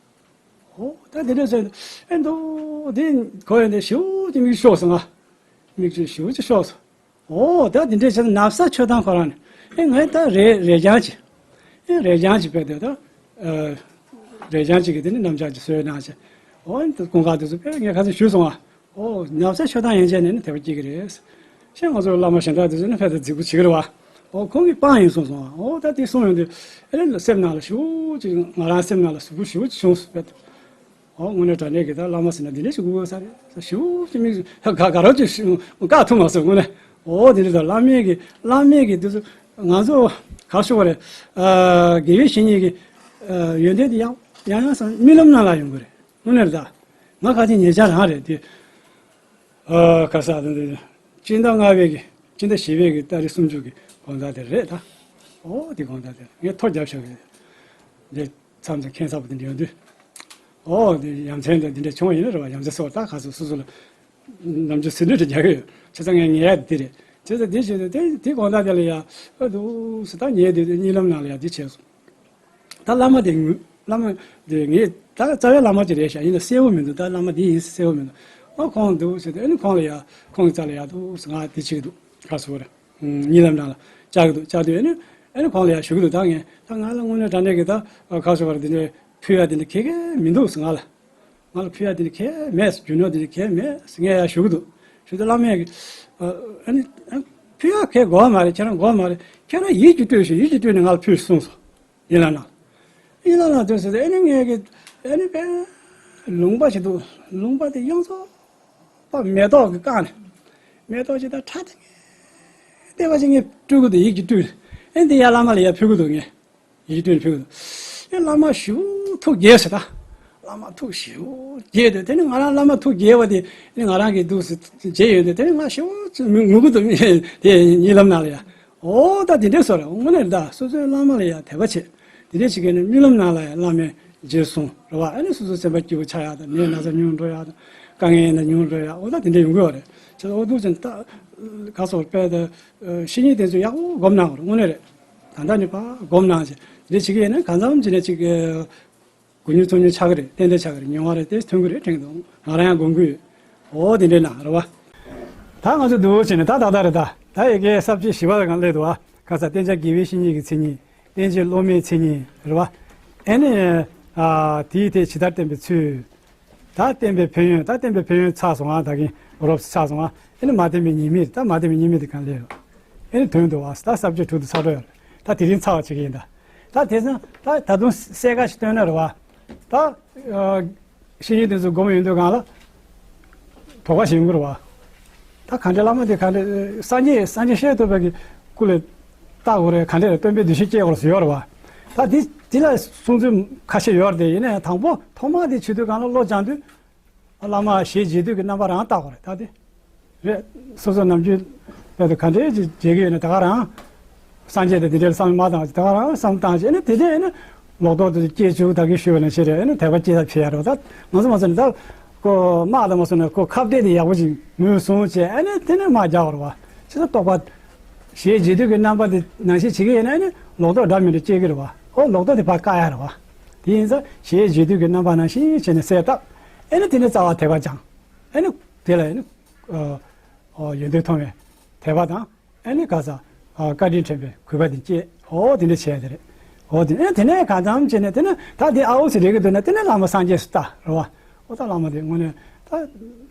ཨོ་ད་དེ་འདྲ་ཟེར། ཨེ་འདུག་དེ་གོ་ཡོང་དེ་ཞེ་པོ་ཅིག་མིག་ཤོར་སོང་ང་། མིག་ཆུ་ཞེ་པོ་ཅིག་ཤོར་སོང་། ཨོ་ད་དེ་འདྲ་བྱས་ན་ན་བཟའ་མཆོད་སྟངས་ཁོ་རང་ནི། ཨེ་ངས་ད་རས་རས་རྐྱང་ཅིག་ཨེ་རས་རྐྱང་ཅིག་དཔེ་དེ་ད། ཨ། རས་རྐྱང་ཅིག་གི་དེ་ནི་རྣམ་གཞག་ཅིག་བཟོས་གནང་བྱས། ཨོ་ད་སྐུ་འགག་དེ་ཚོ་དཔེ་ངས་ཁ་སང་ཞུས་སོང་ང་། ཨོ་ན་བཟའ་མཆོད་སྟངས་ཡན་ཆད་ནས་ནི་དད་པ་སྐྱེ་གི་རེད། ཤེས་ང་ཚོ་བླ་མ་གཞན་དག་དེ་ཚོ་ནི་ཕལ་ཆེར་རྫིག་པོ་བྱེད་ཀྱི་རེད་བ། ཨོ་ཁོང་གིས་སྤངས་ཡིན་གསུངས་སོང་ང་། ཨོ་ད་དེ་གསུངས་ཡོང་དུས་ཨེ་ལས་སེམས་ནང་ལ་ཞེ་པོ་ཅིག་ང་རང་སེམས་ནང་ལ་ཟུག་པོ་ཞེ་པོ་ཅིག་བྱུང་སོང་བས། ཨོ་དངོས་གནས་དྲང་གནས་ཀྱི་ད་བླ་མ་ཟེར་ན་འདི་འདྲ་ཞིག་དགོས་ས་རེད་ཟེར་ཞེ་པོ་ཅིག་མིག་ག་ག་རོ་ཅིག་བཀག་ཐུབ་མ་སོང་དངོས་གནས། ཨོ་དེ་འདྲ་ད་བླ་མའི་གི་བླ་མའི་གི་དེ་ཚོ་ང་ཚོ་ག་ཞུ་བ་རེད། ཨ་དགེ་བའི་བཤེས་གཉེན་གྱི་ཨ་ཡོན་ཏན་དེ་ཡང་ཡང་ཡང་སང་རྨི་ལམ་ནང་ལ་ཡོང་གི་རེད། དངོས་གནས་རེད་ད། ང་ཁ་ཅིག་ཉེ་ཆར་རང་རེད་དེ། ཨ་ག་ས་དེ་འདི་སྤྱི་ཟླ་ལྔ་པའི་གི་སྤྱི་ཟླ་བཞི་པའི་གི་ཏ་རིག་སུམ་ཅུ་གི་དགོང་དག་དེ་རེད་ད། ཨོ་དེ་དགོང་དག་དེ་ངས་ཐོ་རྒྱབ་བཞག་གི་རེད། འདི་མཚམས་སུ་ཁྱད་མཚར་པོ་དེ་འདྲ་ཡོང་དུས། ཨོ་དེ་ཡ་མཚན་དང་དེ་འདྲ་བྱུང་བ་ཡིན་ན་རེད་བ། ཡ་མཚན་སོགས་ད་ག་ཚོད་སོ་སོ་ལ་ནམ་རྒྱུན་ཟིན་བྲིས་རྒྱག་གི་ཡོད། བྱས་ཙང་ངས་ངེས་ཡ་དེ་རེད། བྱས་ཙང་དེ་བྱས་ཏེ་དེ་དེ་དགོང་དག་དེ་ལ་ཡ་ཨ་འདུག་སེ་ད་ངས་དེ་གཉིད་ལམ་ནང་ལ་ཡ་དེ་བྱས་སོང་། ད་བླ་མ་དེ་ངུ་བླ་མ་དེ་ངས་ད་རྩ་བའི་བླ་མ་ཅིག་རེད་ཤག་ཡིན་ན་གསལ་བོ་མི་འདུག་ད་བླ་མ་དེ་ཡིན་གསལ་བོ་མི་འདུག་ཨ་ཁོང་འདུག་ཟེར་ཏེ་ཨ་ནི་ཁོང་ལ་ཡ་ཁོང་གི་རྩ་ལ་ཡ་འདུག་ཟེར་ང་དེ་བྱེད་ཀྱི་འདུག་ག་སོ་རེད། གཉིད་ལམ་ནང་ལ་བཅར་གྱི་འདུག་བཅར་དུས་ཨ་ནི་ཨ་ནི་ཁོང་ལ་ཡ་ཞུ་གི་འདུག་ད་ངས་ད་ང་ལ་དངོས་གནས་དྲང་གནས་ཀྱི་ད་ག་སོ་བར་དེ་འདྲའི་ཕུལ་ཡ་དེ་འདྲ་ག་གེ་མི་འདུག་ཟེར་ང་ལ། ང་ལ་ཕུལ་ཡ་དེ་འདྲ་ག་གེ་མེད་རྒྱུ་ནོར་དེ་འདྲ་ག་གེ་མེད་ཟེར་ངས་ཡ་ཞུ་གི་འདུག་ཞུ་དུས་བླ་མས་ཨ་ནི་ཕུལ་ཡ་ག་གེ་དགོས་མ་རེད། ཁྱེད་རང་དགོས་མ་རེད། ཁྱེད་རང་ཡིད་ཀྱིས་སྤྲོད་ཤིག་ཡིད་ཀྱིས་སྤྲོད་ནས་ང་ལ་ཕུལ་གསུངས་སོང་། ཡིད་ལ་ན། ཡིད་ལ་ན་དུས་སུ་དེ་ཨ་ནི་ངས་གི་ཨ་ནི་པའི་ལུང་པ་ཞིག་འདུག་ལུང་པ་དེ་ཡོངས་རྫོགས་པ་མེ་ཏོག་གིས་བཀང་ནས། མེ་ཏོག་ཅིག་དང་ཁྲ་ཐིང་ལྟེ་བ་ཅིག་ངས་སྤྲུལ་གི་འདུག་ཡིད་ཀྱིས་སྤྲུལ་ནས། ཨ་ནི་དེ་ཡར་བླ་མ་ལ་ཡར་ཕུལ་གི་འདུག་ངས། ཡིད་ཀྱིས་སྤྲུལ་ནས་ཕུལ་གི་འདུག་ཨ་བླ་མ་ཞེ་པོ་ཐུགས་དགྱེས་ཟེར་ད། བླ་མ་ཐུགས་ཞེ་པོ་དགྱེས་དུས་དེ་ནི་ང་རང་བླ་མ་ཐུགས་དགྱེས་པ་དེ་ཨ་ནི་ང་རང་གི་འདུག་སེ་མཇལ་ཡོང་དུས་དེ་ནི་ང་ཞེ་པོ་ངུ་གི་འདུག་དེ་གཉིད་ལམ་ནང་ལ་ཡ། ཨོ་ད་དེ་འདྲས་བཟོ་རེད། དངོས་གནས་རེད་ད། སོ་སོའི་བླ་མ་ལ་ཡ་དད་པ་བྱེད། དེ་འདྲས་བྱེད་མཁན་ནི་རྨི་ལམ་ནང་ལ་ཡ་བླ་མའི་ རྗེས་སོང་རེད་བ། ཨ་ནི་སོ་སོ་སེམས་པ་སྐྱིད་པོ་ཆགས་ཡག་དང་། ནད་ན་ཚ་ཉུང་འགྲོ་ཡག་དང་། དཀའ་ངལ་ཡིན་ན་ཉུང་འགྲོ་ཡག་འོ་ད་དེ་འདྲ་ཡོང་གི་ཡོད་རེད། བྱས་ཙང་འོ་འདུག་ཅན་ད་ག་སོགས་དཔེ་ད་བཤེས་གཉེན་དེ་ཚོས་ཡག་པོ་སྒོམ་གནང་བར་དངོས་གནས་རེད། ད་ལྟ་ནས་ཕར་སྒོམ་གནང་བྱས་འདི་བྱེད་ཀྱི་ཡིན་ན་གང་འཚམ་བྱས་ནས་ཅིག་གོ་མྱོང་ཚོར་མྱོང་ཆགས་ཀྱི་རེད། ཏན་ཏན་ཆགས་ཀྱི་རེད། མྱོང་བ་རེད། དེ་ཐོན་གྱི་རེད། དྲན་གྱི་འདུག་ང་རང་ཡང་སྒོམ་གྱི་ཡོད། འོ་དེ་འདྲས་གནང་རེད་བ། ད་ང་ཚོ་འདུག་བྱས་ནས་ད་ཏག་ཏག་རེད། ད་ད་ཡི་གེ་ས་བཅད་བཞི་པ་ལ་གང་སླེབས་འདུག་བ། ཁ་ས་བསྟེན་བྱ་དགེ་བའི་བཤེས་གཉེན་གྱི་མཚན་ཉིད། བསྟེན་བྱ་སློབ་མའི་མཚན་ཉིད་རེད་བ། ཨེ་ནི། ཨ། དེའི་ཐད་ཇི་ལྟར་བསྟེན་པའི་ཚུལ། ད་བསྟེན་པའི་ཕན་ཡོན། ད་བསྟེན་པའི་ཕན་ཡོན་ཚར་སོང་ང་། ད་གིན་རོབ་ཙམ་ཚར་སོང་ང་། ཨེ་ནི་མ་བསྟེན་པའི་ཉེས་དམིགས། ད་མ་བསྟེན་པའི་ཉེས་དམིགས་དེ་གང་ལས་ཡོད། ཨེ་ནི་དོན་དུ་བ་ད་ས་བཅད་དྲུག་ཏུ་ཚར་འགྲོ་ཡོད་རེད། ད་དེ་རིང་ཚར་བ་བྱེད་ཀྱི་ཡིན་ད། ད་དེ་ཚོ་ད་ད་དུང་གསལ་ཁ་ཞིག་སྟོན་ན་རེད་བ། ད་ཨ། བཤེས་གཉེན་དེ་ཚོ་སྒོམ་ཡོང་དུས་གང་ལ། དོགས་པ་ཞིག་ཡོང་གི་རེད་བ། ད་ག་འདྲ་བླ་མ་དེ་ག་འདྲ་སངས་རྒྱས་སངས་རྒྱས་ཤེས་རྟོགས་པའི་གི་སྐུ་ལ་བལྟ་དགོས་རེད། ག་འདྲ་རེད། སྟོན་པའི་འདུ་ཤེས་སྐྱེ་དགོས་རེད་ཟེར་ཡོད་རེད་བ། ད་འདི་འདི་ལ་གསུང་ཚུལ་ཁ་ཤས་ཡོད་རེད་དེ། ཡིན་ན་ཡང་དང་པོ་ཐོག་མ་དེ་བྱེད་དུས་གང་ལ་བློ་སྦྱང་དུས། བླ་མ་ཞེས་བརྗོད་དུས་ཀྱི་རྣམ་པ་རང་བལྟ་དགོས་རེད། ད་དེ་རེད། སོ་སོ་ནམ་རྒྱུན་དཔེ་དེ་ག་འདྲའི་ཅིག་བྱེད་ཀྱི་ཡོད་ན་ད་ག་རང་། སངས་རྒྱས་དང་དེ་འདྲའི་བསམ་བློ་མ་བཏང་། ད་ག་རང་བསམ་བཏང་བྱས་ནས་དེ་འདྲའི་ནི་ལོག་རྟོག་དེ་སྐྱེ་བཅུག་ད་གིན་ཞུས་པ་ནང་བཞིན་རེད། ནི་དད་པ་སྐྱེ་ཐབས་བྱེད་ཡ་རེད། ད་ང་ཚོ་མ་ཟེར་ན་ད་ཁོ་དམག་དང་མ་སོང་ན་ཁོ་ཁ་གཏད་དེ་ཡག་པོ་ཅིག་ངོས་བཟུང་བྱས། ཨ་ནི་དེ་ནས་དམག་རྒྱག་པ་རེད་བ། ཅི་ལྟར་རྟོག་པ་ཞེས་བརྗོད་དུས་ཀྱི་རྣམ་པ་དེ་ནང་བཞིན་བྱེད་ཀྱི་ཡོད་ན་ནི་ལོག་རྟོག་འདྲ་མི་འདྲ་སྐྱེ་གི་རེད་བ། ཨོ་ལོག་རྟོག་དེ་ཕར་བཀག་ཡ་རེད་བ། དེ་ཡིན་ཙང་ཞེས་བརྗོད་དུས་ཀྱི་རྣམ་པ་ནང་བཞིན་བྱས་ནས་གསལ་བཏབ། ཨེ་ནི་དེ་ནས་རྩ་བ་དད་པ་སྦྱང་། ཨེ་ནི་དེ་ལ་ཨེ་ནི་ཨ་ཨ་ཡོན་ཏན་མཐོང་བའི་དད་པ་དང་། ཨེ་ནི་ག་ས་ཨ་བཀའ་དྲིན་དྲན་པའི་གུས་པ་དེ་སྐྱེ། ཨོ་དེ་འདྲ་བྱས་དེ་རེད། ཨོ་དེ་ཨེ་དེ་ནས་གང་འཚམ་བྱས་ནས་དེ་ནས་ད་དེ་ཨ་འོ་ཟེར་རེད་གི་འདུག་ན། དེ་ནས་བླ་མ་སངས་རྒྱས་སུ་ལྟ་རེད་བ། ཨོ་ད་བླ་མ་དེ་དངོས་གནས་ད་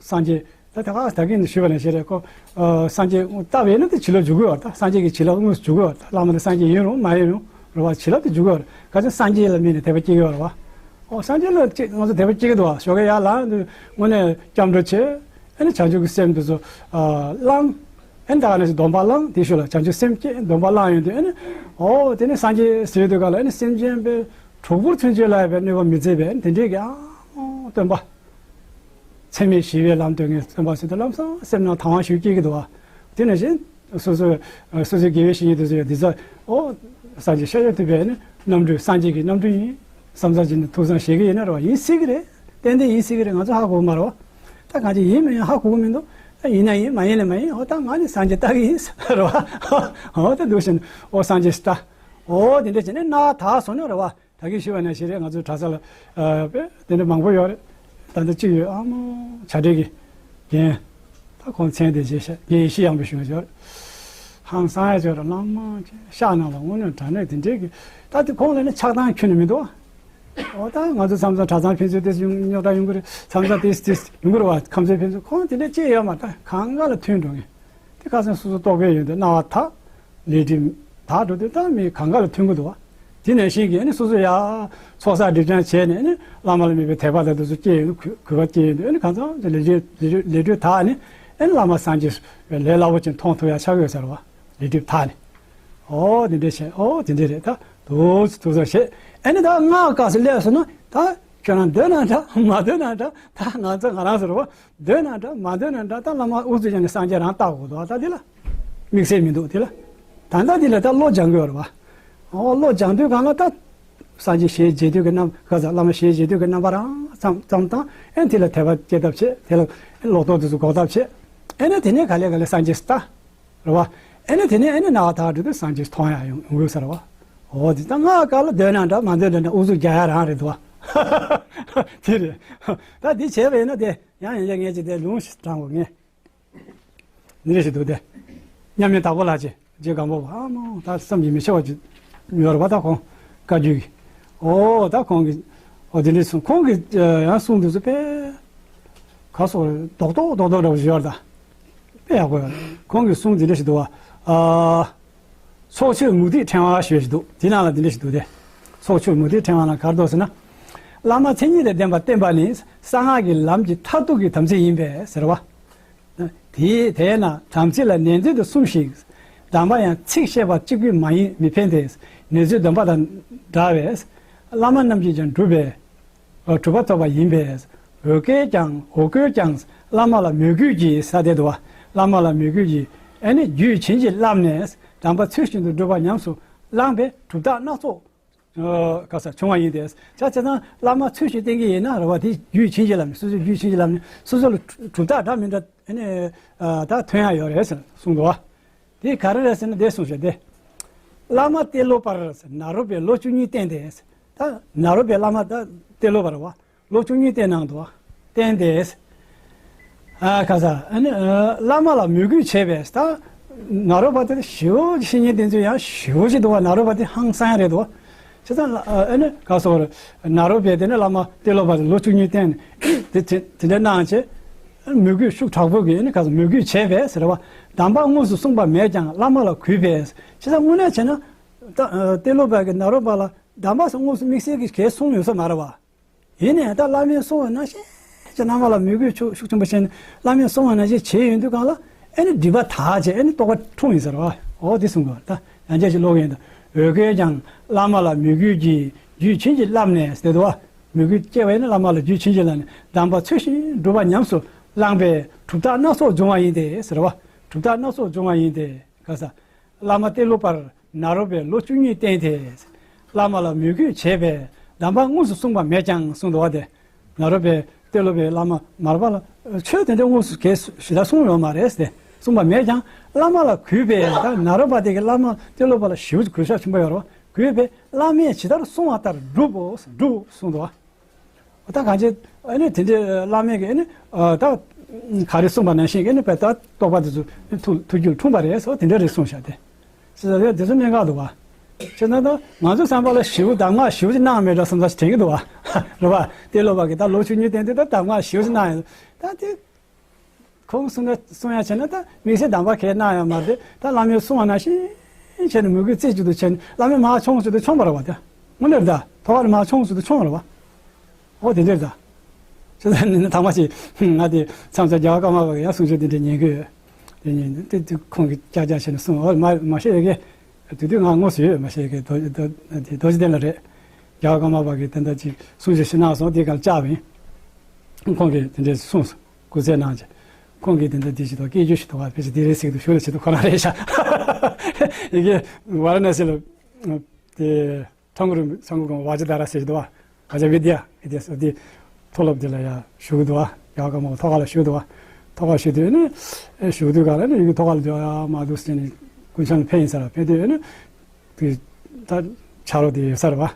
སངས་རྒྱས་ད་ད་ག་ད་གིན་ཞུས་པ་ནང་བཞིན་རེད། ཁོ་ཨ་སངས་རྒྱས་ལྟ་བས་ན་དེ་བྱིན་རླབས་འཇུག་གི་ཡོད་རེད། ད་སངས་རྒྱས་ཀྱི་བྱིན་རླབས་དངོས་སུ་འཇུག་གི་ཡོད་རེད། ད་བླ་མ་དེ་སངས་རྒྱས་ཡིན་རུང་མ་ཡིན་རུང་རེད་བ། བྱིན་རླབས་དེ་འཇུག་གི་ཡོད་རེད། ག་ཚོད་སངས་རྒྱས་ལ་དམིགས་ནས་དད་པ་སྐྱེ་གི་ཡོད་རེད་བ། ཨོ་སངས་རྒྱས་ལ་ཅིག་ང་ཚོ་དད་པ་སྐྱེ་གི་འདུག་བ། ཞོགས་ཀས་ཡར་ལངས་དུས་དངོས་གནས་སྐྱབས་འགྲོ་བྱེད། ཨ་ནི་བྱང་ཆུབ་ཀྱི་སེམས་དེ་ཚོ་ཨ་བླངས། ཨ་ནི་ད་ག་ནང་བཞིན་སྡོམ་པ་བླངས། དེ་ཤུལ་ལ་བྱང་ཆུབ་སེམས་བསྐྱེད། སྡོམ་པ་བླངས་ཡོང་དུས་ཨ་ནི་ཨོ་དེ་ནི་སངས་རྒྱས་ཟེར་དུས་ག་ལ་ཨ་ནི་སེམས་ཅན་པའི་གྲོགས་པོར་མཚོན་བྱེད་ལ་ཡོད་པའི་གནོད་པ་མི་མཛད་པའི་ཨ་ནི་དེ་འདྲའི་གི་ཨ་སྟོན་པ། འཚེ་མེད་ཞི་བའི་ལམ་སྟོན་མཁན་སྟོན་པ་ཟེར་དུས་ལམ་སང་སེམས་ནང་དང་བ་ཞིག་སྐྱེ་གི་འདུག་བ། དེ་ནང་བཞིན་སོ་སོ་སོ་སོའི་དགེ་བའི་བཤེས་གཉེན་དེ་ཚོ་ཡང་འདི་ཚོ་ཨོ་སངས་རྒྱས་ཤཱཀྱ་ཐུབ་པའི་ནི་རྣམ་སྤྲུལ། སངས་རྒྱས་ཀྱི་རྣམ་སྤྲུལ་ཡིན་བསམ་ཚར་གྱི་ནི་ཐུགས་བསམ་བཞེས་ཀྱི་ཡིན་ན་རེད་བ། ཡིན་སྲིད་ཀྱི་རེད། ཏན་ཏན་ཡིན་སྲིད་ཀྱི་རེད། ང་ཚོ་ཧ་གོ་གི་མ་རེད་བ། ད་གང་ཅི་ཡིན་མིན་ཡང་ཧ་གོ་གི་མི་འདུག་ད་ཡིན་ན་ཡིན། མ་ཡིན་ན་མ་ཡིན། ཨོ་ད་ང་ནི་སངས་རྒྱས་ལྟ་གི་ཡིན་རེད་བ། ཨོ་ད་འདུག་ཟེར་ནས་ཨོ་སངས་རྒྱས་ལྟ། ཨོ་དེ་འདྲ་བྱས་ནས་སྣང་བ་དག་སོང་ན་རེད་བ། ད་གིན་ཞུས་པ་ནང་བཞིན་རེད། ང་ཚོའི་གྲྭ་ས་ལ་ཨ་དཔེ་དེ་འདྲ་མང་པོ་ཡོད་རེད། ད་ལྟ་གཅིག་ཡོད། ཨ་མོ་བྱ་བྲལ་གྱི་རྒན། ད་ཁོང་མཚན་དེ་བརྗེད་ཤག་རྒན་ཡེ་ཤེས་ཡངས་པའི་གཞུང་ཡོད་རེད། ཧང་སང་ཡ་ཅིག་ཡོད་རེད། བླ་མ་ཅིག་ཤག་ནང་ལ་དངོས་གནས་དྲང་གནས་དེ་འདྲའི་གི་ད་དེ་ཁོང་ལ་ནི་ཆགས་སྡང་ཁྱོན་ནས་མི་འདུག་ཨ། འོ་ད་ང་ཚོ་མཚམས་མཚམས་གྲྭ་ཚང་ཕན་ཚུན་དེ་རྙོག་དྲ་ཡོང་གི་རེད། མཚམས་མཚམས་དེ་དེ་ཡོང་གི་རེད་བ། ཁམས་ཚན་ཕན་ཚུན་ཁོང་དེ་འདྲ་ཅི་ཡོད་མ་རེད། ད་གང་ག་ལ་མཐུན་འགྲོ་ངེས། དེ་ཁ་སང་སོ་སོ་རྟོག་གེ་ཡོད་དུས་སྣང་བ་དག་ལས་སྒྲིབ་དག་འགྲོ་དུས་ད་མི་གང་ག་ལ་མཐུན་གྱི་འདུག་བ། དེ་ནང་བཞིན་གྱི་ཨ་ནི་སོ་སོ་ཡ་ཚོགས་བསགས་སྒྲིབ་སྦྱང་བྱས་ནས་ཨ་ནི་བླ་མ་ལ་དམིགས་པའི་དད་པ་དང་དེ་ཚོ་སྐྱེས་ཡོང་དུས། གུས་པ་སྐྱེས་ཡོང་དུས་ཨ་ནི་གང་ཚང་ལས་སྒྲིབ་ལས་སྒྲིབ་ལས་སྒྲིབ་དག་ནས་ཨ་ནི་བླ་མ་སངས་རྒྱས་ལས་སླ་པོ་ཅིག་མཐོང་ཐུབ་ཡ་ཆགས་ཡོད་ས་རེད་བ། ལས་སྒྲིབ་དག་ནས། ཨོ་དེ་འདྲས་བྱས། ཨོ་དེ་འདྲས་རེད། ད་དུས་ཚོད་ཐུག་ས་བྱས་ཨ་ནི་ད་སྔགས་སྐབས་སུ་སླེབས་སོང་ན་ད་ཁྱོད་རང་འདོད་ན་འདྲ་མ་འདོད་ན་འདྲ། ད་ང་ཚོ་ང་རང་ཚོ་རེད་བ། འདོད་ན་འདྲ་མ་འདོད་ན་འདྲ། ད་བླ་མ་དབུ་གཙུག་བྱས་ནས་སངས་རྒྱས་རང་བལྟ་དགོས་འདུག་ད་འདི་ལ་དམིགས་བསལ་མི་འདུག་འདི་ལ་ད་ལྟ་འདི་ལ་ད་བློ་སྦྱང་དགོས་རེད་བ། ཨོ་བློ་སྦྱང་དུས་གང་ལ་ད་སངས་རྒྱས་ཞེས་བརྗོད་དུས་ཀྱི་རྣམ་ག་ས་བླ་མ་ཞེས་བརྗོད་དུས་ཀྱི་རྣམ་པ་རང་ཙམ་ཙམ་དང་། ཨེ་དེ་ལ་དད་པ་སྐྱེ་ཐབས་བྱེད། དེ་ལ་ལོག་རྟོག་དེ་ཚོ་འགོག་ཐབས་བྱེད། ཨེ་ནས་དེ་ནས་ག་ལེ་ག་ལེ་སངས་རྒྱས་སུ་ལྟ་རེད་བ། ཨེ་ནས་དེ་ནས་ཨེ་ནས་སྣང་བ་དག་འགྲོ་དུས་སངས་རྒྱས་སུ་མཐོང་ཡ་ཡོང་ཡོང་དགོས་ས་རེད་བ། འོ་དེ་ད་སྔགས་སྐབས་ལ་འདོད་ན་འདྲ་མ་འདོད་ན་འདྲ་དབུ་གཙུག་རྒྱག་ཡ་རང་རེད་འདུག་བ། དེ་རེད། ད་འདི་བྱས་པ་ཡིན་ན་དེ་ཡང་ཡིན་ཡ་ངས་ཅིག་དེ་ལུང་ཞིག་དྲངས་དགོས་ངས། འདི་འདྲ་ཞིག་འདུག་སྟེ། མཉམ་མེད་དྭགས་པོ་ལྷ་རྗེ་རྗེ་སྒམ་པོ་པ། ཨ་མོ་ད་བསམ་གྱིས་མི་ཁྱབ་པ་ཅིག་ཡོད་རེད་པ། ད་ཁོང་བཀའ་བརྒྱུད་ཀྱི། ཨོ་ད་ཁོང་གིས་ཨོ་དེ་འདྲ་གསུངས། ཁོང་གིས་ཡང་གསུང་དུས་སུ་དཔེ་ག་སོགས་རྡོག་རྡོག་རྡོག་རྡོག་འདྲ་པོ་ཞིག་ཡོད་རེད་ད། དཔེ་ཡག་པོ་ཡོད་རེད། ཁོང་གིས་གསུང་དེ་འདྲ་ཞིག་འདུག་བ། ཨ། ཚོགས་མཆོད་མུ་ཏིག་ཕྲེང་བ་ཞེས་ཞིག་འདུག་དེ་ནང་ལ་དེ་འདྲ་ཞིག་འདུག་སྟེ། ཚོགས་མཆོད་མུ་ཏིག་ཕྲེང་བ་ལ་ག་རེ་འདུག་ཟེར་ན། བླ་མ་མཚན་ཉིད་དང་ལྡན་པར་བསྟེན་པ་ནི་གསང་སྔགས་ཀྱི་ལམ་གྱི་མཐར་ཐུག་གི་དམ་ཚིག་ཡིན་པས་ཟེར་བ། དེའི་དེས་ན་དམ་ཚིག་ལ་ནན་ཏན་དུ་བསྲུང་ཞིག་གདམས་པ་ཡང་ཚིག་བཤད་པ་གཅིག་པུས་མ་ཡིན་མི་ཕན་ཏེ། ནེ་ཙོའི་སྡོམ་པ་དང་འདྲ་བས། བླ་མ་རྣམས་ཀྱིས་ཀྱང་བསྒྲུབས་པས། གྲུབ་པ་ཐོབ་པ་ཡིན་པས། འོ་སྐོལ་ཀྱང་འོ་སྐོལ་ཀྱང་བླ་མ་ལ་མོས་གུས་ཀྱིས་ས་དེ་དུ་བ། བླ་མ་ལ་མོས་གུས་ཀྱིས་ཨ་ནི་རྒྱུད་བྱིན་གྱིས་བརླབས་ནས་དམ་པ་ཚུལ་བཞིན་དུ་བསྒྲུབ་པ་ཉམས་སུ་བླངས་པས་གྲུབ་རྟགས་སྣ་ཚོགས་ ཨ་ག་ས་བྱུང་བ་ཡིན་ཏེ། བྱས་ཙང་བླ་མ་ཚུལ་བཞིན་བསྟེན་གྱི་ཡིན་ན་རེད་བ། དེ་རྒྱུད་བྱིན་གྱིས་བརླབས་ནས། སོ་སོའི་རྒྱུད་བྱིན་གྱིས་བརླབས་ནས་སོ་སོ་ལ་གྲུབ་རྟགས་འདྲ་མི་འདྲ་ཨ་ནི་ཨ་ད་ཐོན་ཡ་ཡོད་རེད་ཟེར་གསུངས་འདུག་བ། དེ་ག་རེ་རེད་ཟེར་ན་འདི་གསུངས་ཤག་སྟེ། བླ་མ་ཏེ་ལོ་པར་ཟེར་ནཱ་རོ་པས་ལོ་བཅུ་གཉིས་བསྟེན་ཏེ་ཟེར། ད་ནཱ་རོ་པས་བླ་མ་ད་ཏེ་ལོ་པར་བ། ལོ་བཅུ་གཉིས་བསྟེན་གནང་འདུག་བ། བསྟེན་ཏེ། ཨ་ག་ས་ཨ་ནི་ཨ་བླ་མ་ལ་མོས་གུས་བྱས་པས། ད་ནཱ་རོ་པ་དེ་ཞེ་པོ་ཅིག་བཤེས་གཉེན་དེ་ཚོ་ཡང་ཞེ་པོ་ཅིག་འདུག་བ། ནཱ་རོ་པ་དེ་ཧང་སང་ཡ་རེད་འདུག་བ། བྱས་ཙང་ཨ་ནི་ག་སོ་རེད། ནཱ་རོ་པས་དེ་ནི་བླ་མ་ཏེ་ལོ་པ་དེ་ལོ་བཅུ་གཉིས་བསྟེན་དེ་དེ་དེ་འདྲ་གནང་བྱས། མོས་གུས་ཤུགས་དྲག་པོ་གིས་ཨ་ནི་ག་སོ་མོས་གུས་བྱས་པས་ཟེར་བ། གདམས་པ་དངོས་སུ་གསུངས་པ་མེད་ཀྱང་བླ་མ་ལ་གུས་པས། བྱས་ཙང་དངོས་གནས་བྱས་ན་ད་ཨ་ཏེ་ལོ་པ་གིས་ནཱ་རོ་པ་ལ་གདམས་པ་དངོས་སུ་དམིགས་བསལ་གྱི་གས་གསུངས་ཡོད་ས་མ་རེད་བ། ཡིན་ནའང་ད་བླ་མས་གསུངས་པ་ནང་བཞིན་གྱི་བླ་མ་ལ་མོས་གུས་ཤུགས་ཤུགས་ཆེན་པོ་བྱས་ནས་བླ་མས་གསུངས་པ་ནང་བཞིན་བྱས་ཡོང་དུས་སྒང་ལ་ཨ་ནི་སྒྲིབ་པ་དག་བྱས། ཨ་ནི་རྟོགས་པ་འཁྲུངས་ཡིན་ཟེར་བ། འོ་དེ་གསུངས་པ་ད་ཡང་བསྐྱར་ཞིག་ཀློག་གི་ཡིན་ད། འོད་གསལ་ཀྱང་བླ་མ་ལ་མོས་གུས་ཀྱིས་རྒྱུད་བྱིན་གྱིས་བརླབས་ནས་ཟེར་འདུག་བ། མོས་གུས་སྐྱེ་བ་ཡིན་ན་བླ་མ་ལ་རྒྱུད་བྱིན་གྱིས་བརླབས་ནས་གདམས་པ་ཚུལ་བཞིན་སྒྲུབ་པ་ཉམས་སུ་བླངས་པས་གྲུབ་རྟགས་སྣ་ཚོགས་འབྱུང་བ་ཡིན་ཏེ་ཟེར་བ། གྲུབ་རྟགས་སྣ་ཚོགས་འབྱུང་བ་ཡིན་ཏེ། ག་ས། བླ་མ་ཏེ་ལོ་པར་ནཱ་རོ་པས་ལོ་བཅུ་གཉིས་བསྟེན་ཏེ། བླ་མ་ལ་མོས་གུས་བྱས་པས་གདམས་པ་དངོས་སུ་གསུངས་པ་མེད་ཀྱང་གསུངས་འདུག་བ། དེ་ནཱ་རོ་པས་ཏེ་ལོ་པས་བླ་མ་མར་པ་ལ་ཆོས་དེ་འདྲ་དངོས་སུ་གས་ཞེ་དྲག་གསུངས་ཡོད་མ་རེད་ཟེར་ཏེ་གསུངས་པ་མེད་ཀྱང་བླ་མ་ལ་གུས་པས། ད་ནཱ་རོ་པ་དེ་གིས་བླ་མ་ཏེ་ལོ་པ་ལ་ཞེ་པོ་ཅིག་གུས་ཞབས་ཆེན་པོ་ཡོད་རེད་བ། གུས་པས་བླ་མས་ཇི་ལྟར་གསུངས་པ་ལྟར་སྒྲུབ་བོ་སྒྲུབ་གསུངས་འདུག་བ། ད་གང་ཅི་ཨ་ནི་དེ་འདྲའི་བླ་མས་ཀྱི་ཨ་ནི་ཨ་ད་ག་རེ་གསུངས་པ་ནང་བཞིན་ཨ་ནི་བས་ད་རྟོགས་པ་དེ་ཚོ་ཐུགས་ཐུགས་རྒྱུད་འཁྲུངས་པ་རེད་ཟེར་བ་དེ་འདྲ་རེད་གསུངས་ཤག་སྟེ། ཟེར་ད་དེ་ཚོ་གནད་འགག་འདུག་བ། བྱས་ན་ད་ང་ཚོའི་བསམ་པ་ལ་ཞེ་པོ་གདམས་ངག་ཞེ་པོ་ཅིག་གནང་མེད་འདྲ་བསམ་ས་ཞིག་དྲན་གྱི་འདུག་བ། རེད་བ། ཏེ་ལོ་པ་གིས་ད་ལོ་བཅུ་གཉིས་བསྟེན་དུས་ད་གདམས་ངག་ཞེ་པོ་ཅིག་གནང་ཡོད། ད་དེ་ཁོང་གསུང་ན་གསུང་ཡ་བྱས་ན་ད་དམིགས་བསལ་གདམས་པ་གས་གནང་ཡ་མ་རེད། ད་བླ་མས་གསུང་བ་ནང་བཞིན་བྱས་ནས་མོས་གུས་རྩེ་གཅིག་ཏུ་བྱས་ནས་བླ་མས་མར་མཆོང་གཅིག་ཏུ་མཆོངས་པ་རེད་བ། ད་དངོས་གནས་རེད། ད་ཐོག་ཁར་མར་མཆོང་གཅིག་ཏུ་མཆོངས་པ་རེད་བ། ཨོ་དེ་འདྲ་རེད། ད་ཅི་ཟེར་ན་ནི་ཐང་མ་ཞིག་ང་དེ་མཚམས་མཚམས་རྒྱལ་བ་ཀརྨ་པ་གིས་ཡང་གསུང་ཆོས་དེ་འདྲ་ཉན་གི་ཡོད། དེ་ཉན་དེ་དེ་ཁོང་གིས་ཀྱག་ཀྱག་བྱས་ནས་གསུངས། ཨོ་མ་མ་ཤེས་ཡོད་གི། དེ་དུས་ང་དངོས་སུ་ཡོད་མ་ཤེས་གི། རྡོ་རྗེ་རྡོ་དེ་རྡོ་རྗེ་གདན་ལ་རེད། རྒྱལ་བ་ཀརྨ་པ་གིས་དེ་འདྲ་ཅིག་གསུང་ཆོས་ཞིག་གནང་སོང་། དེ་གར་བཅར་བ་ཡིན། ཁོང་གིས་དེ་འདྲ་གསུངས་སོང་། སྐུ་ཚེ་གནང་བྱས། ཁོང་གིས་དེ་འདྲ་དེ་ཞིག་དང་སྐད་ཆ་ཞིག་དང་བ་ཕལ་ཆེར་དེ་རེད་ཟེར་གི་འདུག་ཞུ་ལ་བྱེད་དུ་ཁོ་རང་རེད་ཤག་ཡི་གེ་ཝཱ་ར་ཎ་སི་ལ་དེ། ཁྲོམ་རིམ་ཚང་གི་གོང་ཝཱ་ཇི་དྷ་ར་ཟེར་གྱི་འདུག་བ། ག་ཇ་བི་དི་ཡ་བི་དི་ཡ་ཟེར་དེ་མཐོ་སློབ་དེ་ལ་ཡ་ཞུགས་འདུག་བ། ཡག་ག་མོ་ཐོག་ཁ་ལ་ཞུགས་འདུག་བ། ཐོག་ཁ་ཞུགས་དུས་ནི་ཨེ་ཞུགས་དུས་ག་ལ་ནི་ཡུལ་གྱི་ཐོག་ཁ་ལ་འདུག་ཡ་མ་འདུག་ཟེར་ནས་ཀུན་ཤང་ལ་ཕེབས་ཡིན་ས་ར། ཕེབས་དུས་ནི་དེ་ད་ཆ་རོགས་དེ་ཡོད་ས་ར་བ།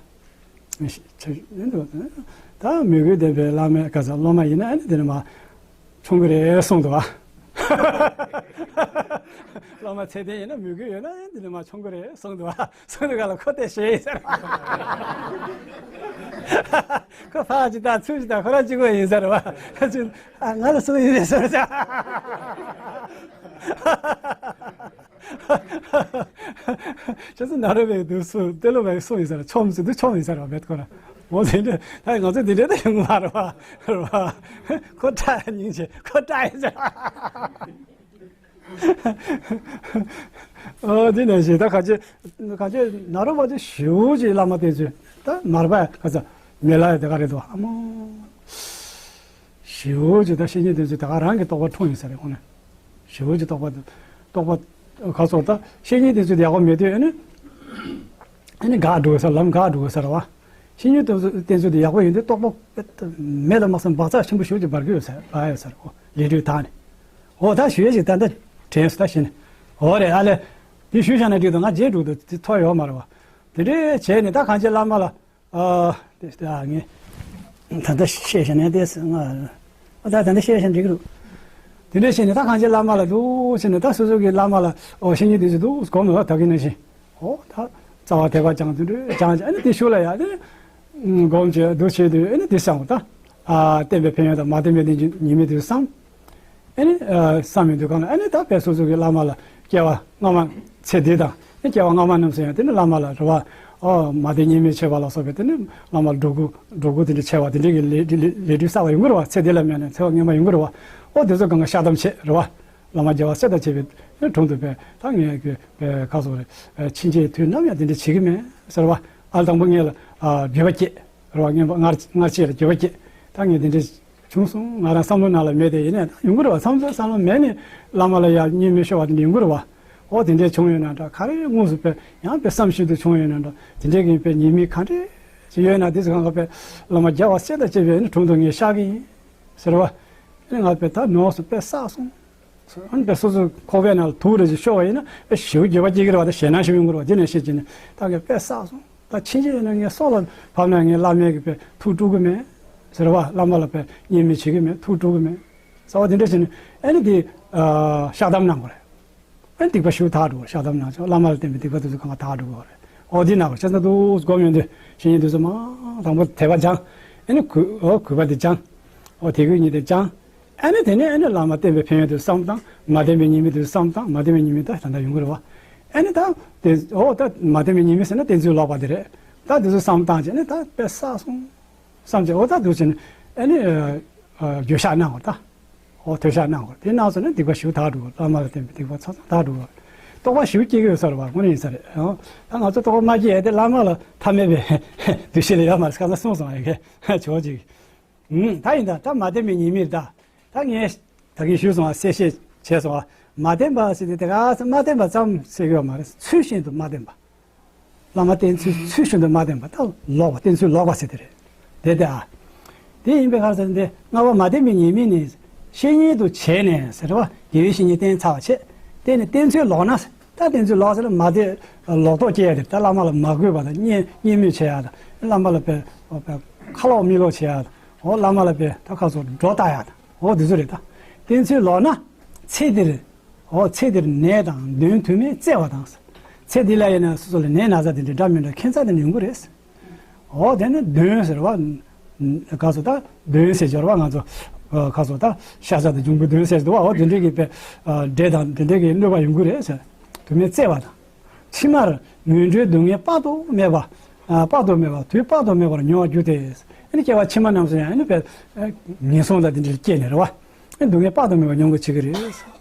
ད་མོས་གུས་ལྡན་པའི་བླ་མའི་ག་ས་སློབ་མ་ཡིན་ན་ཨ་ནི་དེ་ནི་མ། མཆོང་གི་རེད་གསུངས་འདུག་བ། སློབ་མ་ཚད་ལྡན་ཡིན་ན་མོས་གུས་ཡོད་ན་འདི་ནས་མར་མཆོང་གི་རེད་གསུངས་འདུག་བ། གསུངས་འདུག་ག་ལ་ཁོ་དེ་ཞེད་ཡིན་ཟེར། ཁོ་ཕར་ཅིག་ལྟ་ཚུར་ཅིག་ལྟ་ཁོ་རང་གཅིག་པོ་ཡིན་ཟེར་བ། ཨ་ང་ལ་གསུངས་ཡིན་རེད་ཟེར་ཟེར། ཁྱེད་ཚོ་ནཱ་རོ་པའི་འདུག་སུ་ཏེ་ལོ་པའི་སུ་ཡིན་ཟེར་ཆོམ་ཟེར་དུས་ཆོམ་ཡིན་ཟེར་བ་མེད་ཁོ་ར། འོ་དེ་འདྲ་ད་ང་ཚོ་འདི་འདྲ་ད་ཡོང་མ་རེད་བ། རེད་བ། ཁོ་སྐྲ་སྙིང་རྗེ་ཁོ་སྐྲ་ཡིན་ཟེར་བ། ཨོ་དེ་ནང་བཞིན་ད་ག་ཅི་ག་ཅི་ནཱ་རོ་པ་དེ་ཞེ་པོ་ཅིག་བླ་མ་བསྟེན་ཚུལ་ད་མར་པ་ག་ཚ་མེ་ལ་ཡ་དེ་ག་རེད་དོ་ཨ་མོ། ཞེ་པོ་ཅིག་ད་བཤེས་གཉེན་དེ་ཚོས་ད་ག་རང་གི་རྟོགས་པ་འཁྲུངས་ཡིན་ས་རེད་ཁོང་ནས། ཞེ་པོ་ཅིག་རྟོགས་པ་རྟོགས་པ་ག་སོགས་ད་བཤེས་གཉེན་དེ་ཚོས་ད་ཡག་པོ་མེད་དུས་ཨ་ནི་ཨ་ནི་འགག་འགྲོ་གི་ས་ལམ་འགག་འགྲོ་གི་ས་རེད་བ། བཤེས་གཉེན་དེ་ཚོ་དེ་ཚོ་དེ་ཡག་པོ་ཡིན་དུས་རྟོགས་པ་མེད་ལ་མ་སོང་བག་ཆགས་ཆེན་པོ་ཞེ་པོ་ཅིག་འབར་གི་ཡོད་ས་འབར་ཡོད་ས་རེད་ཁོ་ལས་འགྲོས་དག་ནས། འོ་ད་ཞུ་ཡས་ཅིག་ད་ད་དྲན་སོང་ད་ཤི་ནས། འོ་རེད་ཨ་ལེ། དེ་ཞུས་བཞག་ན་འགྲིག་འདུག་ང་རྗེས་འགྲོ་འདུག་དེ་ཐོག་ཡོད་མ་རེད་བ། དེ་འདྲའི་བྱས་ནས་ད་གང་ཅི་བླ་མ་ལ། ཨ། དེ་ལྟ་ངས། ད་ལྟ་བཤད་བྱས་ནས་དེ་ང་། ཨ་ད་ད་ལྟ་བཤད་བྱས་འགྲིག་གི་འདུག་དེ་འདྲ་བྱས་ནས་ད་གང་ཅི་བླ་མ་ལ་འདུག་བྱས་ནས་ད་སོ་སོ་གི་བླ་མ་ལ་ཨོ་བཤེས་གཉེན་དེ་ཚོ་འདུག་གོམས་ལ་ད་གིན་ནང་བཞིན། ཨོ་ད། རྩ་བ་ཐེག་པ་བྱང་དུ་འགྲོ་བྱང་ཨ་ནི་དེ་ཤུགས་ལ་ཡ་དེ། སྒོམ་བྱས་འདུག་བྱས་དུས་ཨ་ནི་དེ་བསམ་ད། ཨ་བསྟན་པའི་ཕན་ཡོན་དང་མ་བསྟན་པའི་བདེན་རྫུན་ཉེས་དམིགས་དེ་བསམ། ཨ་ནི་ཨ་བསམ་ཡོང་དུས་གང་ལ་ཨ་ནི་ད་དཔེ་སོ་སོ་གི་བླ་མ་ལ་སྐྱེ་བ་སྔ་མ་ཚེ་འདི་དང་ཨ་སྐྱེ་བ་སྔ་མ་རྣམས་སུ་ཡང་དེ་ནི་བླ་མ་ལ་རེ་བ། ཨོ་མ་བསྟན་ཉེས་དམིགས་ཆེ་བ་ལ་སོགས་པའི་དེ་ནི་བླ་མ་ལ་འགྲོ་ཀུན་འགྲོ་ཀུན་དེ་འདྲ་ཆེ་བ་དེ་འདྲའི་གི་ལས་ལས་ལས་འབྲས་བསགས་པ་ཡོང་གི་རེད་བ། ཚེ་འདི་ལ་མེད་ན་ཚེ་བ་སྔོན་མ་ཡོང་གི་རེད་བ། ཨོ་དེ་ཚོ་གང་ག་བཤགས་གཏམ་བྱེད་རེད་བ། བླ་མ་རྒྱལ་བ་སྲས་དང་བཅས་པའི་དྲུང་དུ་བས་ད་ངས་གི་ཁ་སོ་རེ་ཕྱིན་ཆད་དུས་ནམ་ཡང་དེ་འདྲ་བྱེད་ཀྱི་མེད་ཟེར་བ། ཨ་དང་པོ་ངས་ལ་འགྱོད་པ་སྐྱེས་རེད་བ། ངས་སྔར་སྔར་ཆད་ལ་འགྱོད་པ་སྐྱེས། ད་ངས་དེ་འདྲ་བྱུང་སོང་ང་རང་བསམ་བློ་ནང་ལ་མེད་དེ་ཡིན་ནས་ད་ཡོང་གི་རེད་བ། བསམ་བློ་བསམ་བློ་མེད་ནས་བླ་མ་ལ་ཡང་བརྙས་སྨོད་ཤོར་བ་དེ་འདྲ་ཡོང་གི་རེད་བ། ཨོ་དེ་འདྲས་བྱུང་ཡོད་ན་འདྲ། ག་རེ་དངོས་སུ་དཔེ་ཡང་དཔེ་བསམ་བཞིན་དུ་བྱུང་ཡོད་ན་འདྲ། དེ་འདྲས་ཀྱི་དཔེ་ཉེས་དམིགས་ག་འདྲས་ཅིག་ཡོད་ན་དེ་ཚོ་གང་ག་དཔེ་བླ་མ་རྒྱལ་བ་སྲས་དང་བཅས་པའི་ནི་དྲུང་དུ་ངས་བཤགས་ཀྱི་ཡིན་ཟེར་བ། ཨ་ནི་ང་དཔེ་ད་ནོར་སོང་། དཔེ་བསགས་སོང་། ཨ་ནི་དཔེ་སོ་སོའི་ཁོག་པའི་ནང་ལ་དུག་རེ་ཞིག་ཤོར་བ་ཡིན་ན་དཔེ་ཞེ་པོ་འགྱོད་པ་སྐྱེ་གི་རེད་བ། ད་ཞེད་སྣང་ཞིག་ཡོང་གི་རེད་བ། དེ་ནས་ཤེས་ཀྱི་ནི་ད་ངས་དཔེ་བསགས་སོང་། ད་ཕྱིན་ཆད་ཡིན་ན་ངས་སྲོག་ལ་བབས་ན་ངས་བླ་མའི་གི་དཔེ་ཐུགས་དཀྲུག་གི་མེད་ཟེར་བ། བླ་མ་ལ་དཔེ་བརྙས་སྨོད་བྱེད་ཀྱི་མེད། ཐུགས་དཀྲུག་གི་མེད་ཟེར་བ། དེ་འདྲ་བྱས་ནས་ཨ་ནི་དེ་བཤགས་གཏམ་གནང་དགོས་རེད། ཨ་ནི་སྡིག་པ་ཞེ་པོ་དག་འགྲོ། བཤགས་གཏམ་གནང་བྱས་བླ་མ་ལ་བརྟེན་པའི་སྡིག་པ་དེ་ཚོ་གང་ག་དག་འགྲོ་གི་རེད། ཨོ་འདི་ན་བར་ཆ་ཚང་འདུག་སྒོམ་ཡོང་དུས་བཤེས་གཉེན་དེ་ཚོ་མ་དང་པོ་དད་པ་སྦྱང་། ཨ་ནི་གུས་ཨོ་གུས་པ་དེ་སྦྱང་། ཨོ་དད་གུས་གཉིས་དེ་སྦྱང་། ཨ་ནི་དེ་ནས་ཨ་ནི་བླ་མ་བསྟེན་པའི་ཕན་ཡོན་དེ་བསམ་བཏང་། མ་བསྟེན་པའི་ཉེས་དམིགས་དེ་བསམ་བཏང་། མ་བསྟེན་པའི་ཉེས་དམིགས་ད་ད་ལྟ་ཡོང་གི་རེད་བ། ཨ་ནི་ད་དེ་ཨོ་ད་མ་བསྟེན་པའི་ཉེས་དམིགས་ཟེར་ན་བསྟེན་ཚུལ་ལོག་པ་དེ་རེད། ད་དེ་ཚོ་བསམ་བཏང་བྱས་ནས་ད་དཔེ་བསགས་སོང་། བསམ་བྱས་ཨོ་ད་འདུག་བྱས་ནས་ཨ་ནི་འགྱོད་བཤགས་གནང་བ་ད། ཨོ་འགྱོད་བཤགས་གནང་བ་དེ་གནང་སོང་ན་སྡིག་པ་ཞེ་པོ་དག་འགྲོ་གི། བླ་མ་ལ་བརྟེན་པའི་སྡིག་པ་ཚང་ཚང་དག་འགྲོ་གི། རྟོགས་པ་ཞེ་པོ་སྐྱེ་གི་ཡོད་ས་རེད་བ། དངོས་གནས་ཡིན་ས་རེད། ཨོ་ད་ང་ཚོ་རྟོགས་པ་མ་སྐྱེ་ཡ་དེ་བླ་མ་ལ་ཐ་མལ་པའི་འདུ་ཤེས་ལ་ཡོད་མ་རེད། ཁ་སང་གསུངས་སོང་ཨེ་གེ་ཇོ་ཅིག་ད་ཡིན་ད་ད་མ་བསྟེན་པའི་ཉེས་དམིགས་ད། ད་ངས་ད་གིན་ཞུས་སོང་བ། གསལ་བཤད་བྱས་སོང་བ། མ་བསྟེན་པ་ཟེར་དེ་དེ་ག་ས་མ་བསྟེན་པ་ཙམ་ཟེར་གི་ཡོད་མ་རེད། ཚུལ་བཞིན་དུ་མ་བསྟེན་པ། བླ་མ་བསྟེན་ཚུལ་ཚུལ་བཞིན་དུ་མ་བསྟེན་པ། ད་ལོག་པ། བསྟེན་ཚུལ་ལོག་པ་ཟེར་དེ་རེད། དེ་དེ་ཨ། དེ་ཡིན་པའི་ཁར་ཟེར་འདི་ལྔ་པ་མ་བསྟེན་པའི་ཉེས་དམིགས་ནི། བཤེས་གཉེན་དུ་བྱས་ནས་ཟེར་བ། དགེ་བའི་བཤེས་གཉེན་བསྟེན་ཚར་བ་བྱས། བསྟེན་ནས་བསྟེན་ཚུལ་ལོག་ན། ད་བསྟེན་ཚུལ་ལོག་ཟེར་ན་མ་བསྟེན་ལོག་རྟོག་སྐྱེ་ཡ་དེ། ད་བླ་མ་ལ་མ་གུས་པ་དང་བརྙས་བརྙས་སྨོད་བྱེད་ཡ་དང་། བླ་མ་ལ་དཔེ་དཔེ་ཁ་ལོག་མིག་ལོག་བྱེད་ཡ་དང་། འོ་བླ་མ་ལ་དཔེ་ད་ཁ་སོགས་སྒྲོ་བཏགས་ཡ་དང་། འོ་དེ་ཚོ་རེད་ད། བསྟེན་ཚུལ་ལོག་ན་ཚེ་འདིར། འོ་ཚེ་འདིར་ནད་དང་གདོན་དུ་མས་གཙེས་པ་དང་། ཚེ་འདི་ལ་ཡིན་ན་སོ་སོ་ལ་ནད་ན་ཚ་དེ་འདྲའི་འདྲ་མི་འདྲ་ཁྱད་མཚར་དེ་འདྲ་ཡོང་གི་རེད། འོ་དེ་ནི་གདོན་ཟེར་བ། ག་སོ་ད་གདོན་ཟེར་སྦྱོར་བ་ང་ཚོ་ག་སོ་ད་ཤ་ཟ་དང་འབྱུང་པོའི་གདོན་ཟེར་འདུག་བ། འོ་དེ་འདྲའི་གི་དཔེ་འདྲེ་དང་དེ་འདྲའི་གི་གནོད་པ་ཡོང་གི་རེད་ཟེར། དུ་མས་གཙེས་པ་དང་། ཕྱི་མར་ངན་འགྲོའི་སྡུག་བསྔལ་དཔག་ཏུ་མེད་པ། དཔག་ཏུ་མེད་པ་དུས་དཔག་ཏུ་མེད་པར་མྱོང་བར་འགྱུར་ཏེ། ཨ་ནི་སྐྱེ་བ་ཕྱི་མ་རྣམས་སུ་ཡང་ཨ་ནི་དཔེ་ངན་སོང་ལ་དེ་འདྲའི་སྐྱེས་ནས་རེད་བ། ཨ་ནི་སྡུག་བསྔལ་དཔག་ཏུ་མེད་པ་མྱོང་དགོས་བྱེད་ཀྱི་རེད།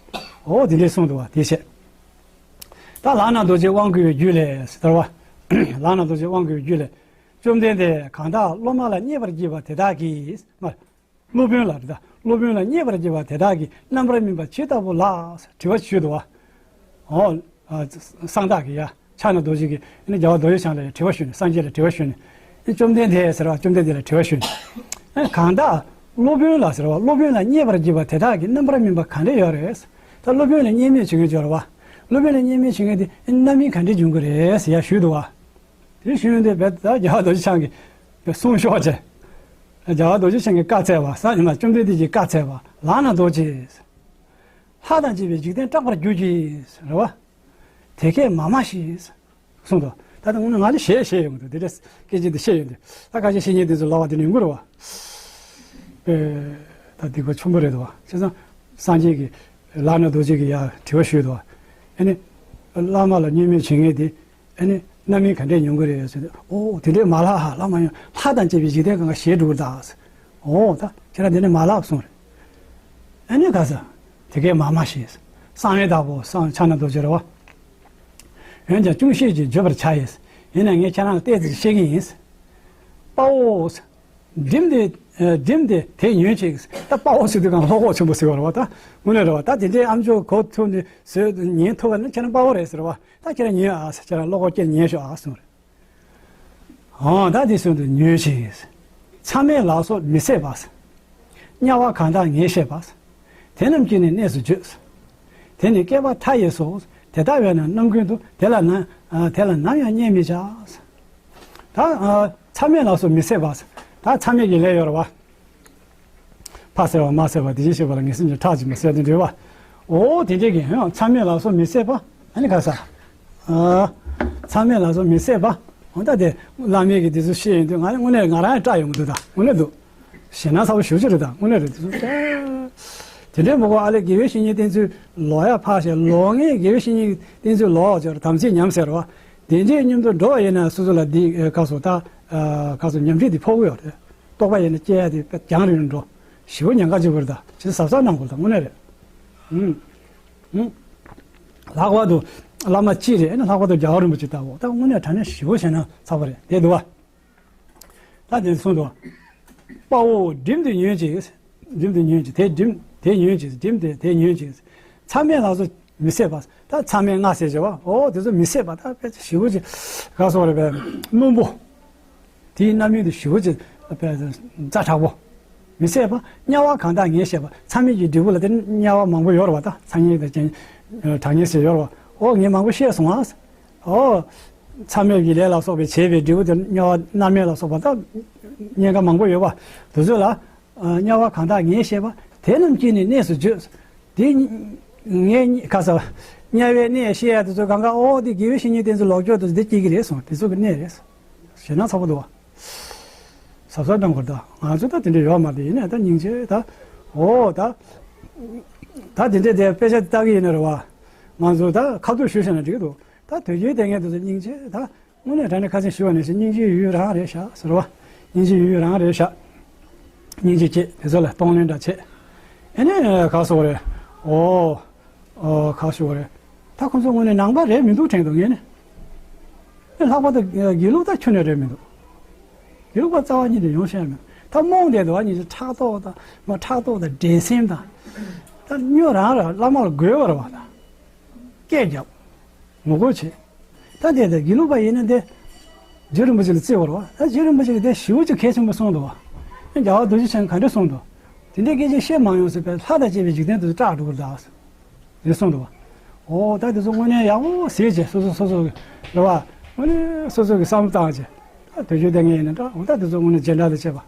འོ་དེ་འདྲའི་གསུངས་འདུག་བ། དེ་བཤད། ད་ལག་ན་རྡོ་རྗེ་དབང་བསྐུར་བའི་རྒྱུད་ལས་ཟེར་བ། ལག་ན་རྡོ་རྗེ་དབང་བསྐུར་བའི་རྒྱུད་ལས། བཅོམ་ལྡན་འདས་གང་དག་སློབ་མ་ལ་མཉེས་པར་བགྱིད་པ་དེ་དག་གིས། མ། སློབ་དཔོན་ལ་རེད་ད། སློབ་དཔོན་ལ་མཉེས་པར་བགྱིད་པ་དེ་དག་གི་རྣམ་པར་སྨིན་པ་ཇི་ལྟ་བུ་ལགས། དྲི་བ་ཞུས་འདུག་བ། འོ། ཨ་གསང་བདག་གིས་ཡ། ཕྱག་ན་རྡོ་རྗེ་གིས་ཨ་ནི་རྒྱལ་བ་རྡོ་རྗེ་འཆང་ལ་ཡ་དྲི་བ་ཞུས་ནས། སངས་རྒྱས་ལ་དྲི་བ་ཞུས་ནས། ཨ་བཅོམ་ལྡན་འདས་ཟེར་བ། བཅོམ་ལྡན་འདས་ལ་དྲི་བ་ཞུས་ནས། ཨ་གང་དག་སློབ་དཔོན་ལ་ཟེར་བ། སློབ་དཔོན་ལ་མཉེས་པར་བགྱིད་པ་དེ་དག་གི་རྣམ་པར་སྨིན་པ་ག་འདྲ་ཡོད་རེད། ད་སློབ་དཔོན་ལ་མཉེས་སྨོད་བྱེད་མཁན་ཅིག་ཡོད་རེད་བ། སློབ་དཔོན་ལ་མཉེས་སྨོད་བྱེད་མཁན་དེ་རྣམ་སྨིན་ག་འདྲ་འབྱུང་གི་རེད་ཟེར་ཡ་ཞུས་འདུག་བ། དེ་ཞུས་ཡོང་དུས་རྦད་དེ་ད་རྒྱལ་བ་རྡོ་རྗེ་འཆང་གིས་གསུངས་ཤོག་ཅེས། རྒྱལ་བ་རྡོ་རྗེ་འཆང་གིས་བཀའ་སྩལ་བ། ས་ཉི་མ་བཅོམ་ལྡན་འདས་ཀྱིས་བཀའ་སྩལ་བ། ལག་ན་རྡོ་རྗེ། ལྷ་དང་བཅས་པའི་འཇིག་རྟེན་སྐྲག་པར་གྱུར་ཅིག་རེད་བ། དེ་སྐད་མ་སྨྲ་ཞིག་གསུངས་འདུག་ད་ལྟ་དངོས་གནས་ང་ལ་ཞེད་ཞེད་ཡོང་གི་འདུག་དེ་འདྲ་སྐད་ཆ་འདི་བཤད་ཡོང་དུས་ད་ཁ་ཤས་བཤེས་གཉེན་དེ་ཚོ་ལབ་པ་དེ་ནི་ཡོང་གི་རེད་བ། ཨེ། ད་སྡིག་པ་ཆེན་པོ་རེད་དོ། བྱས་ཙང་སངས་རྒྱས་ཀྱིས་ལག་ན་རྡོ་རྗེ་གིས་ཡར་དྲི་བ་ཞུས་དོ། ཨ་ནི། བླ་མ་ལ་མཉེས་སྨོད་བྱེད་མཁན་དེ། ཨ་ནི། རྣམ་སྨིན་ག་འདྲས་མྱོང་གི་རེད་ཟེར་ཏེ། ཨོ་དེ་འདྲས་མ་ལབ་ཧ། ལབ་མ་ཡོང་། ལྷ་དང་བཅས་པའི་འཇིག་རྟེན་གང་ག་ཞེད་འགྲོ་གི་རེད་ད་ཟེར། ཨོ་ད་ཁྱེད་རང་དེ་འདྲས་མ་ལབ་གསུངས་རེད། ཨ་ནི་ག་ས། དེ་སྐད་མ་སྨྲ་ཞིག་གསང་བའི་བདག་པོ་གསང་ཕྱག་ན་རྡོ་རྗེ་རེད་བ། འོན་ཀྱང་ཅུང་ཟད་ཅིག་བརྗོད་པར་བྱ་ཡིས། ཡིན་ན་ངས་ཁྱེད་རང་ལ་ཏོག་ཙམ་བཤད་ཀྱི་ཡིན། དཔའ་བོ། བསྒྲིམས་ཏེ། བསྒྲིམས་ཏེ་དེ་ཉོན་ཅིག་ད་དཔའ་བོ་ཟེར་དུས་གང་བློ་ཁོག་ཆེན་པོ་ཟེར་བ་རེད་བ། ད་དངོས་གནས་རེད་བ། ད་དེ་འདྲའི་ཨ་མཆོག་གོ་ཐུབ་ནས་བཟོས་ཉན་ཐུབ་པ་ནི་ཁྱེད་རང་དཔའ་བོ་རེད་ཟེར་བ། ད་ཁྱེད་རང་ཉོན་ཨ་ཟེར། ཁྱེད་རང་བློ་ཁོག་སྐྱེད་ཉན་ཤོག་ཨ་གསུངས་རེད། འོ་ད་དེ་གསུངས་དུས་ཉོན་ཅིག་མཚམས་མེད་ལ་སོགས་མི་བཟད་པ། དམྱལ་བ་གང་དག་ངས་བཤད་པ། དེ་རྣམས་ཀྱི་ནི་གནས་སུ་བརྗོད། དེ་ནི་བསྐལ་པ་མཐའ་ཡས་སོ། དེ་ལྟ་བས་ན་ནམ་ཀུན་ཏུ། དེ་ལ་ན། དེ་ལ་ནམ་ཡང་བརྙས་མི་བྱ། ད། མཚམས་མེད་ལ་སོགས་མི་བཟད་པ། ད་མཚམས་མེད་ཀྱི་ལས་ཡོད་རེད་བ། ཕ་བསད་པ་མ་བསད་པ་དེ་བཞིན་གཤེགས་པ་ལ་ངེས་སེམས་ཀྱིས་ཁྲག་གཅིག་མ་བསད་དེ་འདྲ་བ། འོ་དེ་འདྲས་ཀྱི་ཧོ་མཚམས་མེད་ལ་སོགས་མི་བཟད་པ། ཨ་ནི་ག་ས། མཚམས་མེད་ལ་སོགས་མི་བཟད་པ། འོ་ད་དེ་བླ་མའི་གི་དེ་ཚོ་བཤད་ཡོང་དུས་ང་ནི་དངོས་གནས་ང་རང་ཡང་སྐྲག་ཡོང་གི་འདུག་ད་དངོས་གནས་འདུག་ཞེད་སྣང་ཚ་པོ་ཞེ་པོ་ཅིག་རེད། ད་དངོས་གནས་རེད། དེ་ཚོ་དེ་འདྲའི་མི་གོ་ཨ་ལས་དགེ་བའི་བཤེས་གཉེན་བསྟེན་ཚུལ་ལོག་ཡ་ཕར་བཞག་ལོག་མཁན་དགེ་བའི་བཤེས་གཉེན་བསྟེན་ཚུལ་ལོག་ཅིག་དམ་ཚིག་ཉམས་ཟེར་བ། དེ་འདྲའི་མཉམ་དུ་འགྲོ་བ་ཡིན་ན་སོ་སོ་ལ་འདི་ག་སོ་ད་ག་སོ་ཉམས་ཁྲིད་འདི་ཕོག་གི་ཡོད་རེད། རྟོགས་པ་ཡིན་ན་སྐྱེ་ཡ་དེ་དཔེ་རྒྱང་རིང་རུ་འགྲོ། ཞེ་པོ་ཉེན་ཁ་ཆེན་པོ་རེད། ད་ཇི་གཟབ་གཟབ་གནང་དགོས་རེད། ད་དངོས་གནས་རེད། ཨུམ། ཨུམ། ལྷག་པར་དུ་བླ་མ་གཅིག་རེད། ཨ་ནི་ལྷག་པར་དུ་རྒྱལ་བ་རིན་པོ་ཆེ་ལྟ་བུ་ད་དངོས་གནས་དྲང་གནས་ཞེ་པོ་བྱས་ན་ཚ་པོ་རེད། དེ་འདུག་བ། ད་དེ་གསུངས་འདུག་བ། དཔའ་བོ་བསྒྲིམས་ཏེ་ཉོན་ཅིག་བསྒྲིམས་ཏེ་ཉོན་ཅིག་དེ་བསྒྲིམས་དེ་ཉོན་ཅིག་བསྒྲིམས་ཏེ་དེ་ཉོན་ཅིག་མཚམས་མེད་ལ་སོགས་ མི་བཟད་པ། ད་མཚམས་མེད་ལྔ་ཟེར་བྱས་པ། ཨོ་དེ་ཚོ་མི་བཟད་པ། ད་དཔེ་ཞེ་པོ་ཅིག་ག་སོགས་རེད་པས། རྣོན་པོ། དེའི་རྣམ་སྨིན་དེ་ཞེ་པོ་ཅིག་དཔེ་ཛ་དྲག་པོ། མི་བཟད་པ། དམྱལ་བ་གང་དག་ངས་བཤད་པ། མཚམས་མེད་ཀྱི་འབྲས་བུ་ལ་དེ་དམྱལ་བ་མང་པོ་ཡོད་རེད་པ། ད་མཚམས་མེད་དང་གྲངས་ངེས་ཟེར་ཡོད་རེད་པ། ཨོ་ངས་མང་པོ་བཤད་སོང་ཨ། ཨོ། མཚམས་མེད་ཀྱི་ལས་ལ་སོགས་པའི་བྱས་པའི་འབྲས་བུ་དེ་དམྱལ་བ་མནར་མེད་ལ་སོགས་པ་ད་ཉེན་ཁ་མང་པོ་ཡོད་པ། དེ་ཚོ་ལ། དམྱལ་བ་གང་དག་ངས་བཤད་པ། དེ་རྣམས་ཀྱི་ནི་གནས་སུ་བརྗོད། དེ་ངས་ག་ས་དམྱལ་བའི་གནས་བཤད་ཡ་དེ་ཚོ་གང་ག་ཨོ་དེ་དགེ་བའི་བཤེས་གཉེན་བསྟེན་ཚུལ་ལོག་སྤྱོད་དེ་ཚོ་དེ་སྐྱེ་གི་རེད་གསུངས། དེ་ཚོ་གི་གནས་རེད། ཞེད་སྣང་ཚ་པོ་འདུག་བ། གཟབ་གཟབ་གནང་དགོས་རེད་ད། ང་ཚོ་ད་དེ་འདྲ་ཡོད་མ་རེད། ཡིན་ནའི་ད་སྙིང་རྗེ་ད། ཨོ་ད། ད་དེ་འདྲ་དེ་དཔེ་ཆ་དེ་ལྟ་གི་ཡིན་ན་རེད་བ། ང་ཚོ་ད་ཁ་ཐུག་ཞུ་བྱས་ན་འགྲིག་གི་འདུག་ད་དོལ་རྒྱལ་སྡེ་དངོས་དེ་ཚོ་སྙིང་རྗེ་ད། དངོས་གནས་དྲང་གནས་ཁ་སང་ཞུས་པ་ནང་བཞིན་སྙིང་རྗེ་ཡུལ་ཡུལ་རང་རེད་ཤག་ཟེར་བ། སྙིང་རྗེ་ཡུལ་ཡུལ་རང་རེད་ཤག་སྙིང་རྗེ་སྐྱེས་དེ་ཚོ་ལ་གཏོང་ལེན་འདྲ་བྱས། ཨེ་ནས་ག་སོགས་རེད། ཨོ། ཨོ་ག་སོགས་རེད། ད་ཁོང་ཚོ་དངོས་གནས་ནང་པ་རེད་མི་འདུག་དྲན་འདུག་ངས་ནི། ཨེ་ལྷག་པར་དུ་དགེ་ལུགས་ད་ཁྱོན་ནས་རེད་མི་འདུག་དགེ་ལུགས་པ་རྩ་བ་ཉིད་ནས་ཡོང་ཤེས་མེད། ད་རྨོངས་བསྡད་འདུག་ཨ་ནི་ཕྲག་དོག་དང་མ་ཕྲག་དོག་དང་འགྲན་སེམས་དང་། ད་སྨྱོ་རང་ར་བླ་མ་ལ་རྒོལ་བ་རེད་བ་ད། སྐད་རྒྱབ། ངོ་རྒོལ་བྱེད། ད་དེ་ལྟར་དགེ་ལུགས་པ་ཡིན་ན་དེ། རྗེ་རིན་པོ་ཆེ་ལ་བརྩི་བར་བ། ད་རྗེ་རིན་པོ་ཆེ་གིས་དེ་ཞེ་པོ་ཅིག་གལ་ཆེན་པོ་གསུངས་འདུག་བ། རྒྱལ་བ་རྡོ་རྗེ་འཆང་གིས་ག་འདྲ་གསུངས་འདུག་དེ་འདྲའི་སྐད་ཆ་བཤད་མ་ཡོང་ཟེར་བའི་ལྷ་དང་བཅས་པའི་འཇིག་རྟེན་དུ་སྐྲག་འགྲོ་གི་རེད་ད། རེད་གསུངས་འདུག་བ། འོ་ད་དེ་ཚོ་དངོས་གནས་ཡག་པོ་ཟེར་བྱས་སོ་སོ་སོ་སོ་གི་རེད་བ། དངོས་གནས་སོ་སོ་གི་བསམ་བློ་བཏང་བྱས། ད་དུས་རྒྱུན་དེ་ངས་ཡིན་ན་འདྲ་འོ་ད་དེ་ཚོ་དངོས་གནས་རྗེས་འབྲང་དང་བཅས་པ།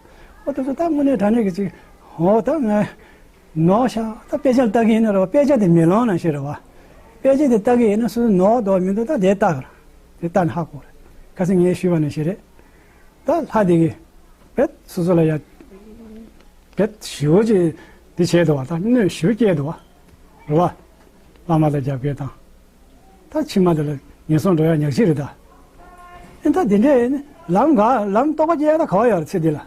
འོ་དེ་ཚོ་ད་དངོས་གནས་དྲང་གནས་ཀྱི་ཅིག་འོ་ད་ངས། ནོར་ཤག་ད་དཔེ་ཆ་ལ་ལྟ་གི་ཡིན་ན་རེད་བ། དཔེ་ཆ་དེ་མེ་ལོང་ནང་བཞིན་རེད་བ། དཔེ་ཆ་དེ་ལྟ་གི་ཡིན་ན་སོ་སོ་ནོར་འདུག་མི་འདུག་ད་དེ་ལྟ་གི་རེད། དེ་ལྟ་ནས་ཧ་གོ་རེད། ཁ་སང་ངས་ཞུས་པ་ནང་བཞིན་རེད། ད་ལྷ་དེ་གིས་བེད་སོ་སོ་ལ་ཡ་བེད་ཞེ་པོ་ཅིག་དེ་བྱས་འདུག་བ། ད་གནོད་ཞེ་པོ་སྐྱེལ་འདུག་བ། རེད་བ། བླ་མ་ལ་རྒྱབ་འགལ་དང་། ད་ཕྱི་མ་དེ་ལ་ངན་སོང་འགྲོ་ཡ་ཉག་གཅིག་རེད་ད། ཨེ་ད་དེ་འདྲས་ལམ་ག་ལམ་རྟོགས་པ་སྐྱེ་ཡ་ད་ག་བ་ཡོད་རེད་ཚེ་འདི་ལ།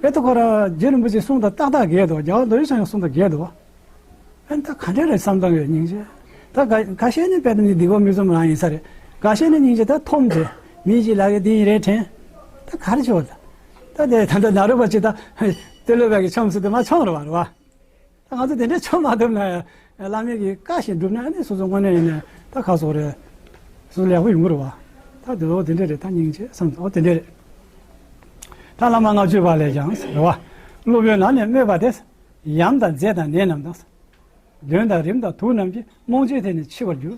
དཔེ་ད་ཁོ་རང་རྗེ་རིན་པོ་ཆེའི་གསུང་དང་ཏག་ཏག་འགལ་འདུག་རྒྱལ་བ་རྡོ་རྗེ་འཆང་གི་གསུང་དང་འགལ་འདུག་ཨ་ནི་ད་ག་འདྲ་རེད་བསམ་སྟངས་ཡོད་སྙིང་རྗེ། ད་འགའ་འགའ་ཤས་ནི་དཔེ་ད་ནི་སྡིག་པ་མི་བསམ་རང་ཡིན་ས་རེད། འགའ་ཤས་ནི་སྙིང་རྗེ་ད་འཐོམ་རྗེས་མི་གཅིག་ལ་གི་འདི་ཡིན་རེད་དྲན། ད་ག་རེ་བྱེད་པ་ད། ད་དེ་ད་ད་ན་རུ་པ་ཅིག་ད་ཏི་ལོ་བས་ཀྱི་ཆོམ་ཟེར་དུ་མ་ཆོམ་རུ་བ་རུ་བ། ད་ང་ཚོ་དེ་འདྲའི་ཆོམ་མ་ཐུབ་ན་བླ་མའི་གི་བཀའ་བཞིན་བསྒྲུབས་ན་ཨ་ནི་སོ་སོ་དངོས་གནས་ཡིན་ན་ད་ག་སོག་རེད། སོ་སོ་ལེགས་པོ་ཡོང་གི་རུ་བ། ད་དེ་ལོ་དེ་འདྲ་རེད་ད་སྙིང་རྗེ་བསམ་ཚོ་དེ་འདྲ་རེད། ད་བླ་མ་ལྔ་བཅུ་པ་ལས་ཀྱང་ཟེར་བ། སློབ་དཔོན་ནང་ནས་སྨོད་པ་དེ། ཡམས་དང་རྫས་དང་ནད་རྣམས་དང་། གདོན་དང་རིམས་དང་དུག་རྣམས་ཀྱིས། རྨོངས་བྱེད་དེ་ནི་འཆི་བར་འགྱུར།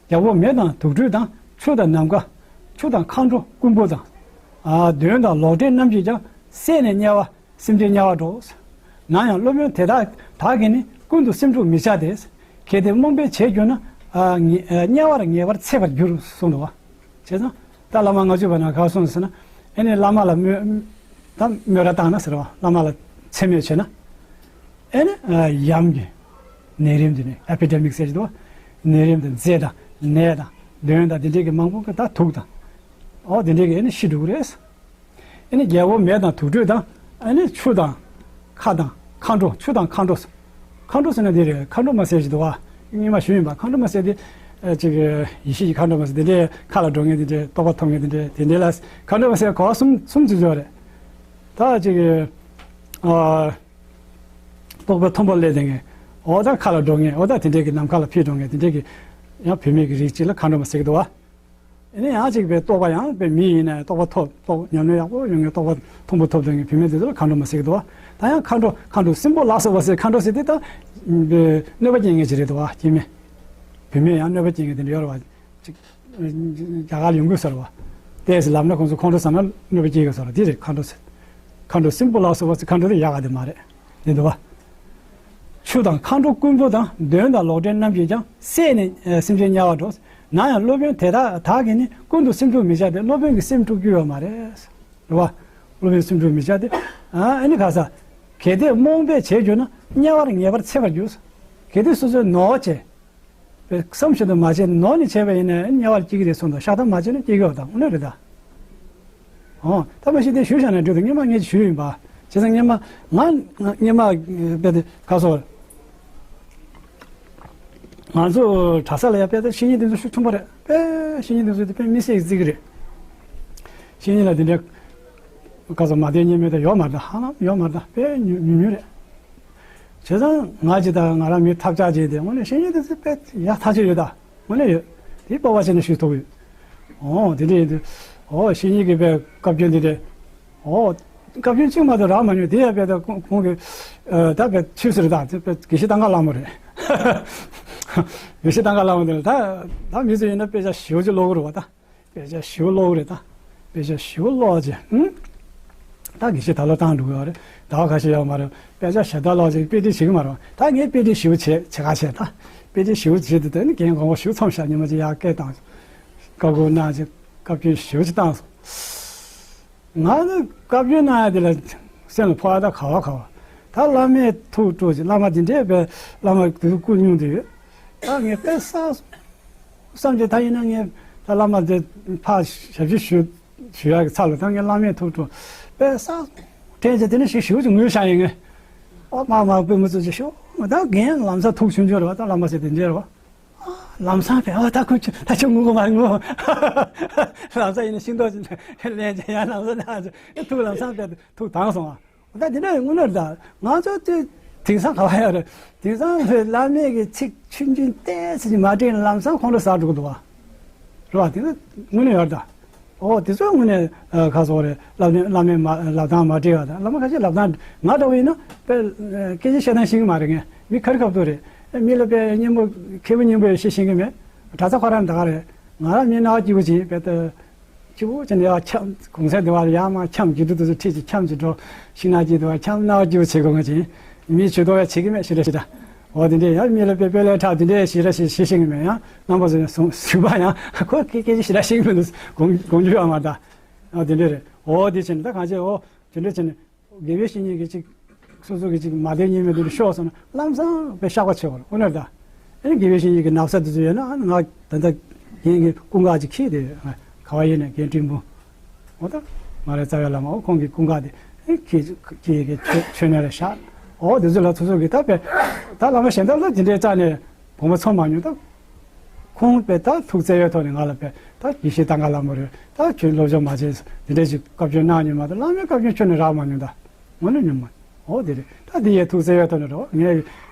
རྒྱལ་པོ་མེ་དང་དུག་སྦྲུལ་དང་། ཆུ་དང་ནམ་མཁའ། ཆུ་དང་མཁའ་འགྲོ་རྐུན་པོ་དང་། ཨ་གདོན་དང་ལོག་འདྲེན་རྣམས་ཀྱིས་ཀྱང་། བསད་ནས་དམྱལ་བ་སེམས་ཅན་དམྱལ་བར་འགྲོ། ནམ་ཡང་སློབ་དཔོན་དེ་དག་དག་གིས་ནི། ཀུན་ཏུ་སེམས་འཁྲུག་མི་བྱ་སྟེ། གལ་ཏེ་རྨོངས་པས་བྱས་གྱུར་ན། ཨ་ངེ་ཨ་དམྱལ་བར་ངེས་པར་འཚེ་བར་འགྱུར་གསུངས་འདུག་བ། བྱས་ཙང་། ད་བླ་མ་ལྔ་བཅུ་པ་ན་ག་གསུངས་ཟེར་ན། ཨེ་ནི་བླ་མ་ལ་སྨོད། ད་སྨོད་ར་བཏང་ན་ཟེར་བ་བླ་མ་ལ་མཚན་སྨོད་བྱས་ན། ཨེ་ནི་ཡམས་ཀྱི་ནད་རིམས་དེ་ནི་ཨེ་པི་ཌེ་མིག་ཟེར་གྱི་འདུག་བ། ནད་རིམས་དང་རྫས་དང་ནད་དང་གདོན་དང་དེ་འདྲས་ཀྱི་མང་པོ་གི་ད་དུག་དང་། ཨོ་དེ་འདྲས་ཀྱི་ཨེ་ནི་ཤི་འགྲོ་གི་རེད། ཨེ་ནི་རྒྱལ་པོ་མེ་དང་དུག་སྦྲུལ་དང་། ཨེ་ནི་ཆུ་དང་། མཁའ་དང་མཁའ་འགྲོ་ཆུ་དང་མཁའ་འགྲོ། མཁའ་འགྲོ་ཟེར་ན་འདི་རེད། མཁའ་འགྲོ་མ་ཟེར་གྱི་འདུག་བ། སྔོན་མ་ཞུས་ཡིན་པ། མཁའ་འགྲོ་མ་ཟེར་དེ། ཨ་ཅིག་ཡེ་ཤེས་ཀྱི་མཁའ་འགྲོ་མ་ཟེར་དེ་འདྲའི་མཁའ་ལ་འགྲོ་མཁན་དེ་འདྲའི་རྟོགས་པ་ཐོབ་མཁན་དེ་འདྲའི་དེ་འདྲའི་ལ་མཁའ་འགྲོ་མ་ཟེར་གོ་བ་གསུམ་གསུམ་ཅིག་ཡོད་རེད། ད་ཅིག་ཨ་རྟོགས་པ་མཐོན་པོ་སླེབས་བསྡད་མཁན། འོ་ད་མཁའ་ལ་འགྲོ་མཁན། འོ་ད་དེ་འདྲའི་གི་ནམ་མཁའ་ལ་འཕུར་འགྲོ་མཁན་དེ་འདྲའི་གི་ཡང་བུད་མེད་ཀྱི་རིགས་ཅིག་ལ་མཁའ་འགྲོ་མ་ཟེར་གི་འདུག་བ། ཨེ་ནི་ཡང་ཅིག་པའི་རྟོགས་པ་ཡང་པའི་མི་ཡིན་ན་རྟོགས་པ་ཐོབ་རྟོགས་ཉམས་ལེན་ཡག་པོ་ཡོང་མཁན་རྟོགས་པ་མཐོན་པོ་ཐོབ་བསྡད་མཁན་བུད་མེད་དེ་ཚོ་ལ་མཁའ་འགྲོ་མ་ཟེར་གི་འདུག་བ། ད་ཡང་མཁའ་འགྲོ་མཁའ་འགྲོ་སྲིན་པོ་ལ་སོགས་པ་ཟེར། མཁའ་འགྲོ་ཟེར་དེ་ད་གནོད་པ་སྐྱེལ་མཁན་ཅིག་རེད་འདུག་བ་སྐྱེ་དམན། བུད་མེད་ཡང་གནོད་པ་སྐྱེལ་མཁན་དེ་འདྲ་ཡོད་རེད་བ། ཅིག་རྒྱ་གར་ཡོང་གི་ཟེར་བ། ཏོག་ཙམ་ལབ་ན་ཁོང་ཚོ་ཁོང་ཁྲོ་ཟ་ན་གནོད་པ་སྐྱེལ་གི་ཟེར་བ་དེ་རེད། མཁའ་འགྲོ་ཟེར། མཁའ་འགྲོ་སྲིན་པོ་ལ་སོགས་པ་ཟེར། མཁའ་འགྲོ་དེ་ཡག་ག་དེ་མ་རེད། དེ་འདུག་བ། ཆུ་དང་མཁའ་འགྲོ་རྐུན་པོ་དང་། གདོན་དང་ལོག་འདྲེན་རྣམས་ཀྱིས་ཀྱང་། བསད་ནས་ཨ་སེམས་ཅན་དམྱལ་བར་འགྲོ། ནམ་ཡང་སློབ་དཔོན་དེ་དག་དག་གིས་ནི། ཀུན་ཏུ་སེམས་འཁྲུག་མི་བྱ་སྟེ། སློབ་དཔོན་གྱི་སེམས་འཁྲུག་རྒྱུ་ཡོད་མ་རེད། རེད་བ། སློབ་དཔོན་སེམས་འཁྲུག་མི་བྱ་སྟེ། ཨ་ཨ་ནི་ག་ས། གལ་ཏེ་རྨོངས་པས་བྱས་གྱུར་ན། དམྱལ་བར་ངེས་པར་འཚེ་བར་འགྱུར། གལ་ཏེ་སོ་སོའི་ནོར་བྱས། བསམ་བཞིན་དུ་མ་བྱས་ནོར་ནི་བྱས་པ་ཡིན་ན་དམྱལ་བར་སྐྱེ་གི་རེད་གསུངས་འདུག་ཤག་ཐབས་མ་བྱས་ན་སྐྱེ་གི་ཡོད་དང་དངོས་གནས་རེད་ད། ཨོ། ད་མ་གཞི་དེ་ཞུས་བཞག་ན་འགྲིག་འདུག་སྔོན་མ་ངས་ཞུས་ཡིན་པ། བྱས་ཙང་སྔོན་མ་ང་སྔོན་མ་དཔེ་དེ་ག་སོ། ང་ཚོ་གྲྭ་ས་ལ་ཡ་དཔེ་དེ་བཤེས་གཉེན་དེ་ཚོ་ཤུགས་ཆེན་པོ་རེད། དཔེ་བཤེས་གཉེན་དེ་ཚོ་དེ་དཔེ་མི་སེར་གྱིས་བརྩི་གི་རེད། བཤེས་གཉེན་ལ་དེ་འདྲའི་ག་སོ་མ་བསྟེན་ཉན་མེད་དེ་ཡོད་མ་རེད། ཧ་ལམ་ཡོད་མ་རེད། དཔེ་ཉུང་ཉུང་ཉུང་རེད། བྱས་ཙང་ང་ཅིག་དང་ང་རང་མི་ཐབས་ཆག་ཅིག་དེ་དངོས་གནས་བཤེས་གཉེན་དེ་ཚོ་དཔེ་ཡག་ཐག་ཆོད་ཡོད་ད། དངོས་གནས་ཡོད། དེ་སྤོབས་པ་བྱས་ནས་ཞུ་ཐུབ་ཡོད། ཨོ་དེ་འདྲ་ཡིན་དུས། ཨོ་བཤེས་གཉེན་གྱི་དཔེ་བཀའ་བཀྱོན་དེ་འདྲ། ཨོ་བཀའ་བཀྱོན་གཅིག་མ་གཏོགས་རག་མ་མྱོང་། དེ་ཡང་དཔེ་ད་ཁོང་ཁོང་གི་ཨ་ད་དཔེ་ཆོས་ཟེར་ད་དེ་དཔེ་དགེ་བཤེས་ཐང་ཀ་ལྷ་མོ་རེད། དགེ་བཤེས་ཐང་ཀ་ལྷ་མོ་དེ་ལ་ད་ད་མི་ཚོ་ཡིན་ན་དཔེ་ཆ་ཞེ་པོ་ཅིག་ཀློག་གི་རེད་བ་ད། དཔེ་ཆ་ཞེ་པོ་ཀློག་རེད་ད། དཔེ་ཆ་ཞེ་པོ་ཀློག་ཅིག་ཧུམ། ད་དགེ་བཤེས་ད་ལོ་བཏང་འགྲོ་གི་ཡོད་རེད། ཟླ་བ་ཁ་ཤས་ཡོད་མ་རེད། དཔེ་ཆ་ཞེ་དྲག་ཀློག་ཅིག་དཔེ་ཁྲིད་བྱེད་ཀྱི་མ་རེད། ད་ངས་དཔེ་ཁྲིད་ཞེ་པོ་བྱེད་བྱེད་ག་བྱེད་ད། དཔེ་ཁྲིད་ཞེ་པོ་བྱེད་དུས་དེ་ནི་རྒན་གོང་པོ་ཞེ་པོ་འཚམས་ཤག་ཉི་མ་ཅིག་ཡར་སྐད་བཏང་། བཀའ་བཀོད་གནང་ཅིག་བཀའ་བཀྱོན་ཞེ་པོ་ཅིག་བཏང་སོང་། ང་ནི་བཀའ་བཀྱོན་གནང་ཡ་དེ་ལ་སེམས་ལ་ཕོག་ཡ་ད་ག་བ་ག་བ། ད་བླ་མས་ཐུགས་སྤྲོ་ཅིག་བླ་མ་དེ་འདྲས་དཔེ་བླ་མ་དེ་ཚོ་སྐུ་སྙུང་དུ་ཡོད། ད་ངས་དཔེ་བསགས་སོང་། བསམ་གྱི་ད་ཡིན་ན་ངས་ད་བླ་མ་དེ་ཕར་ཞབས་ཕྱི་ཞུ་ཞུ་ཡག་གི་ཚབ་ལ་ད་ངས་བླ་མའི་ཐུགས་སྤྲོ་དཔེ་བསགས་དྲན་བྱས་དེ་ནས་ཞིག་ཞུ་ཅིག་ངུས་བཞག་ཡིན་ངས། ཨོ་མ་མ་དཔེ་མི་ཚོ་ཅིག་ཞུ། ད་རྒན་ལམ་སང་ཐུགས་ཆུང་ཆུང་རེད་བ། ད་བླ་མ་ཟེར་དེ་འདྲས་རེད་བ། ལམ་སང་དཔེ་ཨོ་ད་ཁོ་ད་ཁྱོད་ངུ་གོ་མ་ངུ། ལམ་སང་ཡིན་ན་ཤིང་ཏོག་ཅིག་ལེན་བྱས་ཡང་ལམ་སང་ན་ཐུགས་ལམ་སང་དཔེ་ཐུགས་དྭངས་སོང་ཨ། ད་དེ་འདྲ་དངོས་གནས་རེད་ད། ང་ཚོ་དེ་དེང་སང་ག་བ་ཡོད་རེད། དེང་སང་བླ་མའི་གི་ཚིག་ཆུང་ཆུང་ཏོག་ཙམ་ཅིག་མ་དྲན་ལམ་སང་ཁོང་ཁྲོ་ཟ་འགྲོ་གི་འདུག་བ། རེད་བ། དེ་ཚོ་དངོས་གནས་ཡོད་རེད་ད། ཨོ་དེ་ཚོ་དངོས་གནས་ཨ་ག་སོག་རེད། བླ་མའི་བླ་མའི་མ་ལབ་སྟངས་མ་འགྲིག་བ་ད། བླ་མ་ཁ་ཤས་ལབ་སྟངས་ང་འདྲ་བོ་ཡིན་ན་དཔེ་སྐད་ཆ་བཤད་སྟངས་ཤེས་ཀྱི་མ་རེད། ངས་མི་ཁ་རི་ཁ་ཐུག་རེད། མི་ལ་དཔེ་སྙན་པོ་མཁས་པོ་སྙན་པོ་ཡོད་ཤེས་ཤེས་ཀྱི་མེད། གྲྭ་ཚང་ཁོ་རང་ད་ག་རེད། ང་རང་མི་སྣང་བ་སྐྱིད་པོ་བྱེད་དཔེ་ད། གཅིག་པུ་བྱས་ནས་ཡར་འཁྱམ་གུང་སེང་སྡེ་བ་ལ་ཡར་མར་འཁྱམ། དགེ་ཕྲུག་དེ་ཚོ་ཁྲིད་ཅིག་འཁྱམ་ཅིག་འགྲོ། ཤིང་ནགས་སྐྱིད་སྡེ་བ་འཁྱམ། སྣང་བ་སྐྱིད་པོ་བྱེད་དགོས་ང་ཅིག་མི་ཇུས་གཏོགས་ཡ་བྱེད་ཀྱི་མེད་ཞེ་དྲག་ཞེ་དྲག་འོ་དེ་འདྲས་ཡང་མི་ལ་དཔེ་དཔེ་ལས་ཁྲག་དེ་འདྲས་ཞེ་དྲག་ཞེ་ཞེ་ཤེས་ཀྱི་མེད། ཡང་རྣམ་པ་ཚོ་ཡང་གཟུགས་གཟུགས་པ་ཡང་ཁོ་སྐད་སྐད་ཆ་ཞེ་དྲག་ཤེས་ཀྱི་མི་འདུག་དགོངས་དགོངས་རྒྱུ་ཡོད་མ་རེད་ད། འོ་དེ་འདྲས་རེད། འོ་དེ་བྱས་ནས་ད་གང་བྱས། འོ་དེ་འདྲས་བྱས་ནས། དགེ་བའི་བཤེས་གཉེན་གྱིས་ཅིག་སོ་སོ་གིས་ཅིག་མ་བདེ་ཉེས་མེད་དུ་ཤོར་སོང་ན་ལམ་སང་དཔེ་བཤགས་པ་ཆེ་བར་དངོས་གནས་ད། ཨེ་དགེ་བའི་བཤེས་གཉེན་གྱི་ན་བཟའ་དེ་ཚོ་ཡོད་ན་ང་ད་ལྟ་རྒན་གྱི་སྐུ་འགག་ཅིག་འཁྱེར་དེ་ག་བ་ཡིན་ན་རྒན་སྤྲིན་ཕུང་། འོ་ད་མ་རེད། རྩ་བའི་བླ་མ་འོ་ཁོང་གི་སྐུ་འགག་དེ་ཨེ་འཁྱེར་འཁྱེར་གི་མཆོད་མཆོད་གནས་ལ་བཞག་འོ་དེ་ཚོ་ལ་སོ་སོ་གིས་ད་དཔེ་ད་བླ་མ་གཞན་དག་ལ་དེ་འདྲའི་རྩ་ནས་དགོངས་པ་ཚོམ་མ་མྱོང་ད། ཁོང་དཔེ་ད་ཐུགས་བརྩེ་བའི་ཐོག་ནས་ང་ལ་དཔེ་ད་དགེ་བཤེས་ཐང་ཀ་ལྷ་མོ་རེད། ད་ཁྱོད་སློབ་སྦྱོང་མ་བྱས་འདི་འདྲ་ཞིག་བཀའ་བཀྱོན་གནང་མྱོང་མ་གཏོགས་བླ་མའི་བཀའ་བཀྱོན་ཁྱོན་ནས་རག་མ་མྱོང་ད། དངོས་གནས་ཉོན་མོངས། འོ་དེ་རེད། ད་འདི་ཡའི་ཐུགས་བརྩེ་བའི་ཐོག་ནས་རེད་བ། ངས་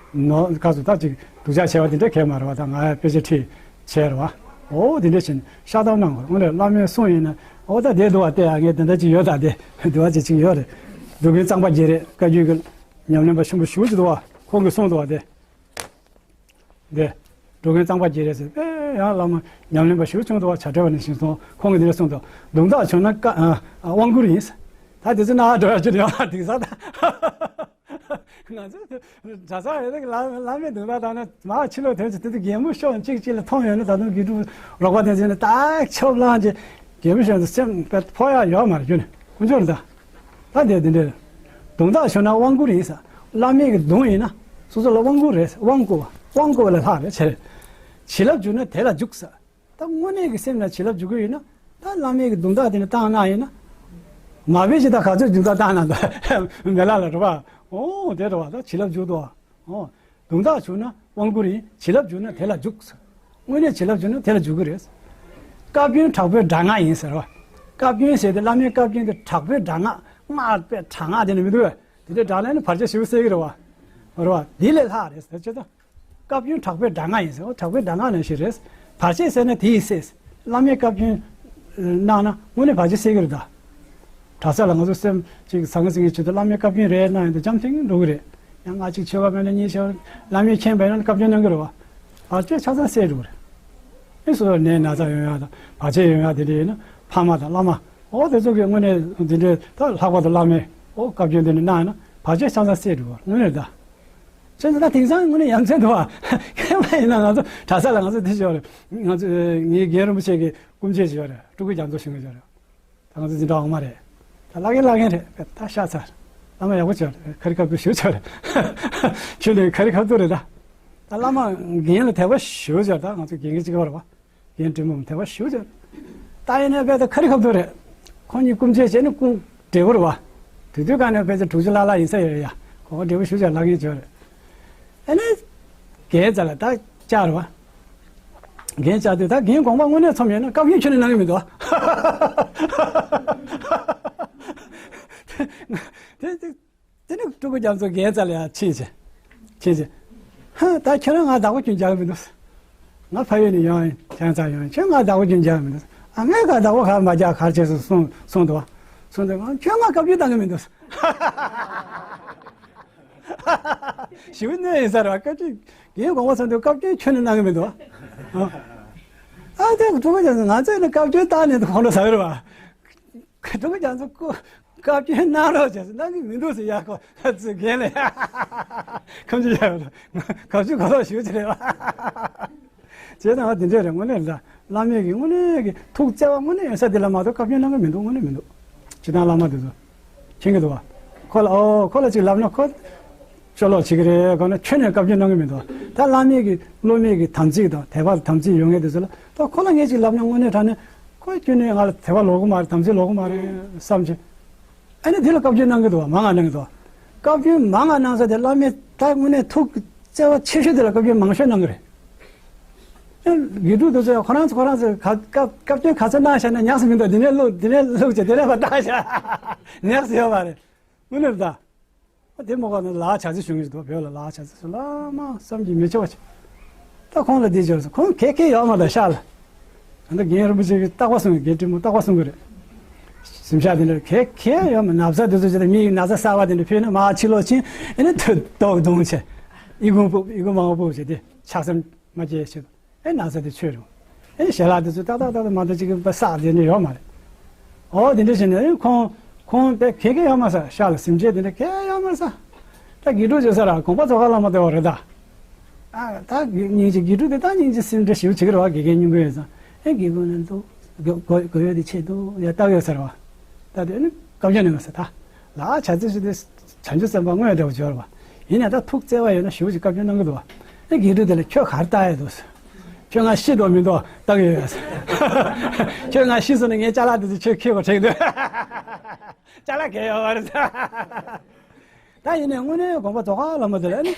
ནོར་སྐབས་སུ་ད་ཅིག་སྡུག་ཅག་བྱས་པ་དེ་འདྲ་གས་མ་རེད་བ། ད་ང་ཡ་དཔེ་ཆ་ཁྲིད་བྱས་རེད་བ། འོ་དེ་འདྲ་བྱས་ནས་ཤ་སྟག་གནང་དགོས་རེད། དངོས་གནས་བླ་མའི་གསུང་ཡིན་ན་འོ་ད་བསྡད་འདུག་བ། བལྟས་ཡ་ངས་དེ་འདྲ་ཅིག་ཡོད་ད། དེ་འདུག་བ་ཅིག་ཅིག་ཡོད་རེད། འགྲོ་མགོན་གཙང་པ་རྒྱལ་རེད། བཀའ་བརྒྱུད་ཀྱི་ཉམས་ལེན་པ་ཆེན་པོ་ཞེ་པོ་ཅིག་འདུག་བ། ཁོང་གིས་གསུངས་འདུག་བ་དེ། འདི། འགྲོ་མགོན་གཙང་པ་རྒྱལ་རེད་ཟེར། དཔེ་ཡང་བླ་མ་ཉམས་ལེན་པ་ཞེ་པོ་བྱུང་འདུག་བ། བྱ་བྲལ་བ་ནས་བཞེངས་སོང་། ཁོང་གིས་འདི་འདྲ་གསུངས་འདུག་དུང་བདག་བྱུང་ན་བཀའ་ཨ་ཨ་དབང་བསྐུར་ཡིན་ཟེར། ད་དེ་ཚོ་ན་འགྲོ་ཡ་ཅི་རེད་བ། དེང་སང་ད་ང་ཚོ་གྲྭ་ས་ཡོད་ན་བླ་བླ་མའི་དུང་བདག་བཏང་ན་མར་ཕྱི་ལོགས་ཐོན་ཚེ་དེ་ཚོ་རྒན་མོ་ཤོག་གཅིག་གཅིག་ལ་མཐོང་ཡོད་ན་ད་དུང་དགེ་ཕྲུག་རོགས་པ་དེ་ཚོ་ནི་ད་ཆོབ་ལངས་ཀྱི་རྒན་མོ་ཤོག་ཚོ་སེམས་དཔེ་ཕོག་ཡ་ཡོད་མ་རེད། རྒྱུ་ནི་དཀོན་མཆོག་རེད་ད། ད་འདི་འདི་འདྲ། དུང་བདག་བྱུང་ན་དབང་བསྐུར་ཡིན་ཟེར། བླ་མའི་གི་དུང་ཡིན་ན་སོ་སོ་ལ་དབང་བསྐུར་རེད་ཟེར། དབང་བསྐུར་བ། དབང་བསྐུར་བ་ལས་ལྷག་རེད་ཟེར། བྱིན་རླབས་འཇུག་ན་དེ་ལ་འཇུག་ཟེར། ད་དངོས་གནས་ཀྱི་སེམས་ལ་བྱིན་རླབས་འཇུག་གི་ཡོད་ན་ད་བླ་མའི་གི་དུང་བདག་དེ་ནི་བཏང་གནང་ཡིན་ན། མ་བེད་ཅི་ད་ག་ཚོད་དུང་བདག་བཏང་གནང་ད་མེ་ལ་ལ་རེད་བ། འོ་དེ་རེད་བ། ད་བྱིན་རླབས་འཇུག་ཏོ། འོ། དུང་བདག་བྱུང་ན་དབང་བསྐུར་ཡིན། བྱིན་རླབས་འཇུག་ན་དེ་ལ་འཇུག་ཟེར། དངོས་གནས་བྱིན་རླབས་འཇུག་ན་དེ་ལ་འཇུག་གི་རེད། བཀའ་བཀྱོན་དྲག་པོའི་དྲག་སྔགས་ཡིན་ཟེར་བ། བཀའ་བཀྱོན་ཟེར་དེ་བླ་མའི་བཀའ་བཀྱོན་དེ་དྲག་པོའི་དྲག་སྔགས། སྔགས་དཔེ་དྲག་སྔགས་དེ་ནི་མི་འདུག་བས། དེ་འདྲའི་དྲག་ལན་ནི་བར་ཆད་ཞེ་པོ་སེལ་གི་རེད་བ། རེད་བ། འདི་ལས་ལྷག་རེད་ཟེར་ཆེ་ད། བཀའ་བཀྱོན་དྲག་པོའི་དྲག་སྔགས་ཡིན་ཟེར་བ། དྲག་པོའི་དྲག་སྔགས་ནང་བཞིན་རེད། བར་ཆད་སེལ་ན་དེ་ཡིས་སེལ། བླ་མའི་བཀའ་བཀྱོན་གནང་ན་དངོས་གནས་བར་ཆད་སེལ་གི་རེད་ད། གྲྭ་ས་ལ་ང་ཚོ་སེམས་ཅིག་ཟང་ངེ་ཟིང་ངེ་བྱེད་དུས་བླ་མའི་བཀའ་བཀྱོན་རེ་གནང་ཡོང་དུས་འཇམ་ཐིང་འགྲོ་གི་རེད། ཡང་ང་ཅིག་ཆོས་པ་མེད་ན་གཉིས་ཆོས་བླ་མའི་མཁྱེན་པ་ཡིན་ན་བཀའ་བཀྱོན་གནང་གི་རེད་བ། བར་ཆད་ཆ་ཚང་སེལ་འགྲོ་གི་རེད། ཨེ་སོ་སོར་ནད་ན་ཚ་ཡོང་ཡ་དང་བར་ཆད་ཡོང་ཡ་དེ་འདྲ་ཡིན་ན་ཕ་མ་དང་བླ་མ་འོ་དེ་ཚོ་གི་དངོས་གནས་འདི་འདྲའི་ད་ལྷག་པར་དུ་བླ་མའི་འོ་བཀའ་བཀྱོན་དེ་འདྲ་གནང་ཡོང་ན་བར་ཆད་ཆ་ཚང་སེལ་འགྲོ་གི་རེད་དངོས་གནས་ད། བྱས་ཙང་ད་དེང་སང་དངོས་གནས་ཡ་མཚན་འདུག་བ། མཁས་པ་ཡིན་ན་ང་ཚོ་གྲྭ་ས་ལ་ང་ཚོ་དེ་ཞོར་ང་ཚོ་ངའི་རྒན་རིན་པོ་ཆེ་གི་སྐུ་མཆེད་ཞོར་སྤྲུལ་སྐུ་རྒྱ་མཚོ་ཞུ་མཁན་ཞོར། ད་ང་ཚོ་འཛིན་གྲྭ་འོག་མ་རེད། ད་བླ་རྒན་བླ་རྒན་རེད། ད་ཤ་ཚ་རེད། བླ་མ་ཡག་པོ་བྱོས་རེད། ཁ་རི་ཁ་ཐུག་ཞུ་བྱོས་རེད། ཁྱོད་ནི་ཁ་རི་ཁ་ཐུག་རེད་ད། ད་བླ་མ་རྒན་ལ་དད་པ་ཞུ་བྱོས། ད་ང་ཚོ་རྒན་གྱི་གཅིག་པ་རེད་བ། རྒན་དྲིན་མོ་དད་པ་ཞུ་བྱོས། ད་ཡིན་ནའི་དཔེ་ད་ཁ་རི་ཁ་ཐུག་རེད། ཁོང་གཉིས་སྐུ་མཆེད་བྱས་ནས་སྐུ་བགྲེས་པོ་རེད་བ། དུས་དུས་ག་ནས་དཔེ་ད་དྲུག་ཅུ་ལྷག་ལྷག་ཡིན་ས་ཡོད་ཡ། གོ་བགྲེས་པོ་ཞུ་བྱོས་བླ་རྒན་བྱོས་རེད། ཨ་ནི། རྒན་རྩ་ལ་ད་བཅར་བ། རྒན་བཅར་དུས་ད་རྒན་དགོངས་པ་དངོས་གནས་ཚོམས་ཡོད་ན་བཀའ་བཀྱོན་ཁྱོན་ནས་གནང་གི་མི་འདུག་དེ་དེ་དེ་ནི་སྤྲུལ་སྐུ་རྒྱ་མཚོ་རྒན་རྩ་ལ་ཡང་ཕྱིན་བྱས། ཅེས། ཧ། ད་ཁྱེད་རང་ང་བདག་པོ་ཁྱོན་རྒྱག་གི་མི་འདུག་ང་ཕ་ཡུལ་ནས་ཡོང་ཡིན། ཁྱེད་རང་ཚ་ཡོང་ཡིན། ཁྱོད་ང་བདག་པོ་ཁྱོན་རྒྱག་གི་མི་འདུག་ཨ། ངས་ཁ་བདག་པོ་ག་མ་རྒྱག་གར་བྱས་སོང་གསུངས་གསུངས་འདུག་བ། གསུངས་འདུག་ཁྱོད་ང་བཀའ་བཀྱོན་གཏང་གི་མི་འདུག་ཞེ་པོ་གནོད་ཡིན་ས་རེད་བ། བཀའ་བཀྱོན། རྒན་གོང་མ་ཚོ་འདུག་བཀའ་བཀྱོན་ཁྱོན་ནས་གནང་གི་མི་འདུག་བ། ཨ། དེ་ཀྲུང་གོ་རྒྱལ་ཚོ་ང་ཚོས་ནི་བཀའ་བཀྱོན་བཏང་ནས་འདུག་ཁོང་ཁྲོ་ཟ་གི་རེད་བ། ཀྲུང་གོ་རྒྱལ་ཚོ་ཀུ་བཀའ་བཀྱོན་གནང་རོགས་བྱས་སོང་། གནང་གི་མི་འདུག་ཟེར། ཡ། ཁོ་ཚོས་རྒན་ལ་ཡ། ཁམས་ཆུ་ཡ། ཁམས་ཆུ་གོ་ལོག་ཞུ་ཅི་རེད་བ། བྱས་ཙང་བ་དེ་འདྲས་རེད། དངོས་གནས་ལ་བླ་མས་ཀྱི་དངོས་གནས་ཀྱི་ཐུགས་བརྩེ་བ་དངོས་གནས་ཡོད་ས་དེ་ལ་མ་གཏོགས་བཀའ་བཀྱོན་གནང་གི་མི་འདུག་དངོས་གནས་མི་འདུག་སྤྱིར་བཏང་བླ་མ་དེ་ཚོ་མཁྱེན་གྱི་འདུག་བ། ཁོ་ལ། ཨོ། ཁོ་ལ་ཅིག་ལབ་ན་ཁོ་སྤྱོད་ལོག་བྱེད་ཀྱི་རེད། ཁོ་ན་ཁྱོན་ནས་བཀའ་བཀྱོན་གནང་གི་མི་འདུག་ད་བླ་མས་ཀྱི་སློབ་མས་ཀྱི་དམ་ཚིག་དང་དད་པ་དམ་ཚིག་ཡོད་མཁན་དེ་ཚོ་ལ། ད་ཁོ་ལ་ངས་ཅིག་ལབ་ན་དངོས་གནས་དྲང་གནས་ཁོ་ཁྱོན་ནས་ང་ལ་དད་པ་ལོག་གི་མ་རེད། དམ་ཚིག་ལོག་གི་མ་རེད་བསམ་བྱས། ཨ་ནི་དེ་ལ་བཀའ་བཀྱོན་གནང་གི་འདུག་བ། མང་ང་གནང་གི་འདུག་བ། བཀའ་བཀྱོན་མང་ང་གནང་ས་དེ་བླ་མས་ད་དངོས་གནས་ཐུགས་བརྩེ་བ་ཆེ་ཤོས་དེ་ལ་བཀའ་བཀྱོན་མང་ཤོས་གནང་གི་རེད། ཨ། དགེ་ཕྲུག་དེ་ཚོ་ཡང་ཁོ་རང་ཚོ་ཁོ་རང་ཚོས་ག་བཀའ་བཀའ་བཀྱོན་ག་ཚོད་གནང་བཞག་ན་ཉག་གཅིག་མི་འདུག་དེ་ནས་བླུགས། དེ་ནས་བླུགས་བྱས་དེ་ནས་ཕར་བཏང་བཞག་ཉག་གཅིག་ཡོད་མ་རེད། དངོས་གནས་རེད་ད། ཨ། དེ་མོ་ག་ནས་ལག་ཆ་ཚིག་ཞུ་གི་འདུག་བོད་ལ་ལག་ཆ་ཚིག་སུ་བླ་མ་བསམ་གྱིས་མི་ཁྱབ་པ་ཆེ། ད་ཁོང་ལ་འདི་བྱོས་སོང་། ཁོང་གལ་གལ་ཡོད་མ་རེད་ཤག་ལ། ད་ལྟ་རྒན་རིན་པོ་ཆེ་གིས་རྟག་པར་གསུང་གི། རྒན་དྲིན་མོ་རྟག་པར་གསུང་གི་རེད། གཟིམ་ཤག་དེ་འདྲ་གལ་གལ་ཡོད་མ། ན་བཟའ་དེ་ཚོ་ཅི་ལྟར་མི་ཡི་ན་བཟའ་གསར་པ་དེ་འདྲ་ཕུལ་ན་མར་ཕྱི་ལོགས་ཕྱིན། ཨ་ནི་ཐོད་ཐོག་རྡུང་བྱས། ཨི་ཁུང་ཕུབ། ཨི་ཁུང་མང་པོ་ཕུབ་བྱས་ཏེ་ཆགས་སེམས་མ་སྐྱེས་བྱེད། ཨེ། ན་བཟའ་དེ་ཆོད་རུང་། ཨེ། ཞལ་ལག་དེ་ཚོ་ཏག་ཏག་ཏག་ཏག་མ་གཏོགས་ཅིག་གི་བསགས་དེ་འདྲ་ཡོད་མ་རེད། ཨོ། དེ་འདྲ་བྱས་ནས། ཨེ། ཁོང་ཁོང་དཔེ་གལ་གལ་ཡོད་མ་རེད་ཤག་ལ། གཟིམ་ཆས་དེ་འདྲ་གལ་ཡོད་མ་རེད་ཤག་ད་དགེ་ཕྲུག་བྱེད་ས་ར་དགོངས་པ་རྫོགས་ཁ་བླ་མ་དེ་བ་རེད་ད། ཨ། ད་སྙིང་རྗེ། དགེ་ཕྲུག་དེ་ད་སྙིང་རྗེ་སེམས་འདྲ་ཞེ་པོ་བྱེད་ཀྱི་རེད་བ། དགེ་རྒན་སྙིང་པོ་ཡོད་ཙང་། ཨེ། དགེ་རྒན་ལ་འདུག་གོ་གོ་ཡོད་དེ་ཆེད་དུ་ཡ་བཏགས་ཡོད་ཟེར་བ། ད་དེ་ནི་བཀའ་བཀྱོན་གནང་ཟེར་ད། ལག་ཆ་ཚིག་ཞུ་དེ་བྱང་ཆུབ་སེམས་དཔའ་དངོས་འབྲེལ་བ་སྦྱོར་བ། ཡིན་ནའི་ད་ཐུགས་བརྩེ་བ་ཡོད་ན་ཞེ་པོ་ཅིག་བཀའ་བཀྱོན་གནང་གི་འདུག་བ། ཨེ། དགེ་ཕྲུག་དེ་ལ་ཁྱོད་ག་རེ་བཏགས་ཡོད་འདུག་ཟེར། ཁྱོད་ང་ཤི་འདུག་མི་འདུག་བཏགས་ཡོད་ཟེར། ཁྱོད་ང་ཤི་སོང་ན་ངའི་ཅ་ལག་དེ་ཚོ་ཁྱོད་ཁྱེར་དགོས་དྲན་འདུག་ཅ་ལག་གས་ཡོད་མ་རེད་ཟེར། ད་ཡིན་ནའི་དངོས་གནས་དགོངས་པ་རྫོགས་ཁ་བླ་མ་དེ་ལ་ནི་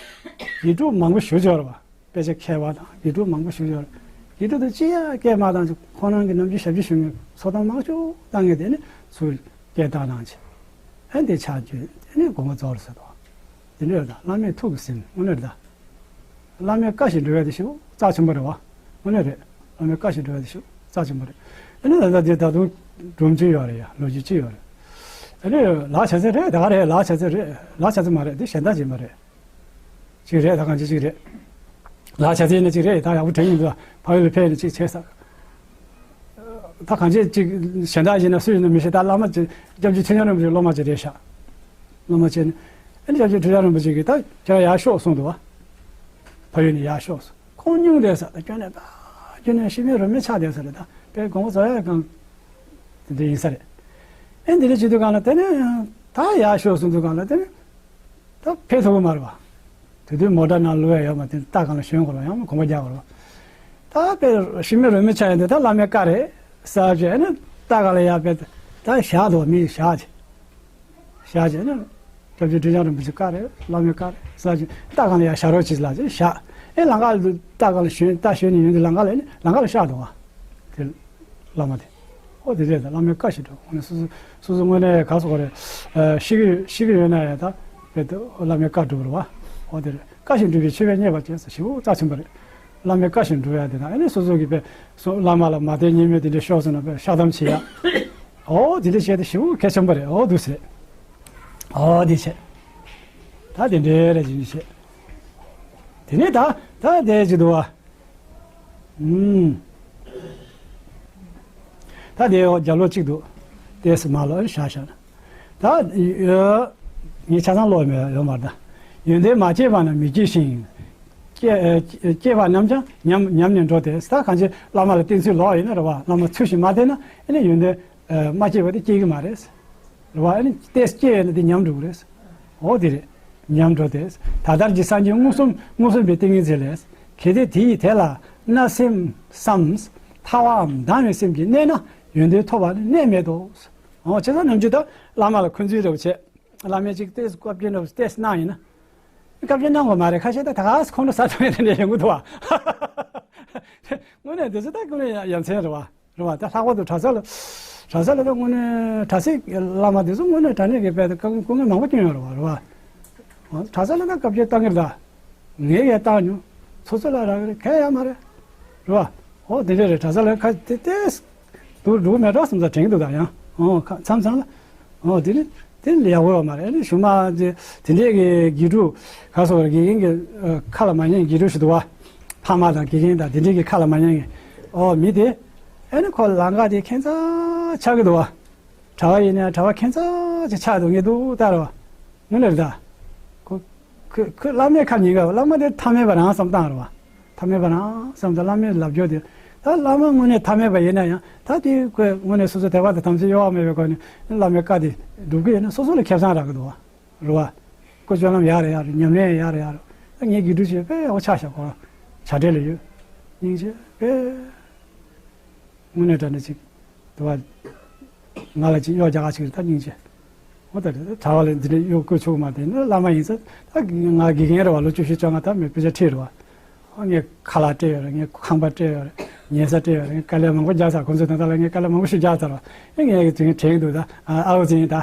དགེ་ཕྲུག་མང་པོ་ཞེ་པོ་ཅིག་ཡོད་རེད་བ། དཔེ་ཆ་མཁས་པ་དང་དགེ་ཕྲུག་མང་པོ་ཞེ་པོ་ཅིག་ཡོད་རེད། དགེ་ཕྲུག་དེ་ཅི་ཡང་སྐད་མ་བཏང་བྱས། ཁོ་རང་གི་ནམ་རྒྱུན་ཞབས་ཕྱི་ཞུ་མཁན་ཚོགས་གཏམ་མང་ཤོས་བཏང་མཁན་དེ་ནི་ཚུར་སྐད་བཏང་བཏང་བྱས། ཨ་ནི་དེ་ཆ་བཅོས། ཨ་ནི་དགོངས་པ་རྫོགས་རེད་ཟེར་དོ། དེ་འདྲ་ཡོད་ད། བླ་མའི་ཐུགས་ཀྱི་སེམས་དངོས་གནས་རེད་ད། བླ་མའི་བཀའ་བཞིན་འགྲོ་ཡ་དེ་ཞེ་པོ་རྩ་ཆེན་པོ་རེད་བ། དངོས་གནས་རེད། བླ་མའི་བཀའ་བཞིན་འགྲོ་ཡ་དེ་ཞེ་པོ་རྩ་ཆེན་པོ་རེད། ཨ་ནི་ད་ལྟ་དེ་ད་དུང་སྒྲུབ་ཀྱི་ཡོད་རེད་ཡ། ལོ་རྒྱུས་ཅི་ཡོད་རེད། ཨ་ནི་ལག་ཆ་ཚིག་རེད། ད་ག་རེད། ལག་ཆ་ཚིག་རེད། ལག་ཆ་ཚིག་མ་རེད། དེ་གཞན་དག་ཅིག་མ་རེད། ཅིག་རེད། ད་གང་ཅི་ཅིག་རེད། ལག་ཆ་ཚིག་ནི་ཅིག་རེད། ད་ཡག་པོ་དྲན་ཡིན་འདུག་ཕ་ཡུལ་ལ་ཕེབས་ནས་ཅིག་བྱས་ས། ད་གང་ཅི་ཅིག་གཞན་དག་ཡིན་ན་སུ་ཡིན་ན་མི་ཤེས། ད་བླ་མ་ཅིག་སྐྱབས་རྗེ་ཁྲི་བྱང་རིན་པོ་ཆེ་སློབ་མ་ཅིག་རེད་ཤག་སློབ་མ་བྱས་ནས། ཨ་ནི་སྐྱབས་རྗེ་ཁྲི་བྱང་རིན་པོ་ཆེ་གིས་ད་ཁྱེད་རང་ཡར་ཤོག་གསུངས་འདུག་བ། ཕ་ཡུལ་ནས་ཡར་ཤོག་གསུངས། ཁོང་སྙུང་བསྡད་ས་ད་ཁྱོན་ནས་ད། ཁྱོན་ནས་ཤི་མེད་རོ་མེད་ཆགས་བསྡད་ས་རེད་ད། དཔེ་དགོངས་པ་རྫོགས་ཡག་གང་དེ་འདྲ་ཡིན་ས་རེད། ཨེ། འདི་འདྲ་བྱེད་དུས་སྒང་ལ་དེ་ནས་ད་ཡར་ཤོག་གསུངས་དུས་སྒང་ལ་དེ་ནས་ད་ཕེབས་ཐུབ་ཀྱི་མ་རེད་བ། དེ་དུས་མོ་ཊ་ནང་བླུག་ཡ་ཡོད་མ་རེད། རྟ་སྒང་ལ་ཞོན་དགོས་རེད་བ། ཡང་ན་གོམ་པ་རྒྱག་དགོས་རེད་བ། ད་དཔེ་ཤི་མེད་རོ་མེད་ཆགས་ཡོང་དུས་ད་བླ་མའི་བཀའ་རེད་ཟེར་བྱས། ཨ་ནི་རྟ་སྒང་ལ་ཡར་དཔེ་ད་བཞག་འདུག་མི་བཞག་བྱས། བཞག་བྱས་ནས་སྐྱབས་རྗེ་ཁྲི་བྱང་རིན་པོ་ཆེའི་བཀའ་རེད། བླ་མའི་བཀའ་རེད་ཟེར་བྱས་རྟ་སྒང་ལ་ཡར་བཞག་རོགས་བྱེད་ལབ་བྱས་བཞག་ཨེ། ལམ་ཁ་ལ་རྟ་སྒང་ལ་ཞོན། རྟ་ཞོན་ནས་ཡོང་དུས་ལམ་ཁ་ལ་ཨེ་ནི་ལམ་ཁ་ལ་བཞག་འདུག་བ། དེ་བླ་མ་དེ། ཨོ་དེ་རེད་ད། བླ་མའི་བཀའ་བཞིན་འགྲོ། དངོས་གནས་སོ་སོ་སོ་སོ་དངོས་གནས་ག་སོ་ག་རེད། ཨ། ཤི་གི་ཤི་གི་ཡོད་ན་ཡང་ད་དཔེ་ད་བླ་མའི་བཀའ་སྒྲུབ་རེད་བ། ཨོ་དེ་རེད། བཀའ་བཞིན་སྒྲུབ་པའི་ཆོས་པས་མཉེས་པར་བྱས་ཟེར། ཞེ་པོ་རྩ་ཆེན་པོ་རེད། བླ་མའི་བཀའ་བཞིན་སྒྲུབ་ཡ་དེ་དང་། ཨ་ནི་སོ་སོ་གི་དཔེ་སོ་བླ་མ་ལ་མ་བསྟེན་ཉེས་མེད་དེ་འདྲ་ཤོར་སོང་ན་དཔེ་བཤགས་གཏམ་བྱེད་ཡ། ཨོ་དེ་འདྲ་བྱས་ཏེ་ཞེ་པོ་གལ་ཆེན་པོ་རེད། ཨོ་འདུག་སེ་རེད། ཨོ་དེ་བྱས། ད་དེ་འདྲའི་རེ་བྱེད་བྱེད། དེ་ནས་ད་ད་དེ་བྱེད་དུ་བ། ཨུམ། ད་དེ་འོ་རྒྱབ་ལོགས་གཅིག་འདུག་ཏོག་ཙམ་མར་ལོག་བཞག་བཞག་ན། ད་ཡོ། ངས་ཆ་ཚང་ཀློག་མེད་ཡོད་མ་རེད་ད། ཡོན་ཏན་མ་སྐྱེས་པ་རྣམས་མི་སྐྱེ་ཞིང་། སྐྱེ། སྐྱེས་པ་རྣམས་ཀྱང་ཉམས་ཉམས་ནས་འགྲོ་སྟེ། ད་གང་ཅི་བླ་མ་ལ་བསྟེན་ཚུལ་ལོག་ཡིན་ན་རེད་བ། བླ་མ་ཚུལ་བཞིན་མ་བསྟེན་ན་ཨ་ནི་ཡོན་ཏན་མ་སྐྱེས་པ་དེ་སྐྱེ་གི་མ་རེད། རེད་བ། ཨ་ནི་ཏོག་ཙམ་སྐྱེས་ཡོད་ན་དེ་ཉམས་འགྲོ་གི་རེད། འོ་དེ་རེད། ཉམས་འགྲོ་སྟེ། ད་ལྟར་གྱི་སངས་རྒྱས་མངོན་སུམ་མངོན་སུམ་པའི་ཏིང་ངེ་འཛིན་ལས། གལ་ཏེ་དེ་ཡི་དེ་ལ་བརྣབ་སེམས་སམ། ཐར་བའམ་སྡང་བའི་སེམས་ཀྱིས་གནས་ན་ཡོན་ཏན་ཐོབ་པ་ནི་གནས་མེད་དོ། འོ་བྱས་ཙང་ནམ་རྒྱུན་ད་བླ་མ་ལ་འཁོན་འཛིན་འདྲ་པོ་བྱས། བླ་མས་ཅིག་ཏོག་ཙམ་བཀའ་བཀྱོན་འདྲ་པོ་ཏོག་ཙམ་གནང་ཡིན་ན། བཀའ་བཀྱོན་གནང་དགོས་མ་རེད། ཁ་ཤས་ད་ད་ག་སེ་ཁོང་ཁྲོ་ཟ་ཐུབ་ཡ་དེ་འདྲ་ཡོང་གི་འདུག་བ། དངོས་གནས་དེ་ཚོ་ད་དངོས་གནས་ཡ་མཚན་རེད་བ། རེད་བ། ད་ལྷག་པར་དུ་གྲྭ་ས་ལ། གྲྭ་ས་ལ་ད་དངོས་གནས་གྲྭ་སའི་བླ་མ་དེ་ཚོ་དངོས་གནས་དྲང་གནས་ཀྱི་དཔེ་ད་སྐུ་ངལ་མང་པོ་བསྐྱོན་ཡོད་རེད་བ། རེད་བ། གྲྭ་ས་ལ་ད་བཀའ་བཀྱོན་བཏང་གི་རེད་ད། ངས་ཡར་བཏང་མྱོང་། ཚོ་ཚོ་ལ་རག་གི་རེད། ག་ཡང་མ་རེད། རེད་བ། ཨོ་དེ་འདྲ་རེད། གྲྭ་ས་ལ་ཁ་དེ་དེ་འདུག་འགྲོ་མེད་འགྲོ་བསམ་ས་དྲན་གྱི་འདུག་ད་ཡང་། ཨོ་ཁ་མཚམས་མཚམས་ལ། ཨོ་དེ་ནི་དེ་ནི་ཡག་པོ་ཡོད་མ་རེད། ཨ་ནི་གཞུག་མ་དེ་དེ་འདྲས་ཀྱི་དགེ་ཕྲུག་ག་སོགས་དགེ་རྒན་གྱི་ཁ་ལ་མ་ཉན་དགེ་ཕྲུག་ཞིག་འདུག་བ། ཕ་མ་དང་དགེ་རྒན་དང་དེ་འདྲས་ཀྱི་ཁ་ལ་མ་ཉན་གྱི། ཨོ་མི་དེ་ཨ་ནི་ཁོ་ལམ་ཁ་དེ་ཁྱད་མཚར་ཆགས་ཀྱི་འདུག་བ། གྲྭ་བ་ཡིན་ན་གྲྭ་བ་ཁྱད་མཚར་ཅིག་ཆགས་འདུག་ངས་འདུག་ལྟ་རེད་བ། དངོས་གནས་རེད་ད། ཁོ་ཁོ་ཁོ་བླ་མའི་ཁ་ཉན་གི། བླ་མ་དེ་ཐ་མལ་པ་རང་བསམ་བཏང་རེད་བ། ཐ་མལ་པ་རང་བསམ་བཏང་། བླ་མའི་ལབ་རྒྱུ་དེ། ད་བླ་མ་དངོས་གནས་ཐ་མལ་པ་ཡིན་ན་ཡང་ད་དེ་ཁོས་དངོས་གནས་སོ་སོ་དད་པ་དང་དམ་ཚིག་གཡོ་བ་མེད་པའི་སྒོ་ནས་བླ་མའི་བཀའ་དེ་སྒྲུབ་གི་ཡོད་ན་སོ་སོ་ལ་ཁེ་བཟང་རག་གི་འདུག་བ། རེད་བ། ཀུན་སྤྱོད་ལམ་ཡག་རེད་ཡག་རེད། ཉམས་ལེན་ཡག་རེད་ཡག་རེད། ད་ངའི་དགེ་ཕྲུག་ཅིག་དཔེ་ཡག་པོ་ཆགས་ཤག་ཁོ་རང་བྱ་བྲལ་ལ་ཡོད། སྙིང་རྗེ་དཔེ། དངོས་གནས་དྲང་གནས་ཅིག་དུ་བ། ང་ལ་ཅིག་གཡོག་རྒྱག་ག་ཅིག་རེད། ད་སྙིང་རྗེ། འོ་ད་རེད། གྲྭ་བ་ལ་འདི་འདྲ་གཡོག་བཀོལ་ཆོག་གི་མ་རེད། ནི་བླ་མ་ཡིན་ཙང་ད་ང་དགེ་རྒན་རེད་བ། ལོ་བཅུ་བཞི་བཅོ་ལྔ་ད་མི་དཔེ་ཆ་ཁྲིད་རེད་བ། ཨ་ངས་ཁ་ལག་སྤྲད་ཡོད་རེད། ངས་ཁང་པ་སྤྲད་ཡོད་རེད། ཉལ་ས་སྤྲད་ཡོད་རེད། ངས་དཀའ་ལས་མང་པོ་རྒྱག་ཚར། ཁོང་ཚོས་ད་ལྟ་ལ་ངས་དཀའ་ལས་མང་པོ་ཞིག་རྒྱག་ཚར་བ། ཨེ་ངས་དེ་དྲན་འདུག་ད་ཨ་ཨའུ་ཅིན་ད་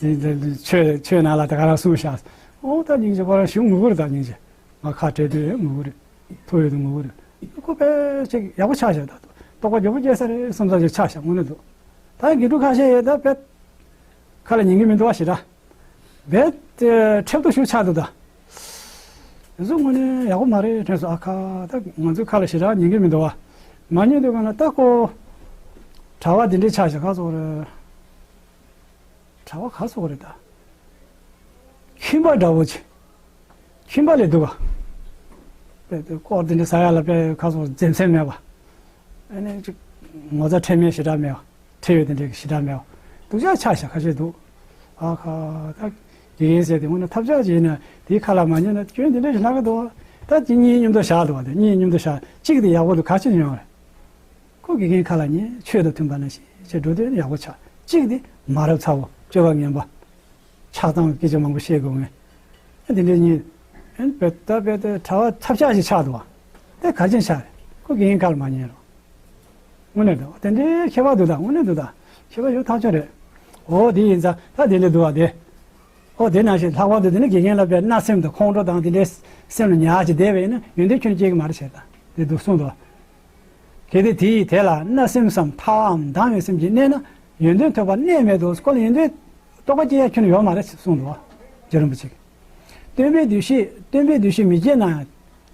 དེ་ཆོས་ཆོས་ནང་ལ་ད་ག་རང་གསུངས་ཤག་འོ་ད་སྙིང་རྗེ། ཁོ་རང་ཞེ་པོ་ངུ་གི་རེད། ད་སྙིང་རྗེ། ང་ཁ་བྲལ་དུས་ངུ་གི་རེད། ཐུག་ཡོད་དུས་ངུ་གི་རེད། ཁོ་དཔེ་ཅིག་ཡག་པོ་ཆགས་ཤག་ད་རྟོགས་པ་མགྱོགས་པོ་སྐྱེ་ས་རེད་བསམ་ས་ཅིག་ཆགས་ཤག་དངོས་གནས་འདུག་ད་དགེ་ཕྲུག་ཁ་ཤས་ཡོད་ད་དཔེ་ཁ་ལ་ཉན་གི་མི་འདུག་བ་ཞེ་དྲག་དཔེ་ཁྲེལ་ཏོ་ཞེ་པོ་ཆགས་འདུག་ད་དེ་ཚོ་དངོས་གནས་ཡག་པོ་མ་རེད་དྲན་སོང་། ཨ་ཁ་ད་ང་ཚོའི་ཁ་ལ་ཞེ་དྲག་ཉན་གི་མི་འདུག་བ། མ་ཉན་དུས་གང་ལ་ད་ཁོ་གྲྭ་བ་འདི་འདྲས་ཆགས་ཤག་ག་སོགས་རེད། གྲྭ་བ་ག་སོགས་རེད་ད། ཁྱིམ་པ་འདྲ་བོ་ཅིག་ཁྱིམ་པ་ལས་སྡུག་པ། དཔེ་དེ་སྐོར་དེ་འདྲ་ཟ་ཡ་ལ་དཔེ་ཁ་སོགས་འཛེམ་ཟོན་མེད་པ། ཨ་ནི་ཅིག་ངོ་ཚ་ཁྲེལ་མེད་ཞེ་དྲག་མེད་པ། ཁྲེལ་ཡོད་དེ་འདྲའི་ཞེ་དྲག་མེད་པ། སྡུག་ཅག་ཆགས་ཤག་ཁ་ཤས་འདུག་ཨ་ཁ་ད་དགེ་རྒན་ཟེར་དེ་དངོས་གནས་ཐབས་ཆག་ཅིག་ཡིན་ན་དེའི་ཁ་ལ་མ་ཉན་ན་སྐྱོན་དེ་འདྲ་ཞིག་ལྷག་གི་འདུག་ད་དེ་གཉིས་མཉམ་དུ་བཞག་འདུག་བ། དེ་གཉིས་མཉམ་དུ་བཞག་གཅིག་དེ་ཡག་པོ་འདུག་ག་ཅི་ཡོང་རེད། ཁོ་དགེ་རྒན་ཁ་ལ་ཉན། ཆོས་དང་མཐུན་པ་ནང་བཞིན་བྱས་འགྲོ་དུས་ཡག་པོ་ཆགས། གཅིག་དེ་མ་རབས་ཚ་བོ་སྤྱོད་པ་ངན་པ། ཆགས་སྡང་སྐད་ཆ་མང་པོ་བཤད་དགོས་ངེས། ཨ་འདི་འདྲའི་གཉིས། ཨ་བེ་ད་བེ་ད་གྲྭ་བ་ཐབས་ཆག་ཅིག་ཆགས་འདུག་བ། དེ་ག་ཅན་ཆགས་རེད། ཁོ་དགེ་རྒན་ཁ་ལ་མ་ཉན་རོགས། དངོས་གནས་འདུག་དེ་འདྲའི་ཁྱད་པར་འདུག་ད་དངོས་གནས་འདུག་ད་ཁྱད་པར་ཡོད་ཐག་ཆོད་རེད། འོ་དེ་ཡིན་ཙང་ད་དེ་འདྲ་འདུག་བ་དེ། ཨོ་དེ་ནང་བཞིན་ལྷག་པར་དུ་དེ་ནི་དགེ་རྒན་ལ་དཔེ་བརྣབ་སེམས་དང་ཁོང་ཁྲོ་དང་དེ་འདྲའི་སེམས་ལ་ཉར་ཅིག་བསྡད་པ་ཡིན་ན་ཡོན་ཏན་ཁྱོན་སྐྱེ་གི་མ་རེད་ཟེར། ད་དེ་འདུག་གསུངས་འདུག་གལ་ཏེ་དེ་ཡི་དེ་ལ་བརྣབ་སེམས་སམ་ཐར་བའམ་སྡང་བའི་སེམས་ཀྱིས་གནས་ན་ཡོན་ཏན་ཐོབ་པར་གནས་མེད་དོ། ཁོ་ལ་ཡོན་ཏན་རྟོགས་པ་སྐྱེ་ཡ་ཁྱོན་ནས་ཡོད་མ་རེད་གསུངས་འདུག་རྗེ་རིན་པོ་ཆེ་གིས། སྟོན་པའི་འདུ་ཤེས་སྟོན་པའི་འདུ་ཤེས་མི་སྐྱེ་ན།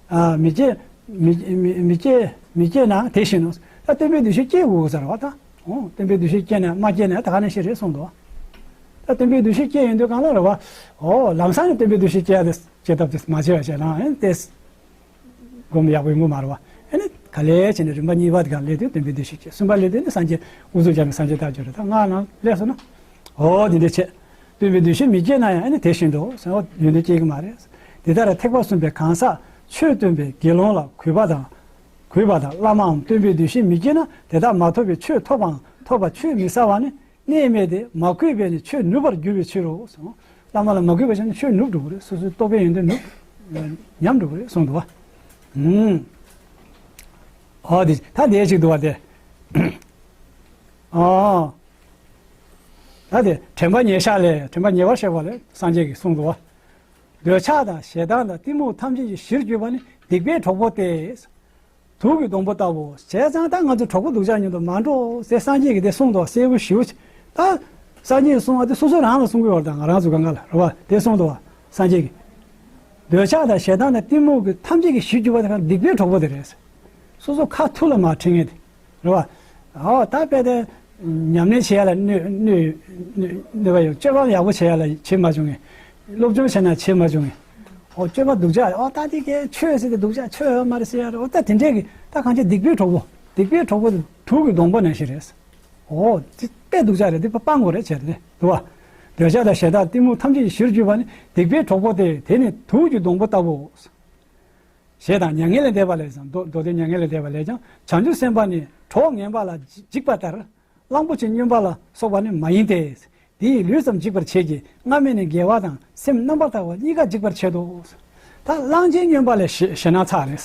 ཨ་མི་སྐྱེ་མི་མི་མི་སྐྱེ་མི་སྐྱེ་ན་དེ་བཞིན་ནོ། ད་སྟོན་པའི་འདུ་ཤེས་སྐྱེ་དགོས་ས་རེད་བ་ད། ཨོ་སྟོན་པའི་འདུ་ཤེས་སྐྱེས་ན་མ་སྐྱེས་ན་ད་ག་ནང་བཞིན་རེད་གསུངས་འདུག་ད་སྟོན་པའི་འདུ་ཤེས་སྐྱེས་ཡོང་དུས་གང་ལ་རེད་བ། ཨོ་ལམ་སང་ནས་སྟོན་པའི་འདུ་ཤེས་སྐྱེ་ཡ་དེ་སྐྱེ་ཐབས་དེ་མ་བྱས་པ་བྱས་ན་ཨེ་དེ་སྒོམ་ཡག་པོ་ཡོང་གི་མ་རེད་བ། ཨེ་ནི་ག་ལེ་བྱས་ནས་རིམ་པ་གཉིས་པ་དེ་ག་སླེབས་དུས་སྟོན་པའི་འདུ་ཤེས་སྐྱེ། གསུམ་པ་སླེབས་དུས་ནི་སངས་རྒྱས་དབུ་གཙུག་བརྒྱབ་ནས་སངས་རྒྱས་ཐལ་འགྱུར་རེད། ད་ལྔ་ནང་སླེབས་སོང་ན། ཨོ་འདི་འདྲ་བྱས། སྟོན་པའི་འདུ་ཤེས་མི་སྐྱེ་ན་ཡང་ཨེ་ནི་དེ་བཞིན་དུ་ཟེར་བ་ཡོན་ཏན་སྐྱེ་གི་མ་རེད། དེ་ལྟར་ཐེག་པ་གསུམ་པའི་གང་ཟག་ཆོས་སྟོན་པའི་དགེ་སློང་ལ་གུས་པ་དང་། གུས་པ་དང་བླ་མའམ་སྟོན་པའི་འདུ་ཤེས་མི་སྐྱེ་ན་དེ་དག་མ་ཐོབ་པའི་ཆོས་ཐོབ་པའང་ཐོབ་པ་ཆོས་མི་གསལ་བ་ནི་གནས་མེད་དེ། མ་གུས་པས་ནི་ཆོས་ནུབ་པར་འགྱུར་བའི་ཕྱིར་རོ། བླ་མ་ལ་མ་གུས་པ་བྱས་ན་ཆོས་ནུབ་འགྲོ་གི་རེད། སོ་སོའི་རྟོགས་པའི་ཡོན་ཏན་ནུབ། ཉམས་འགྲོ་གི་རེད་གསུངས་འདུག་བ། ཨུམ། ཨོ་དེ་ད་དེ་ཅིག་འདུག་བ་དེ། ཨོ། ད་དེ་དྲན་པ་ཉེར་བཞག་ལས་དྲན་པ་ཉེ་བར་བཞག་པ་ལས་སངས་རྒྱས་ཀྱིས་གསུངས་འདུག་བ། འདོད་ཆགས་དང་ཞེ་སྡང་དང་གཏི་མུག་ཐམས་ཅད་ཀྱི་གཞིར་གྱུར་པ་ནི་སྡིག་པའི་གྲོགས་པོ་སྟེ། དུག་གི་སྡོང་པོ་ལྟ་བུ། བྱས་ཙང་ད་ང་ཚོ་གྲོགས་པོ་སྡུག་ཅག་མཉམ་དུ་མ་འགྲོ་ཟེར་སངས་རྒྱས་ཀྱིས་དེ་གསུངས་འདུག་གསལ་པོ་ཞེ་པོ་ཅིག་ད་སངས་རྒྱས་ཀྱིས་གསུངས་པ་དེ་སོ་སོ་རང་ལ་གསུང་གི་ཡོད་རེད། ད་ང་རང་ཚོ་གང་ག་ལ་རེད་བ། དེ་གསུངས་འདུག་བ་སངས་རྒྱས་ཀྱིས། འདོད་ཆགས་དང་ཞེ་སྡང་དང་གཏི་མུག་གི་ཐམས་ཅད་ཀྱི་གཞིར་གྱུར་པ་དེ་ག་སྡིག་པའི་གྲོགས་པོ་དེ་རེད། སོ་སོ་ཁ་ཐུག་ལ་མ་ཁྲིད་མཁན་དེ། རེད་བ། ཨོ་ད་དཔེ་དེ། ཉམས་ལེན་བྱེད་ཡ་ལ་གནོད་གནོད་གནོད་གནོད་པ་ཡོད། སྤྱོད་པ་ཡག་པོ་བྱེད་ཡ་ལ་བྱེད་མ་བྱུང་ངས། སློབ་སྦྱོང་བྱས་ན་བྱེད་མ་བྱུང་ངས། ཨོ་སྤྱོད་པ་སྡུག་ཅག་ཨོ་ད་དེ་གས་ཆོས་ཟེར་དེ་སྡུག་ཅག་ཆོས་ཡོད་མ་རེད་ཟེར་ཡ་རེད། ཨོ་ད་དེ་འདྲས་ཀྱི་ད་གང་ཅི་སྡིག་པའི་གྲོགས་པོ། སྡིག་པའི་གྲོགས་པོ་དེ་དུག་གི་སྡོང་པོ་ནང་བཞིན་རེད། ཨོ་དེ་དཔེ་སྡུག་ཅག་རེད། དེ་སྤང་དགོས་རེད་བྱས་ཏེ་འདུག་བ། འདོད་ཆགས་དང་ཞེ་སྡང་གཏི་མུག་ཐམས་ཅད་ཀྱི་གཞིར་གྱུར་པ་ནི་སྡིག་པའི་གྲོགས་པོ་སྟེ། དེ་ནི་དུག་གི་སྡོང་པོ་ལྟ་བུའོ། ཞེས་དང་། མྱ་ངན་ལས་འདས་པ་ལས་ཀྱང་། མདོ་མདོ་སྡེ་མྱ་ངན་ལས་འདས་པ་ལས་ཀྱང་། བྱང་ཆུབ་སེམས་དཔའ་ནི་གྲོགས་ངན་པ་ལ་འཇིགས་པ་ལྟར་གླང་པོ་ཆེ་སྨྱོན་པ་ལ་སོགས་པ་ནི་མ་ཡིན་ཏེ། དེ་ཡི་ལུས་ཙམ་འཇིག་པར་བྱེད་ཀྱི། སྔ་མས་ནི་དགེ་བ་དང་སེམས་རྣམ་པར་དག་པ་གཉིས་ཀ་འཇིག་པར་བྱེད་དོ། ད་གླང་ཆེན་སྨྱོན་པ་ལ་ཞེ་ཞེད་སྣང་ཚ་རེད།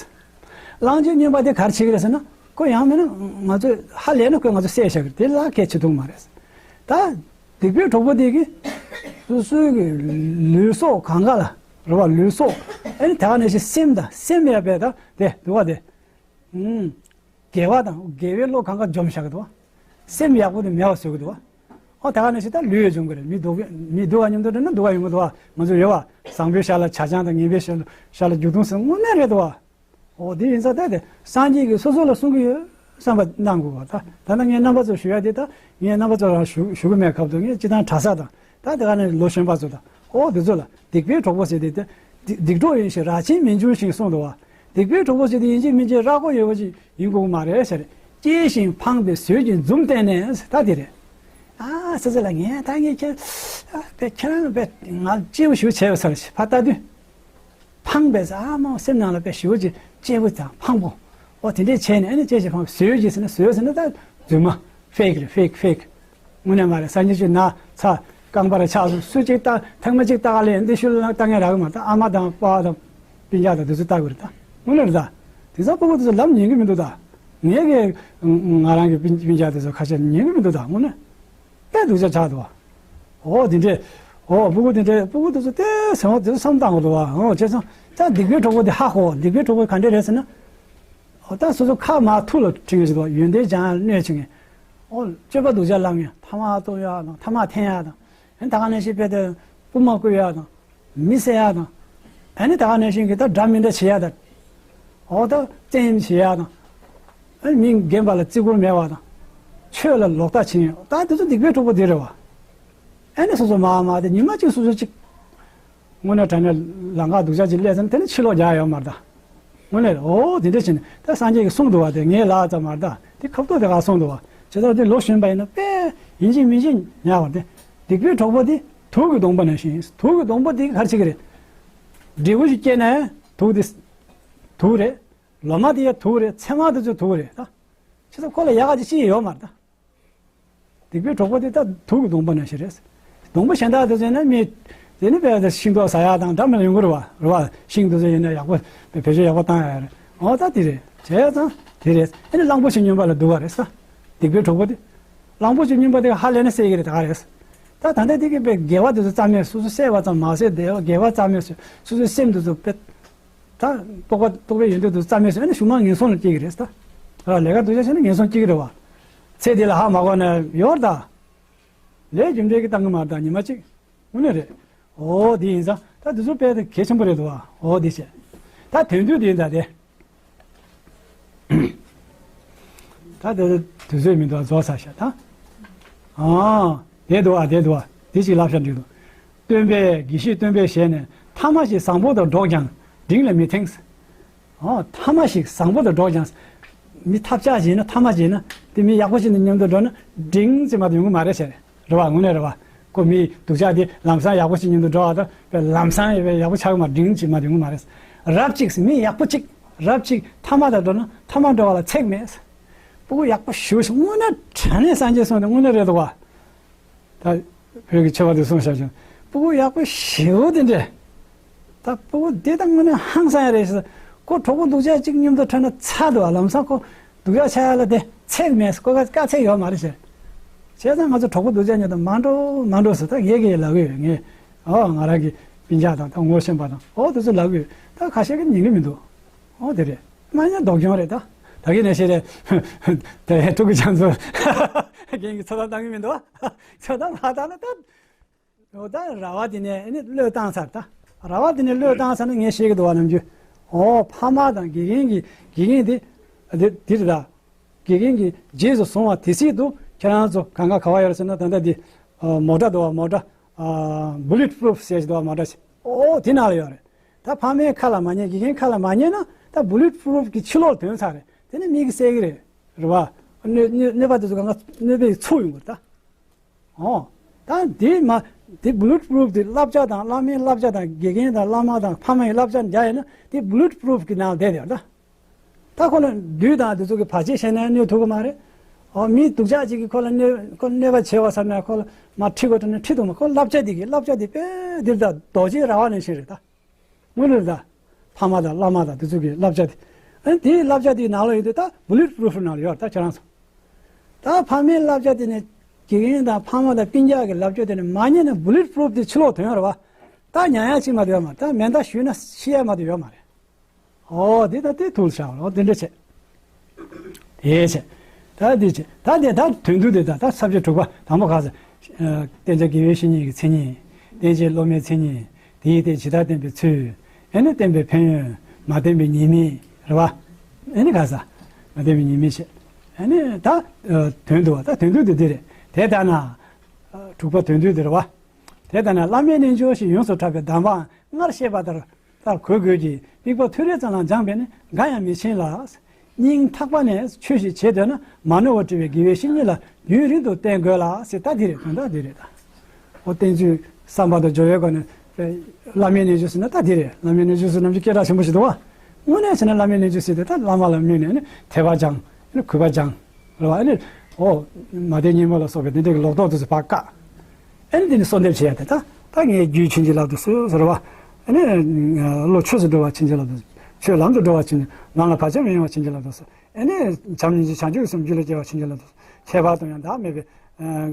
གླང་ཆེན་སྨྱོན་པ་དེ་ག་རེ་བྱེད་ཀྱི་རེད་ཟེར་ན། ཁོ་ཡང་མིན་ན་ང་ཚོས་ཧ་ལས་ན་ཁོས་ང་ཚོ་བསད་བཞག་གི་རེད། དེ་ལ་སྐད་ཆེ་ཐུབ་མ་རེད། ད། སྡིག་པའི་གྲོགས་པོ་དེ་གིས་སོ་སོའི་གི་ལུས་སྲོག་གང་ག་ལ་ རེད་བ། ལུས་སྲོག་ཨ་ནི་དེ་ག་ནང་བཞིན་སེམས་དང་སེམས་ཡང་དཔེ་ད་དེ་འདུག་བ་དེ། ཨུམ། དགེ་བ་དང་དགེ་བའི་བློ་གང་ག་འཇོམས་བཞག་གི་འདུག་བ། སེམས་ཡག་པོ་དེ་མེད་པ་བཟོ་གི་འདུག་བ། ཨོ་དེ་ག་ནང་བཞིན་ད་ལུས་ཡང་འཇོམས་གི་རེད། མི་སྡུག་མི་སྡུག་པ་མཉམ་དུ་འགྲོ་ན་སྡུག་པ་ཡོང་གི་འདུག་བ། ང་ཚོ་ཡོད་བ། བཟང་པོའི་ཞར་ལ་ཇ་ཆང་དང་ངན་པའི་ཞར་ལ་ཞར་ལ་རྒྱུ་དུང་ཟེར་དངོས་གནས་རེད་འདུག་བ། ཨོ་དེ་ཡིན་ཙང་ད་དེ་སངས་རྒྱས་ཀྱིས་སོ་སོ་ལ་གསུང་གི་ཡོད་བསམ་པ་གནང་དགོས་བ། ད་ད་ལྟ་ངས་རྣམ་པ་ཚོར་ཞུ་ཡ་དེ་ད་ངས་རྣམ་པ་ཚོ་རང་ཞུ་ཞུ་གི་མེད་སྐབས་དུ་ངས་སྤྱི་བཏང་གྲྭ་ས་དང་ད་དེ་ག་ནས་ལོ་གཞོན་པ་ཚོ་དང་ཨོ་དེ་ཚོ་ལ་སྡིག་པའི་གྲོགས་པོ་ཟེར་དེ་ད་སྡིག་གྲོགས་ཡིན་ཞེས་རག་ཅིང་མི་འབྱུང་ཞིང་གསུངས་འདུག་བ། སྡིག་པའི་གྲོགས་པོ་ཟེར་དེ་ཡིན་གཅིག་མིན་གཅིག་རག་གོ་ཡོད་པ་ཅིག་ཡིན་དགོས་ཀྱི་མ་རེད་ཟེར། སྐྱེས་ཤིང་ཕངས་པའི་ཟོལ་གྱིས་འཛུམ་བསྟན་ནས་ད་དེ་རེད། ཨ་ཙི་ཙི་ལ་ངས་ད་ངས་ཁྱེད་ཨ་དཔེ་ཁྱེད་རང་དཔེ་ང་སྐྱིད་པོ་ཞིག་བྱས་པ་ཟེར་ཕར་ལྟ་དུས། ཕངས་པའི་ཟ་མོ་སེམས་ནང་ལ་དཔེ་ཞེ་པོ་ཅིག་གཅེས་པོ་དང་ཕངས་པོ། ཨོ་དེ་འདྲས་བྱས་ནས་ཨ་ནི་སྐྱེས་ཤིང་ཕངས་པའི་ཟོལ་གྱིས་ཟེར་ན་ཟོལ་ཟེར་ན་ད་རྫུན་མ། ཕེག་རེད། ཕེག་ཕེག་དངོས་གནས་མ་རེད། སང་ཉིན་ཅིག་ན་ཚ་རྐང་པ་རེ་ཆག་སོང་སུ་གཅིག་ལྟ་ཐེངས་མ་གཅིག་ལྟ་ག་ལས་འདི་ཤུལ་ལ་ལྟ་མཁན་རག་གི་མ་རེད། ད་ཨ་མ་དང་པ་དང་སྤུན་ཀྱག་དང་དེ་ཚོ་ལྟ་དགོས་རེད། ད་དངོས་གནས་རེད། ད་དེ་ཚོ་སྤུ་གུ་དེ་ཚོ་ལབ་ཉན་གི་མི་འདུག་ད་ངས་གི་ང་རང་གི་སྤུན་སྤུན་ཀྱག་དེ་ཚོ་ཁ་ཤས་ཉན་གི་མི་འདུག་ད་དངོས་གནས་དཔེ་སྡུག་ཅག་ཆགས་འདུག་བ། ཨོ་དེ་འདྲས། ཨོ་སྤུ་གུ་དེ་འདྲས་སྤུ་གུ་དེ་ཚོ་དེ་ཟེར་བ་དེ་ཚོ་བསམ་བཏང་དགོས་འདུག་བ། ཨོ་བྱས་ཙང་ད་སྡིག་པའི་གྲོགས་པོ་དེ་ཧ་གོ། སྡིག་པའི་གྲོགས་པོ་ག་འདྲས་རེད་ཟེར་ན། ཨོ་ད་སོ་སོ་ཁ་མ་ཐུག་ལ་ཁྲིད་ངེས་ཞིག་འདུག་ཡོན་ཏན་སྦྱང་ཡ་གནོད་བྱེད་མཁན། ཨོ་སྤྱོད་པ་སྡུག་ཅག་ལབ་མཁན། ཐ་མག་གཏོང་ཡ་དང་ཐ་མག་འཐེན་ཡ་དང་། ཨ་ནི་ད་ག་ནང་བཞིན་དཔེ་དེ་དཔུང་དམག་བསྐུལ་ཡ་དང་། མི་བསད་ཡ་དང་། ཨ་ནི་ད་ག་ནང་བཞིན་གྱི་ད་འདྲ་མི་འདྲ་བྱེད་ཡ་དང་། ཨོ་ད་བཙན་གཡེམ་བྱེད་ཡ་དང་། ཨ་ནི་མི་རྒན་པ་ལ་བརྩི་བཀུར་མེད་པ་དང་། ཆོས་ལ་ལོག་ལྟ་བྱེད་མཁན། ད་དེ་ཚོ་སྡིག་པའི་གྲོགས་པོ་དེ་རེད་བ། ཨ་ནི་སོ་སོ་མ་མ་དེ་ཉི་མ་གཅིག་སོ་སོ་གཅིག་དངོས་གནས་དྲང་གནས་ལམ་ཁ་སྡུག་ཅག་ཅིག་སླེབས་ཚར་ན་དེ་ནི་ཕྱིར་ལོག་རྒྱག་ཡོད་མ་རེད་ད། དངོས་གནས་ཨོ་དེ་འདྲ་བྱས་ནས་ད་སངས་རྒྱས་ཀྱིས་གསུངས་འདུག་བ། དེ་ངས་ལབ་ཙམ་མ་རེད་ད། དེ་ཁ་ཐུག་དེ་ག་གསུངས་འདུག་བ། བྱས་ཙང་དེ་ལོ་གཞོན་པ་ཡིན་ན་དཔེ་ཡིན་གཅིག་མིན་གཅིག་ཉར་བ་དེ། སྡིག་པའི་གྲོགས་པོ་དེ་དུག་གི་སྡོང་པོ་ནང་བཞིན། དུག་གི་སྡོང་པོ་དེ་ག་རེ་བྱེད་ཀྱི་རེད། འབྲས་བུ་ཞིག་སྐྱེས་ན་དུག་དེ་དུག་རེད། ལོ་མ་དེ་ཡང་དུག་རེད། ཚེར་མ་དེ་ཚོ་དུག་རེད་ད། བྱས་ཙང་ཁོ་ལ་ཡག་ག་ཅིག་ཅི་ཡང་ཡོད་མ་རེད་ད། སྡིག་པའི་གྲོགས་པོ་དེ་ད་དུག་གི་སྡོང་པོ་ནང་བཞིན་རེད། སྡོང་པོ་གཞན་དག་དེ་ཚོ་ཡིན་ན་མི་དེ་ནི་དཔེ་ཤིང་ཏོག་ཟ་ཡག་དང་འདྲ་མི་འདྲ་ཡོང་གི་རེད་བ། རེད་བ། ཤིང་དེ་ཚོ་ཡིན་ན་ཡག་པོ་བེད་སྤྱོད་ཡག་པོ་བཏང་ཡག་རེད། འོ་ད་དེ་རེད། བྱས་ཙང་དེ་རེད། ཨ་ནི་གླང་པོ་ཆེ་སྨྱོན་པ་ལ་སྡུག་པ་རེད་ས། སྡིག་པའི་གྲོགས་པོ་དེ། གླང་པོ་ཆེ་སྨྱོན་པ་དེ་ཧ་ལས་ན་བསད་ཀྱི་རེད་ད་ག་རེད། ད་ད་ལྟ་དེ་གི་དཔེ་དགེ་བ་དེ་ཚོ་རྩ་མེད། སོ་སོ་བསད་པ་ཙམ་མ་ཟད་དེ་དགེ་བ་རྩ་མེད་བཟོས། སོ་སོའི་སེམས་དེ་ཚོ་དཔེ། ད་རྟོགས་པ་རྟོགས་པའི་ཡོན་ཏན་དུ་རྩ་མེད་སོང་ན་གཞུག་མ་ངན་སོང་ལ་སྐྱེ་གི་རེད་ད། ལས་ཀ་སྡུག་ཅག་བྱས་ན་ངན་སོང་སྐྱེ་གི་རེད་བ། ཚེ་འདི་ལ་ཧ་མ་གོ་ན་ཡོད་ད། ལས་རྒྱུ་འབྲས་ཀྱི་བཏང་གི་མ་རེད་ད་ཉི་མ་གཅིག་དངོས་གནས་རེད། འོ་དེ་ཡིན་ཙང་ད་དེ་ཚོ་དཔེ་དེ་གལ་ཆེན་པོ་རེད་འདུག་བ། འོ་དེ་བྱས། ད་དོན་དུ་དེ་ཡིན་ད་དེ། ད་དེ་དུས་ཚོད་མི་འདུག་རྫོགས་ཚར་ཤག་ད། ཨ་དེ་འདུག་ཨ་དེ་འདུག་ཨ་དེ་ཅིག་ལབ་ཤག་འགྲིག་འདུག་སྟོན་པས་དགེ་བཤེས་སྟོན་པའི་ཞལ་ནས། ཐ་མ་ཞིག་བཟང་པོ་དང་འགྲོགས་ཀྱང་འབྲིང་ལ་མི་ཐེངས། ཨོ་ཐ་མ་ཞིག་བཟང་པོ་དང་འགྲོགས་ཀྱང་། མི་ཐབས་ཆག་བྱས་ན་ཐ་མ་བྱས་ན་དེ་མི་ཡག་པོ་ཞིག་དང་མཉམ་དུ་འགྲོགས་ན་འབྲིང་ཙམ་མ་གཏོགས་ཡོང་གི་མ་རེད་ཟེར། རེད་བ། དངོས་གནས་རེད་བ། ཁོ་མི་སྡུག་ཅག་དེ་ལམ་སང་ཡག་པོ་ཞིག་མཉམ་དུ་འགྲོགས་པ་དང་དཔེ་ལམ་སང་ཡག་པོ་ཆགས་ཀྱི་མ་འབྲིང་ཙམ་མ་གཏོགས་ཡོང་གི་མ་རེད། རབ་གཅིག་མི་ཡག་པོ་གཅིག་རབ་གཅིག་ཐ་མ་དང་འགྲོགས་ན་ཐ་མ་འགྲོགས་པ་ལ་ཚེགས་མེད། སྤུ་གུ་ཡག་པོ་ཞེ་པོ་ཞིག་དངོས་གནས་དྲང་གནས་སངས་རྒྱས་གསུངས་ཏེ་དངོས་གནས་རེད་འདུག་བ། ད་བོད་ཀྱི་ཆོས་པ་དེ་གསུངས་བཞག་བྱུང་། སྤུ་གུ་ཡག་པོ་ཞེ་པོ་དེ་འདྲས། ད་སྤུ་གུ་འདི་ད་དངོས་གནས་ཧང་སང་ཡ་རེད་ཟེར། ཁོ་གྲོགས་པོ་སྡུག་ཅག་གཅིག་མཉམ་དུ་འཕྲད་ན་ཚར་འདུག་བ། ལམ་སང་ཁོ་སྡུག་ཅག་ཆགས་ཡ་ལ་དེ་ཚེགས་མེད། ཁོ་ག་དཀའ་ཚེགས་ཡོད་མ་རེད་ཟེར། བྱས་ཙང་ང་ཚོ་གྲོགས་པོ་སྡུག་ཅག་མཉམ་དུ་མ་འགྲོ་མ་འགྲོ་ཟེར་ད་ངས་ཀྱིས་ལབ་ཀྱི་ཡོད། ངས་ཨོ་ང་རང་གི་སྤུན་ཀྱག་དང་ད་ངོ་ཤེས་པ་དང་ཨོ་དེ་ཚོ་ལབ་ཀྱི་ཡོད། ད་ཁ་ཤས་ཀྱིས་ཉན་གྱི་མི་འདུག་ཨོ་དེ་རེད། མ་ཉན་སྡུག་གྱོང་རེད་ད། ད་གིན་ནས་བཤད་རེད། དེ་ཕྲུ་གུ་ཆང་ཚོ་རྒན་གྱི་ཚོད་ལྟ་བཏང་གི་མི་འདུག་ཚོད་ལྟ་མ་བཏང་ན་ད། འོ་ད་ར་བ་དེ་ནས་ཨ་ནི་བློས་བཏང་ཚར་ད། ར་བ་དེ་ནས་བློས་བཏང་ཚར་ན་ངས་བཤད་ཀྱི་འདུག་བ་ནམ་རྒྱུན། ཨོ་ཕ་མ་དང་དགེ་རྒན་གྱི་དགེ་རྒན་དེ། དེ་དེ་རེད་ད། དགེ་རྒན་གྱི་རྗེས་སུ་བཟུང་བ་དེ་སྲིད་དུ་ཁྱེད་རང་ཚོ་གང་ག་ག་བ་ཡོད་རེད་ཟེར་ན་ད་ལྟ་འདི། མོ་ཊ་འདུག་བ། མོ་ཊ། Bullet Proof ཟེར་གྱི་འདུག་བ། མོ་ཊ་ཞིག་ཨོ་དེ་ནང་ལ་ཡོད་རེད། ད་ཕ་མའི་ཁ་ལ་མ་ཉན། དགེ་རྒན་ཁ་ལ་མ་ཉན་ན་ད་Bullet Proof གི་ཕྱི་ལོགས་ལ་ཐོན་ཚར་རེད། དེ་ནི་མིག་གིས་གསལ་གྱི་རེད། རེད་བ། གནོད་གནོད་གནོད་པ་དེ་ཚོ་གང་ག་གནོད་པའི་ཚུགས་ཡོང་གི་རེད་ད། ཨོ། ད་དེ་མ། དེ་Bullet Proof དེ་བསླབ་བྱ་དང་བླ་མའི་བསླབ་བྱ་དང་དགེ་རྒན་དང་བླ་མ་དང་ཕ་མ་ཡི་བསླབ་བྱ་འཇགས་ཡོད་ན་དེ་Bullet Proof གི་ནང་བསྡད་ཡོད་ད། ད་ཁོ་ལ་བདུད་དང་དེ་ཚོ་གི་བར་ཆད་བྱས་ན་གནོད་ཐུབ་ཀྱི་མ་རེད། ཨོ་མི་སྡུག་ཅག་ཅིག་གིས་ཁོ་ལ་གནོད་ཁོ་གནོད་པ་བྱས་པ་བསམ་ན་ཁོ་ལ་མར་ཁྲིད་དགོས་དྲན་ན་ཁྲིད་ཐུབ་མ། ཁོ་བསླབ་བྱ་དེ་གི་བསླབ་བྱ་དེ་དཔེ་འདིར་ད་རྡོ་རྗེའི་ར་བ་ནང་བཞིན་རེད་ད། དངོས་གནས་རེད་ད། ཕ་མ་དང་བླ་མ་དང་དེ་ཚོ་གི་བསླབ་བྱ་དེ། ཨ་ནི་དེའི་བསླབ་བྱ་དེའི་ནང་ལ་ཡོད་དུས་ད་Bullet Proof ནང་ལ་ཡོད་རེད་ད་ཁྱེད་རང་ཚོ། ད་ཕ་མའི་བསླབ་བྱ་དེ་ནི་དགེ་རྒན་དང་ཕ་མ་དང་སྤུན་ཀྱག་གི་བསླབ་བྱ་དེ་ནི་མ་ཉན་ན་Bullet Proof དེ་ཕྱི་ལོགས་ཐོན་ཡོད་རེད་བ། ད་མྱང་ཡ་གཅིག་མ་གཏོགས་ཡོད་མ་རེད། ད་མེ་མདའ་གཞུས་ན་ཤི་ཡ་མ་གཏོགས་ཡོད་མ་རེད། ཨོ་དེ་ད་དེ་ཐུགས་ལ་བཞག་རོགས། དེ་འདྲ་བྱས། དེ་བྱས། ད་དེ་བྱས། ད་དེ་ད་དོན་བསྡུ་དེ་ད་ད་ས་བཅད་དྲུག་པ་དང་པོ་ག་ས། ཨ་བསྟན་བྱ་དགེ་བའི་བཤེས་གཉེན་གྱི་མཚན་ཉིད། བསྟན་བྱའི་སློབ་མའི་མཚན་ཉིད། དེའི་སྟེང་ཇི་ལྟར་བསྟན་པའི་ཚུལ། ཨེ་ནི་བསྟན་པའི་ཕན་ཡོན། མ་བསྟན་པའི་ཉེས་དམིགས་རེད་བ། ཨེ་ནི་ག་ས། མ་བསྟན་པའི་ཉེས་དམིགས་བཤད། ཨེ་ནི་ད་ཨ་དོན་བསྡུ་བ། ད་དོན་བསྡུ་དེ་འདི་རེད། དེ་ལྟར་ན། ཨ་དྲུག་པ་དོན་བསྡུ་དེ་རེད་བ། དེ་ལྟར་ན་བླ་མའི་རྣལ་འབྱོར་ཞེས་ཡོངས་སུ་གྲགས་པའི་གདམས་པའང་སྔར་བཤད་པ་ལྟར་ལྟར་གོ་དགོས་ཀྱི། དམིགས་པ་ཐོད་རིས་ཙམ་ལ་སྦྱངས་པས་ནི་འགའ་ཡང་མི་ཕྱིན་ལ། སྙིང་ཐག་པ་ནས་ཆོས་ཤིག་བྱེད་འདོད་ན་མ་ནོར་བར་བཀྲི་བའི་དགེ་བའི་བཤེས་གཉེན་ལ་རྒྱུན་རིང་དུ་བསྟེན་དགོས་ལ་ཟེར། ད་འདི་རེད། དོན་དག་འདི་རེད་ད། འོ་བསྟན་བཅོས་བསམ་པ་དང་སྦྱོར་བའི་སྒོ་ནས་བླ་མའི་རྣལ་འབྱོར་ཟེར་ན་ད་འདི་རེད། བླ་མའི་རྣལ་འབྱོར་ཟེར་ནམ་རྒྱུན་སྐད་གྲགས་ཆེན་པོ་ཞིག་འདུག་བ། དངོས་གནས་བྱས་ན་བླ་མའི་རྣལ་འབྱོར་ཟེར་དེ་ད་བླ་མ་ལ་དམིགས་ནས་ནི་དད་པ་སྦྱང་། ནི་གུས་པ་སྦྱང་། རེད་བ། ཨ་ནི། ཨོ། མ་བསྟན་སྙིགས་མ་ལ་སོགས་པའི་དེ་འདྲའི་ལོག་རྟོག་དེ་ཚོ་ཕར་བཀག་ཨ་ནི་དེ་ནི་གསོལ་འདེབས་བྱེད་ཡ་དེ་ད། ད་ངས་རྒྱུད་བྱིན་གྱིས་བརླབ་ཏུ་གསོལ་ཟེར་བ། ཨ་ནི། བློ་ཆོས་སུ་འགྲོ་བར་བྱིན་གྱིས་བརླབ་ཏུ། ཆོས་ལམ་དུ་འགྲོ་བར་བྱིན། ལམ་ལ་བར་ཆད་མི་ཡོང་བར་བྱིན་གྱིས་བརླབ་ཏུ་གསོལ། ཨ་ནི། བྱམས་སྙིང་རྗེ་བྱང་ཆུབ་ཀྱི་སེམས་རྒྱུད་ལ་སྐྱེ་བར་བྱིན་གྱིས་བརླབ་ཏུ་གསོལ། ཁྱད་པར་དུ་ཡང་བདག་མེད་པའི།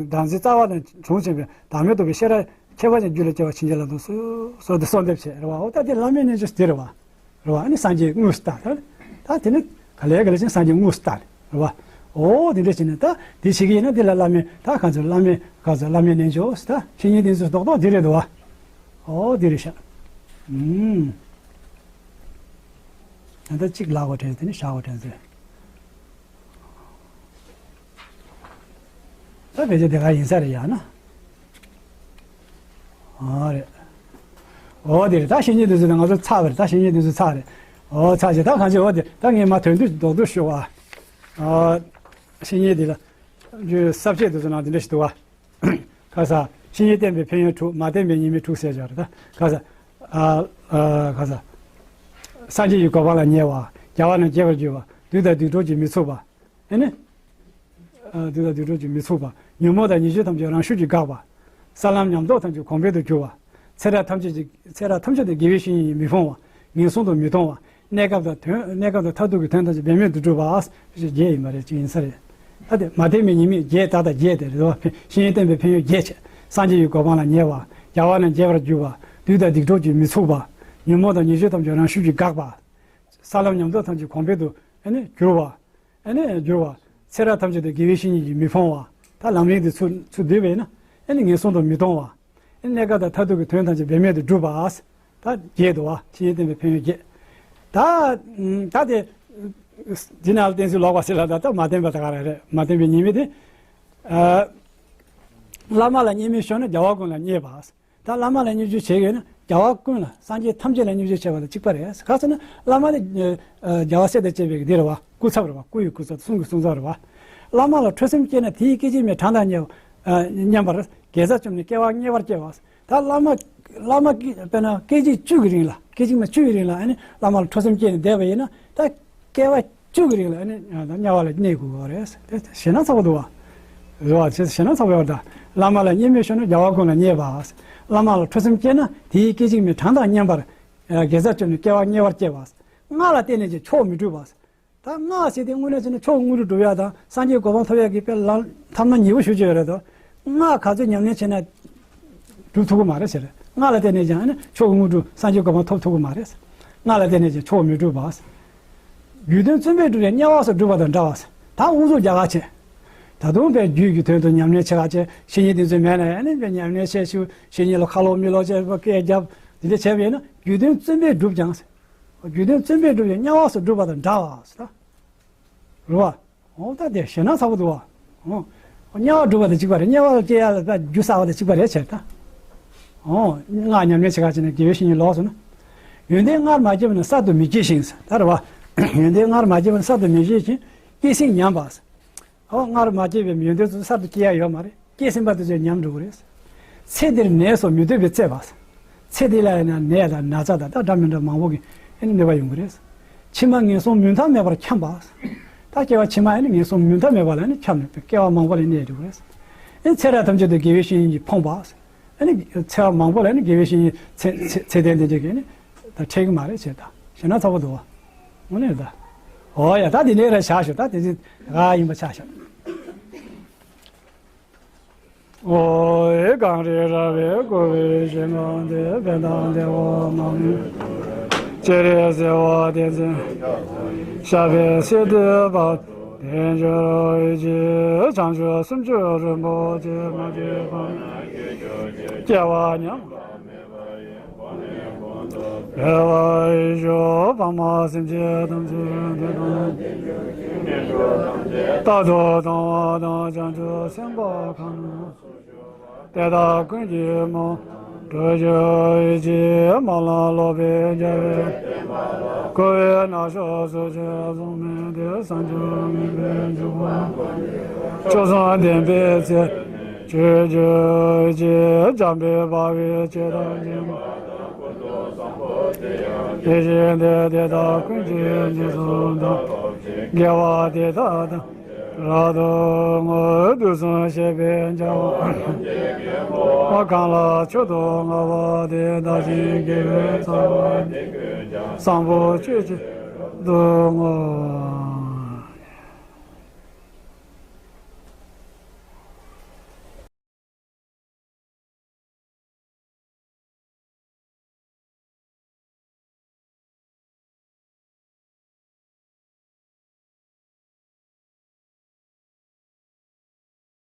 བདག་འཛིན་རྩ་བ་དང་བྱུང་ཞིང་པའི་བདག་མེད་རྟོགས་པའི་ཤེས་རབ་ཁྱད་པར་ཅན་རྒྱུད་ལ་སྐྱེ་བར་བྱིན་གྱིས་བརླབ་ཏུ་གསོལ་ཟེར་ཏེ་གསོལ་འདེབས་བྱེད་རེད་བ། ཨོ་ད་དེ་བླ་མའི་རྣལ་འབྱོར་དེ་རེད་བ། རེད་བ། ཨ་ནི་སངས་རྒྱས་དངོས་སུ་ལྟ། ད་ད་དེ་ནི་ག་ལེ་ག་ལེ་ཕྱིན་སངས་རྒྱས་དངོས་སུ་ལྟ་རེད་བ། ཨོ་དེ་འདྲ་བྱས་ནས་ད་དེ་བྱེད་ཀྱི་ཡིན་ན་དེ་ལ་བླ་མའི་ད་ག་ཚོད་བླ་མའི་ག་ཚོད་བླ་མའི་རྣལ་འབྱོར་ཟེར། ད་བཤེས་གཉེན་དེ་ཚོ་རྡོག་རྡོག་དེ་རེད་འདུག་བ། ཨོ་དེ་རེད་ཤག་ཨུམ། ད་ལྟ་གཅིག་ལབ་དགོས་དྲན་དེ་ནི་བཞག་དགོས་དྲན་ཟེར། ད་ཕལ་ཆེར་དེ་ག་ཡིན་ས་རེད་ཡ་ན། ཨོ་རེད། ཨོ་དེ་རེད། ད་བཤེས་གཉེན་དེ་ཚོ་ནི་ང་ཚོ་ཚར་བ་རེད། ད་བཤེས་གཉེན་དེ་ཚོ་ཚར་རེད། ཨོ་ཚར་རྗེས་ད་གང་ཅི་ཨོ་དེ་ད་ངས་མ་དོན་དུ་རྡོག་རྡོག་ཞུ་བ། ཨོ། བཤེས་གཉེན་དེ་ལ། རྒྱུ་ས་བཅད་དེ་ཚོ་ནང་དེ་འདྲ་ཞིག་འདུག་བ། ཁ་ས། བཤེས་གཉེན་བསྟེན་པའི་ཕན་ཡོན་དྲུག་མ་བསྟེན་པའི་ཉེས་དམིགས་དྲུག་ཟེར་བཞག་རེད་ད། ཁ་ས། ཨ། ཨ། ཁ་ས། སངས་རྒྱས་ཀྱི་གོ་འཕང་ལ་ཉེ་བ། རྒྱལ་བ་རྣམས་དགྱེས་པར་འགྱུར་བ། བདུད་དང་སྡིག་གྲོགས་ཀྱིས་མི་ཚུགས་པ། ཨེ་ནི། ཨ། བདུད་དང་སྡིག་གྲོགས་ཀྱིས་མི་ཚུགས་པ། ཉོན་མོངས་དང་ཉེས་སྤྱོད་ཐམས་ཅད་རང་ཤུགས་ཀྱིས་འགག་པ། ས་ལམ་ཉམས་རྟོགས་ཐམས་ཅད་གོང་འཕེལ་དུ་འགྱུར་བ། ཚེ་རབས་ཐམས་ཅད་ཀྱི་ཚེ་རབས་ཐམས་ཅད་དུ་དགེ་བའི་བཤེས་གཉེན་ཉིད་མི་ཕོངས་པ། ངན་སོང་དུ་མི་ལྟུང་བ། གནས་སྐབས་དང་དོན་གནས་སྐབས་དང་མཐར་ཐུག་གི་དོན་ཐམས་ཅད་འབད་མེད་དུ་འགྲུབ་པ། ཞེས་བརྒྱད་ཡིན་པ་རེད། ཅིག་ཡིན་ས་རེད། ད་དེ་མ་བསྟེན་པའི་ཉེས་དམིགས་བརྒྱད་ད་ལྟ་བརྒྱད་དེ་རེད་དོ། བཤེས་གཉེན་བསྟེན་པའི་ཕན་ཡོན་བརྒྱད་བྱས། སངས་རྒྱས་ཀྱི་གོ་འཕང་ལ་ཉེ་བ། རྒྱལ་བ་རྣམས་དགྱེས་པར་འགྱུར་བ། བདུད་དང་སྡིག་གྲོགས་ཀྱིས་མི་ཚུགས་པ། ཉོན་མོངས་དང་ཉེས་སྤྱོད་ཐམས་ཅད་རང་ཤུགས་ཀྱིས་འགག་པ། ས་ལམ་ཉམས་རྟོགས་ཐམས་ཅད་གོང་འཕེལ་དུ་ཨ་ནི་འགྱུར་བ། ཨ་ནི་འགྱུར་བ། ཚེ་རབས་ཐམས་ཅད་དུ་དགེ་བའི་བཤེས་གཉེན་གྱིས་མི་ཕོངས་པ། ད་ལམ་རིམ་དེ་ཚུར་ཚུར་བསྡུས་པས་ན་ཨ་ནི་ངན་སོང་དུ་མི་ལྟུང་བ། ཨ་ནི་གནས་སྐབས་དང་མཐར་ཐུག་གི་དོན་ཐམས་ཅད་འབད་མེད་དུ་འགྲུབ་པ། ད་བརྒྱད་འདུག་བ། བཤེས་གཉེན་བསྟེན་པའི་ཕན་ཡོན་བརྒྱད། ད་ད་དེ་འདི་ནང་ལ་བསྟན་ཚུལ་ལོག་པ་ཟེར་ལ་ད་ད་མ་བསྟེན་པ་ད་ག་རེ་རེད། མ་བསྟེན་པའི་ཉེས་དམིགས་དེ། ཨ། བླ་མ་ལ་བརྙས་སྨོད་ཤོར་ན་རྒྱལ་བ་ཀུན་ལ་བརྙས་པ། ད་བླ་མ་ལ་བརྙས་བཅོས་བྱེད་ཀྱི་ཡོད་ན་རྒྱལ་བ་ཀུན་ལ་སངས་རྒྱས་ཐམས་ཅད་ལ་བརྙས་བཅོས་བྱས་པ་དང་གཅིག་པ་རེད། ག་ཟེར་ན་བླ་མ་ནི་ཨ་རྒྱལ་བ་སྲས་དང་བཅས་པའི་འདི་རེད་བ། སྐུ་ཚབ་རེད་བ། སྐུ་ཡི་སྐུ་ཚབ། གསུང་གི་གསུང་ཚབ་རེད་བ། བླ་མ་ལ་ཁྲོ་སེམས་སྐྱེས་ན་དེའི་སྐད་ཅིག་མའི་གྲངས་དང་མཉམ་པར་དགེ་རྩ་བཅོམ་ནས་སྐྱེ་བ་དམྱལ་བར་སྐྱེ་བ། ད་བླ་མ་བླ་མ་དཔེར་ན་སྐད་ཅིག་བཅུ་གི་རིང་ལ་སྐད་ཅིག་མ་བཅུ་ཡི་རིང་ལ་ཨ་ནི་བླ་མ་ལ་ཁྲོ་སེམས་སྐྱེས་ནས་བསྡད་པ་ཡིན་ན་ད་སྐྱེ་བ་བཅུ་གི་རིང་ལ་ཨ་ནི་དམྱལ་བ་ལ་གནས་དགོས་པ་རེད། དེ་ཞེད་སྣང་ཚ་པོ་འདུག་བ། རེད་བ། ཞེད་སྣང་ཚ་པོ་ཡོད་ད། བླ་མ་ལ་བརྙས་སྨོད་ཤོར་ན་རྒྱལ་བ་ཀུན་ལ་བརྙས་པ། བླ་མ་ལ་ཁྲོ་སེམས་སྐྱེས་ན་དེའི་སྐད་ཅིག་མའི་གྲངས་དང་མཉམ་པར་དགེ་རྩ་བཅོམ་ནས་སྐྱེ་བ་དམྱལ་བར་སྐྱེ་བ། སྔགས་ལ་བརྟེན་ནས་ཀྱང་མཆོག་མི་འགྲུབ་པ། ད་སྔགས་ཟེར་དེ་དངོས་གནས་བྱས་ན་མཆོག་དངོས་གྲུབ་སྒྲུབ་ཡག་དང་སངས་རྒྱས་གོ་འཕང་ཐོབ་ཡག་གི་དཔེ་ལམ་ཐབས་སྣ་ཉེ་བོ་ཞེ་པོ་ཅིག་ཡོད་རེད་དོ། སྔགས་ག་ཚོད་ཉམས་ལེན་བྱས་ན་སྒྲུབ་ཐུབ་ཀྱི་མ་རེད་ཟེར། སྔགས་ལ་བརྟེན་ནས་ཀྱང་ཨ་ནི་མཆོག་དངོས་གྲུབ་སངས་རྒྱས་གོ་འཕང་ཐོབ་ཐུབ་ཀྱི་མ་རེད། སྔགས་ལ་བརྟེན་ནས་ཀྱང་མཆོག་མི་འགྲུབ་པ། རྒྱུད་དོན་བརྩོན་པས་བསྒྲུབས་ཀྱང་དམྱལ་བ་སོགས་སྒྲུབ་པ་དང་འདྲ་བ། ད་དབུ་འཛུགས་རྒྱག་ག་བྱེད། ད་དུང་དཔེ་རྒྱུད་ཀྱི་དོན་དུ་ཉམས་ལེན་བྱེད་ག་བྱེད། བཤེས་གཉེན་དེ་ཚོ་མེད་ན་ཨ་ནི་དཔེ་ཉམས་ལེན་བྱེད་ཞུ། བཤེས་གཉེན་ལ་ཁ་ལོག་མི་ལོག་བྱེད་པ་སྐད་རྒྱབ། འདི་འདྲ་བྱས་པ་ཡིན་ན་རྒྱུད་དོན་བརྩོན་པས་བསྒྲུབས་ཀྱང་། རྒྱུད་དོན་བརྩོན་པས་བསྒྲུབས་ཀྱང་དམྱལ་བ་སོགས་སྒྲུབ་པ་དང་འདྲ་བ། རེད་བ། འོ་ད་དེ་ཞེད་སྣང་ཚ་པོ་འདུག་བ། འོ། དམྱལ་བ་སྒྲུབ་པ་དང་གཅིག་པ་རེད། དམྱལ་བ་སྐྱེ་ཡ་ལ་ད་རྒྱུ་བསགས་པ་དང་གཅིག་པ་རེད་བྱས་ད། འོ། སྔགས་ཉམས་ལེན་བྱེད་ག་བྱས་ནས་དགེ་བའི་བཤེས་གཉེན་ལོག་སོང་ན། ཡོན་ཏན་སྔར་མ་སྐྱེས་པ་ནི་གསར་དུ་མི་སྐྱེ་ཞིང་། ད་རེད་བ། ཡོན་ཏན་སྔར་མ་སྐྱེས་པ་ནི་གསར་དུ་མི་སྐྱེ་ཞིང་། སྐྱེས་ཟིན་ཉམས་པ། འོ། སྔར་མ་སྐྱེས་པའི་ཡོན་ཏན་ཚོ་གསར་དུ་སྐྱེ་ཡ་ཡོད་མ་རེད། སྐྱེས་ཟིན་པ་དེ་ཚོས་ཉམས་འགྲོ་གི་རེད། ཚེ་འདིར་ནད་སོགས་མི་འདོད་པས་གཙེས་པ། ཚེ་འདི་ལ་ཡིན་ན་ནད་དང་ན་ཚ་དང་ད་འདྲ་མི་འདྲ་མང་པོ་གི་ཨ་ནི་གནོད་པ་ཡོང་གི་རེད། ཕྱི་མ་ངན་སོང་མུ་མཐའ་མེད་པར་འཁྱམས་པ། ད་སྐྱེ་བ་ཕྱི་མ་ཨ་ནི་ངན་སོང་མུ་མཐའ་མེད་པ་ལ་ཨ་ནི་འཁྱམས་ནས་སྐྱེ་བ་མང་པོ་ལ་གནས་འགྲོ་གི་རེད། ཨ་ནི་ཚེ་རབས་ཐམས་ཅད་དུ་དགེ་བའི་བཤེས་གཉེན་གྱིས་ཕོངས་པ། ཨ་ནི་ཚེ་བ་མང་པོ་ལ་ཨ་ནི་དགེ་བའི་བཤེས་གཉེན་ཚེ་ཚེ་ཚེ་བརྟན་དེ་འདྲ་གི་ཨ་ནི་ད་འཕྲད་གི་མ་རེད་བྱས་ད། ཞེད་སྣང་ཚ་པོ་འདུག་བ། དངོས་གནས་ད། འོ་ཡ། ད་དེ་ནས་ར་བཞག་ཞོག་ད་དེ་ཚེ་ག་ཡིན་པ་ཆགས་ཤག་འོ་ཡ། གངས་རི་ར་བས་བསྐོར་བའི་ཞིང་ཁམས་འདིར། ཕན་དང་བདེ་བ་མ་ལུས་སྤྱན་རས་གཟིགས་དབང་བསྟན་འཛིན། ཞབས་པད་སྲིད་མཐའི་བར། དལ་འབྱོར་ཡིད་ཀྱི་བྱང་ཆུབ་སེམས་མཆོག་རིན་པོ་ཆེ། མ་སྐྱེས་པ་སྐྱེ་བ་ཉམས། འཕེལ་བ་ཡི་ཞོ་ཕ་མ་སེམས་ཅན་ཐམས་ཅད་བདེ་དང་། རྟག་ཏུ་གཏོང་བ་དང་། བྱང་ཆུབ་སེམས་དཔའ་གང་རུང་སུ་ཞུགས་དེ་དག་ཀུན་གྱི་མ། འགྲོ་རྒྱུ་ཡི་ཕྱིར་སྨོན་ལམ་ལོག་པའི་རྒྱལ་པོས། འཁོར་བའི་ནགས་ཕྱོགས་སུ་ཆས་བཟུང་མི་འདི། བསམ་རྒྱུ་མེད་པའི་འཇུག་པ། མཆོག་གསུམ་ལྡན་པའི་ཚེ། སྤྱོད་རྒྱུ་ཡི་ཕྱིར་འཇམ་དཔལ་དཔའ་བོས་ཆོས་དང་མཉམ་པ། དེ་བཞིན་ཏེ། དེ་དག་ཀུན་གྱི་རྗེས་སུ་འབྲང་། དགེ་བ་འདི་དག་དང་རབ་ཏུ་བསྔོ། དུས་གསུམ་གཤེགས་པའི་རྒྱལ་པོ་གང་ལ་མཆོག་ཏུ་བསྔགས་པ་དེས། བདག་གཞན་དགེ་བའི་ཚོགས་བསགས་ནས། བཟང་པོ་སྤྱོད་ཕྱིར་བདག་བསྔོ།